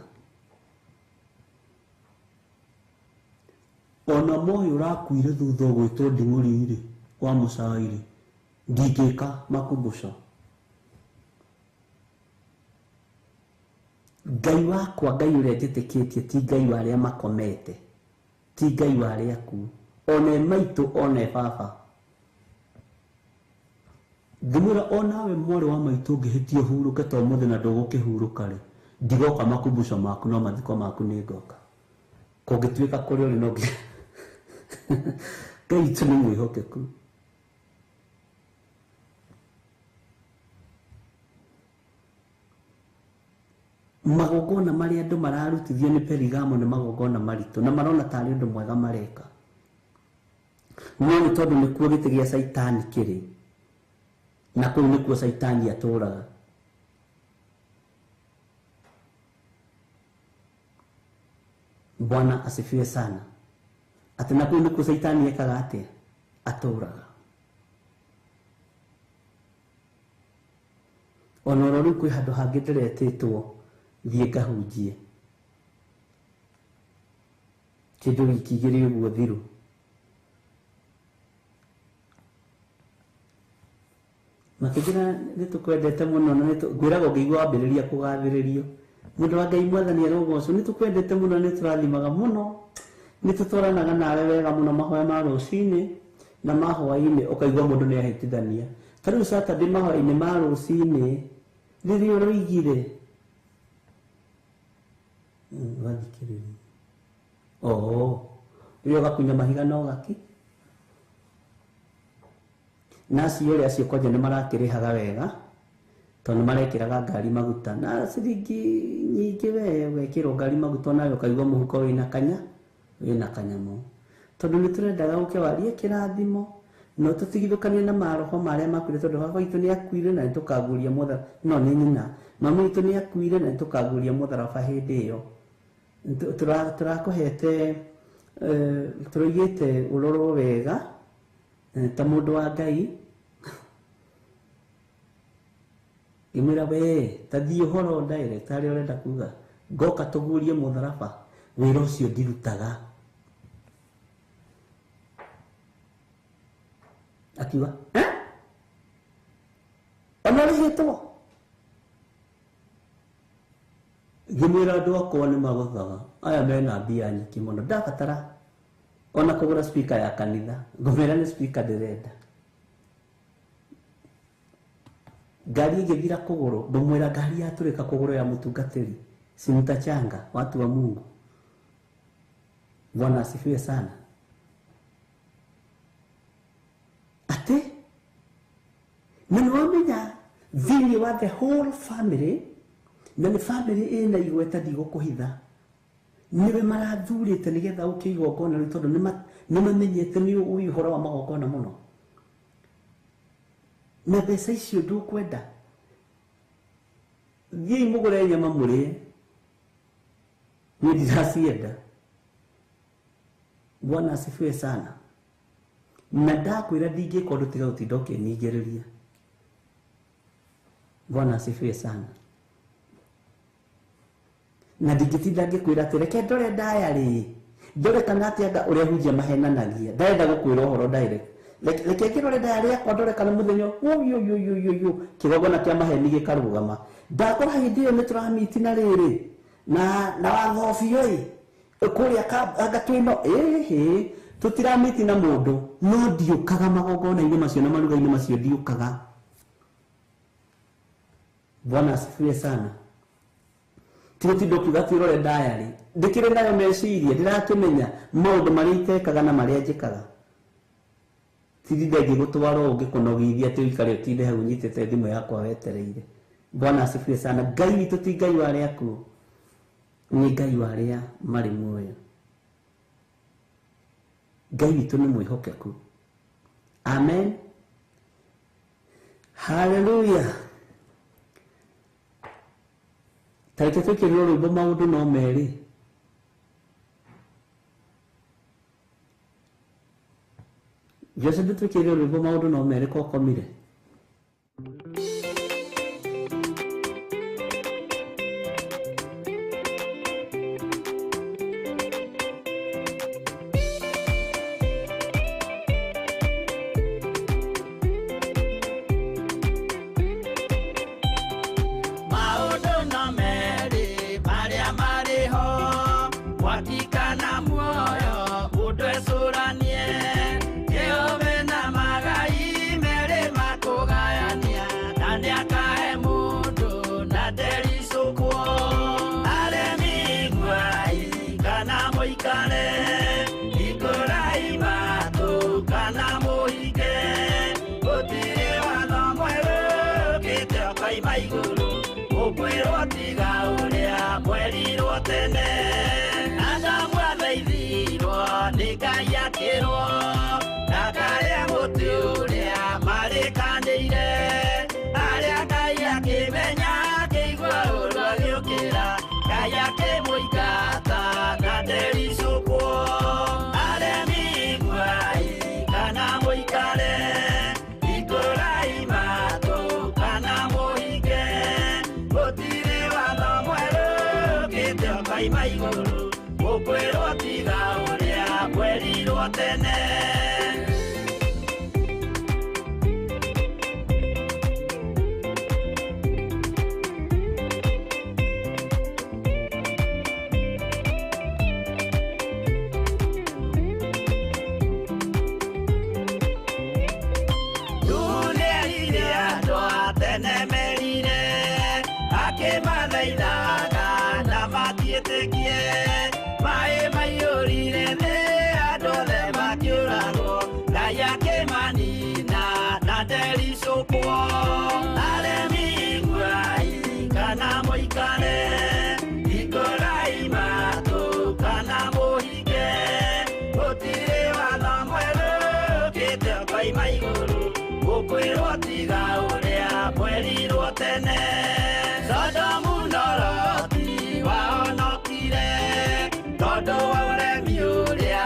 ona moyo ũrakuire thutha ũgwĩtwo nding'ũri rĩ, wa mũcai rĩ, ndingĩka makumbusho. Ngai wakwa, Ngai ũrĩa njĩtĩkĩtie, ti Ngai wa arĩa makomete, ti Ngai wa arĩa akuũ, ona e maitũ ona e baba. Ngĩmwĩra onawe mwarĩ wa maitũ ũngĩhĩtia ũhurũke ta ũmũthĩ na ndũgũkĩhurũka rĩ, ndigoka makumbusho maku no mathiko maku nĩ ngoka. Kũngĩtuĩka kũrĩa ũrĩ no nginya Ngai witũ nĩ mwĩhokeku. Magongona marĩa andũ mararutithio nĩ Perigamo nĩ magongona maritũ, na marona tarĩ ũndũ mwega mareka, no nĩ tondũ nĩkuo gĩtĩ gĩa caitani kĩrĩ, na kũu nĩkuo caitani atũraga. Bwana asifiwe sana. Atĩ na kũu nĩkuo caitani ekaga atĩa? Atũraga. Ona oro rĩu kwĩ handũ hangĩ ndĩretĩtwo thiĩ ngahunjie kĩndũ wiki igĩrĩ ũguo thiru. Makĩnjĩra nĩ tũkwendete mũno, na ngwĩraga ũngĩigua wambĩrĩria kũgathĩrĩrio, mũndũ wa Ngai mwathani arogocwo, nĩ tũkwendete mũno, nĩ tũrathimaga mũno, nĩ tũtwaranaga nawe wega mũno mahoya ma rũcinĩ na ma hwaĩ-inĩ, ũkaigua mũndũ nĩ ahĩtithania. Ta rĩu Saturday mahoya-inĩ ma rũcinĩ rĩrĩa ũroigire wathikĩrĩria, oo rĩrĩa ũgakunya mahiga no gaki na acio ũrĩa acio kwanja nĩ marakĩrĩhaga wega, tondũ nĩ marekĩraga ngari maguta na ciringi nyingĩ, we wekĩrwo ngari maguta onawe ũkaigua mũhuko wĩna kanya, wĩna kanyamũ, tondũ nĩ tũrendaga ũke warie kĩrathimo no tũtigithũkanie na maroho marĩa makuire, tondũ baba witũ nĩ akuire na nĩ tũkaguria mũtharaba, no nĩ nyina, mami witũ nĩ akuire na nĩ tũkaguria mũtharaba hĩndĩ ĩyo. Tũrakũhete Tũroigĩte ũrorwo wega ta mũndũ wa Ngai. Ngĩmwĩra we ta thiĩ ũhoro direct harĩa ũrenda kuga, ngoka tũgurie mũtharaba, wĩra ũcio ndirutaga. Akiuga eh? Ona ũrĩhĩtwo? Ngĩmwĩra andũ akwa nĩ magothaga, aya mena mbia nyingĩ mũno, ndabatara ona kũgũra speaker ya kanitha, ngũmwĩra nĩ speaker ndĩrenda. Ngari ĩgĩthira kũgũrũ, ngũmwĩra ngari yatũrĩka kũgũrũ ya mũtungatĩri, si mtachanga watu wa Mungu. Bwana asifiwe sana. Ate na nĩwamenya thĩinĩ wa the whole family, na nĩ family ĩna igweta ndigũkũhitha, nĩwe marathurĩte nĩgetha ũke igongona rĩu, tondũ nĩmamenyete nĩ ũĩ ũhoro wa magongona mũno. Na mbeca icio ndũkwenda, thiĩi mũgũre nyama mũrĩe, niĩ ndiracienda. Bwana asifiwe sana. Na ndakwĩra ndingĩka ũndũ tiga gũtinda ũkĩningĩrĩria. Bwana asifiwe sana. Na ndingĩtinda ngĩkwĩra atĩ reke ndore ndaya rĩ, ndore kana atĩ anga ũrĩa hunjia mahenanagia, ndarenda gũkwĩra ũhoro direct. Reke ngĩrore ndaya rĩakwa ndore kana mũthenya ũyũ kĩgongona kĩa maheni gĩkarũgama. Ndakora hĩndĩ ĩyo nĩtũramiti na rĩrĩ na watho biũ ĩ kũrĩa anga twĩno ĩhĩ tũtiramiti na mũndũ, no ndiũkaga magongona-inĩ macio na maruga-inĩ macio ndiũkaga. Bwana asifiwe sana. Tigũtinda ũkiuga atĩ ũrore ndaya rĩ, ndĩkĩrĩ nayo meciria, ndĩrakĩmenya maũndũ marĩa itekaga na marĩa njĩkaga. Tindinde ngĩgũtwara ũũ ngĩkũnogithia atĩ ũikare ũtinde hau ũnyitĩte thimũ yakwa wetereire. Bwana asifiwe sana. Ngai witũ ti Ngai wa arĩa akuũ, nĩ Ngai wa arĩa marĩ muoyo. Ngai witũ nĩ mwĩhokeku. Amen. Hallelujah. Ta reke twĩkĩrĩrwo rwĩmbo maũndũ no merĩ. Jose ndũtwĩkĩrĩre rwĩmbo maũndũ no merĩ kokomire. Maũndũ no merĩ marĩa marĩ ho, mwaki kana muoyo, mũndũ ecũranie. Jehova na magai merĩ makũgayania, na nĩakahe mũndũ na ndericũkwo. Aremi iguai kana mũikare, hingũrai matũ kana mũhinge. Gũtirĩ watho mwerũ ũkĩte ũkoima igũrũ, ũkwĩrwo tiga ũrĩa mwerirwo tene. Adamu athaithirwo nĩ Ngai akĩrwo, ndakarĩe mũtĩ ũrĩa marĩkanĩire. Arĩa Ngai akĩmenya akĩigua ũũru agĩũkĩra, Ngai akĩmũingata na ndericũkwo. Aremi iguai kana mũikare, hingũrai matũ kana mũhinge. Gũtirĩ watho mwerũ ũkĩte ũkoima igũrũ, ũkwĩrwo tiga ũrĩa mwerirwo tene. Nĩerire andũ a tene merire, akĩmathaithaga na matiĩtĩkie. Maĩ maiyũrire thĩ, andũ othe makĩũragwo, Ngai akĩmanina na ndericũkwo. Aremi iguai kana mũikare, hingũrai matũ kana mũhinge. Gũtirĩ watho mwerũ ũkĩte ũkoima igũrũ, ũkwĩrwo tiga ũrĩa mwerirwo tene. Sodomu na Loti wahonokire, tondũ wa ũremi ũrĩa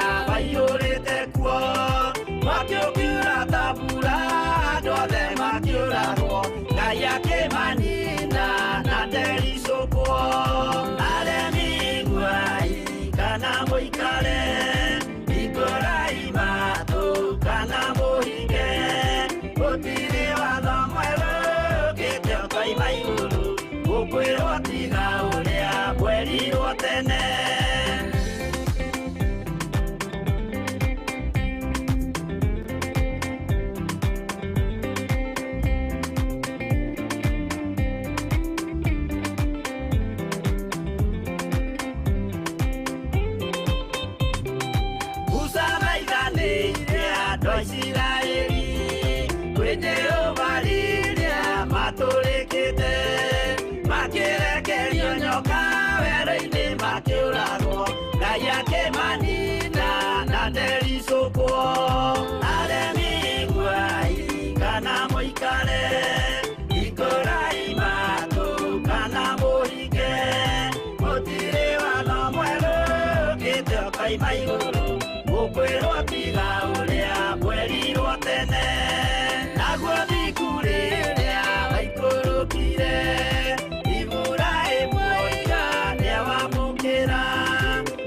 Gũtirĩ watho mwerũ ũkĩte ũkoima igũrũ, gũkwĩrwo tiga ũrĩa mwerirwo tene. Musa maiganĩire andũ a Isiraeli kwĩ Jehova rĩrĩa matũrĩkĩte, makĩrekerio nyoka werũ-inĩ makĩũragwo, Ngai akĩmanina na ndericũkwo. Aremi iguai kana mũikare, hingũrai matũ kana mũhinge, gũtirĩ watho mwerũ ũkĩte ũkoima igũrũ, gũkwĩrwo tiga ũrĩa mwerirwo tene. Naguo thiku rĩrĩa waikũrũkire, Iburahĩmu oiga nĩawamũkĩra,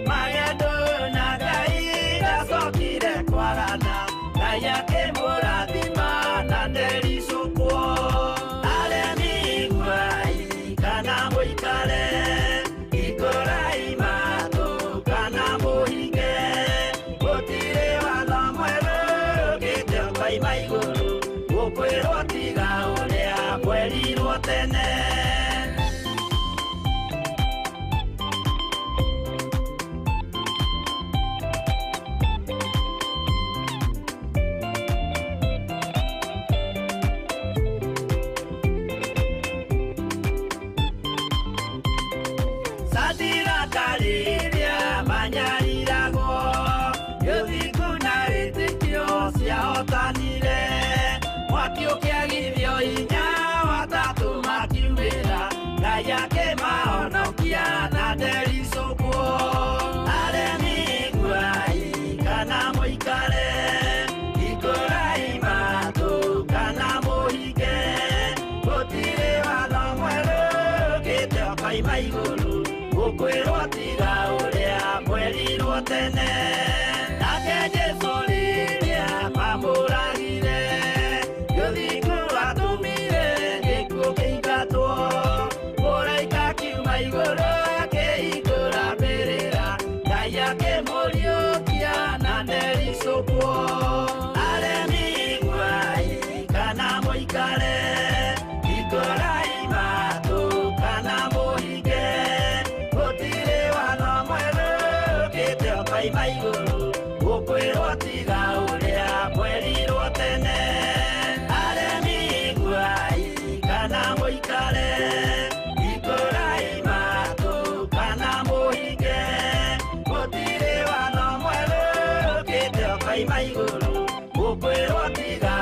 magendo na Ngai ndacokire kwagana, Ngai akĩmũrathima na ndericũkwo. Aremi iguai kana mũikare, hingũrai matũ kana mũhinge, gũtirĩ watho mwerũ ũkĩte ũkoima igũrũ, gũkwĩrwo tiga ũrĩa mwerirwo tene. Sadiraka rĩrĩa manyariragwo, gĩthingu na wĩtĩkio ciahotanire, mwaki ũkĩagithio hinya watatũ makiumĩra, Ngai akĩmahonokia na ndericũkwo. Aremi iguai kana mũikare, hingũrai matũ kana mũhinge, gũtirĩ watho mwerũ ũkĩte ũkoima igũrũ, gũkwĩrwo tiga ũrĩa mwerirwo tene. Nake Jesũ rĩrĩa mamũragire, gĩthingu atũmire gĩkuũ kĩingatwo, mũraika akiuma igũrũ akĩhingũra mbĩrĩra, Ngai akĩmũriũkia na ndericũkwo. Aremi iguai kana mũikare, hingũrai matũ kana mũhinge, gũtirĩ watho mwerũ ũkĩte ũkoima igũrũ, gũkwĩrwo tiga ũrĩa mwerirwo tene. Aremi iguai kana mũikare, hingũrai matũ kana mũhinge, gũtirĩ watho mwerũ ũkĩte ũkoima igũrũ, gũkwĩrwo tiga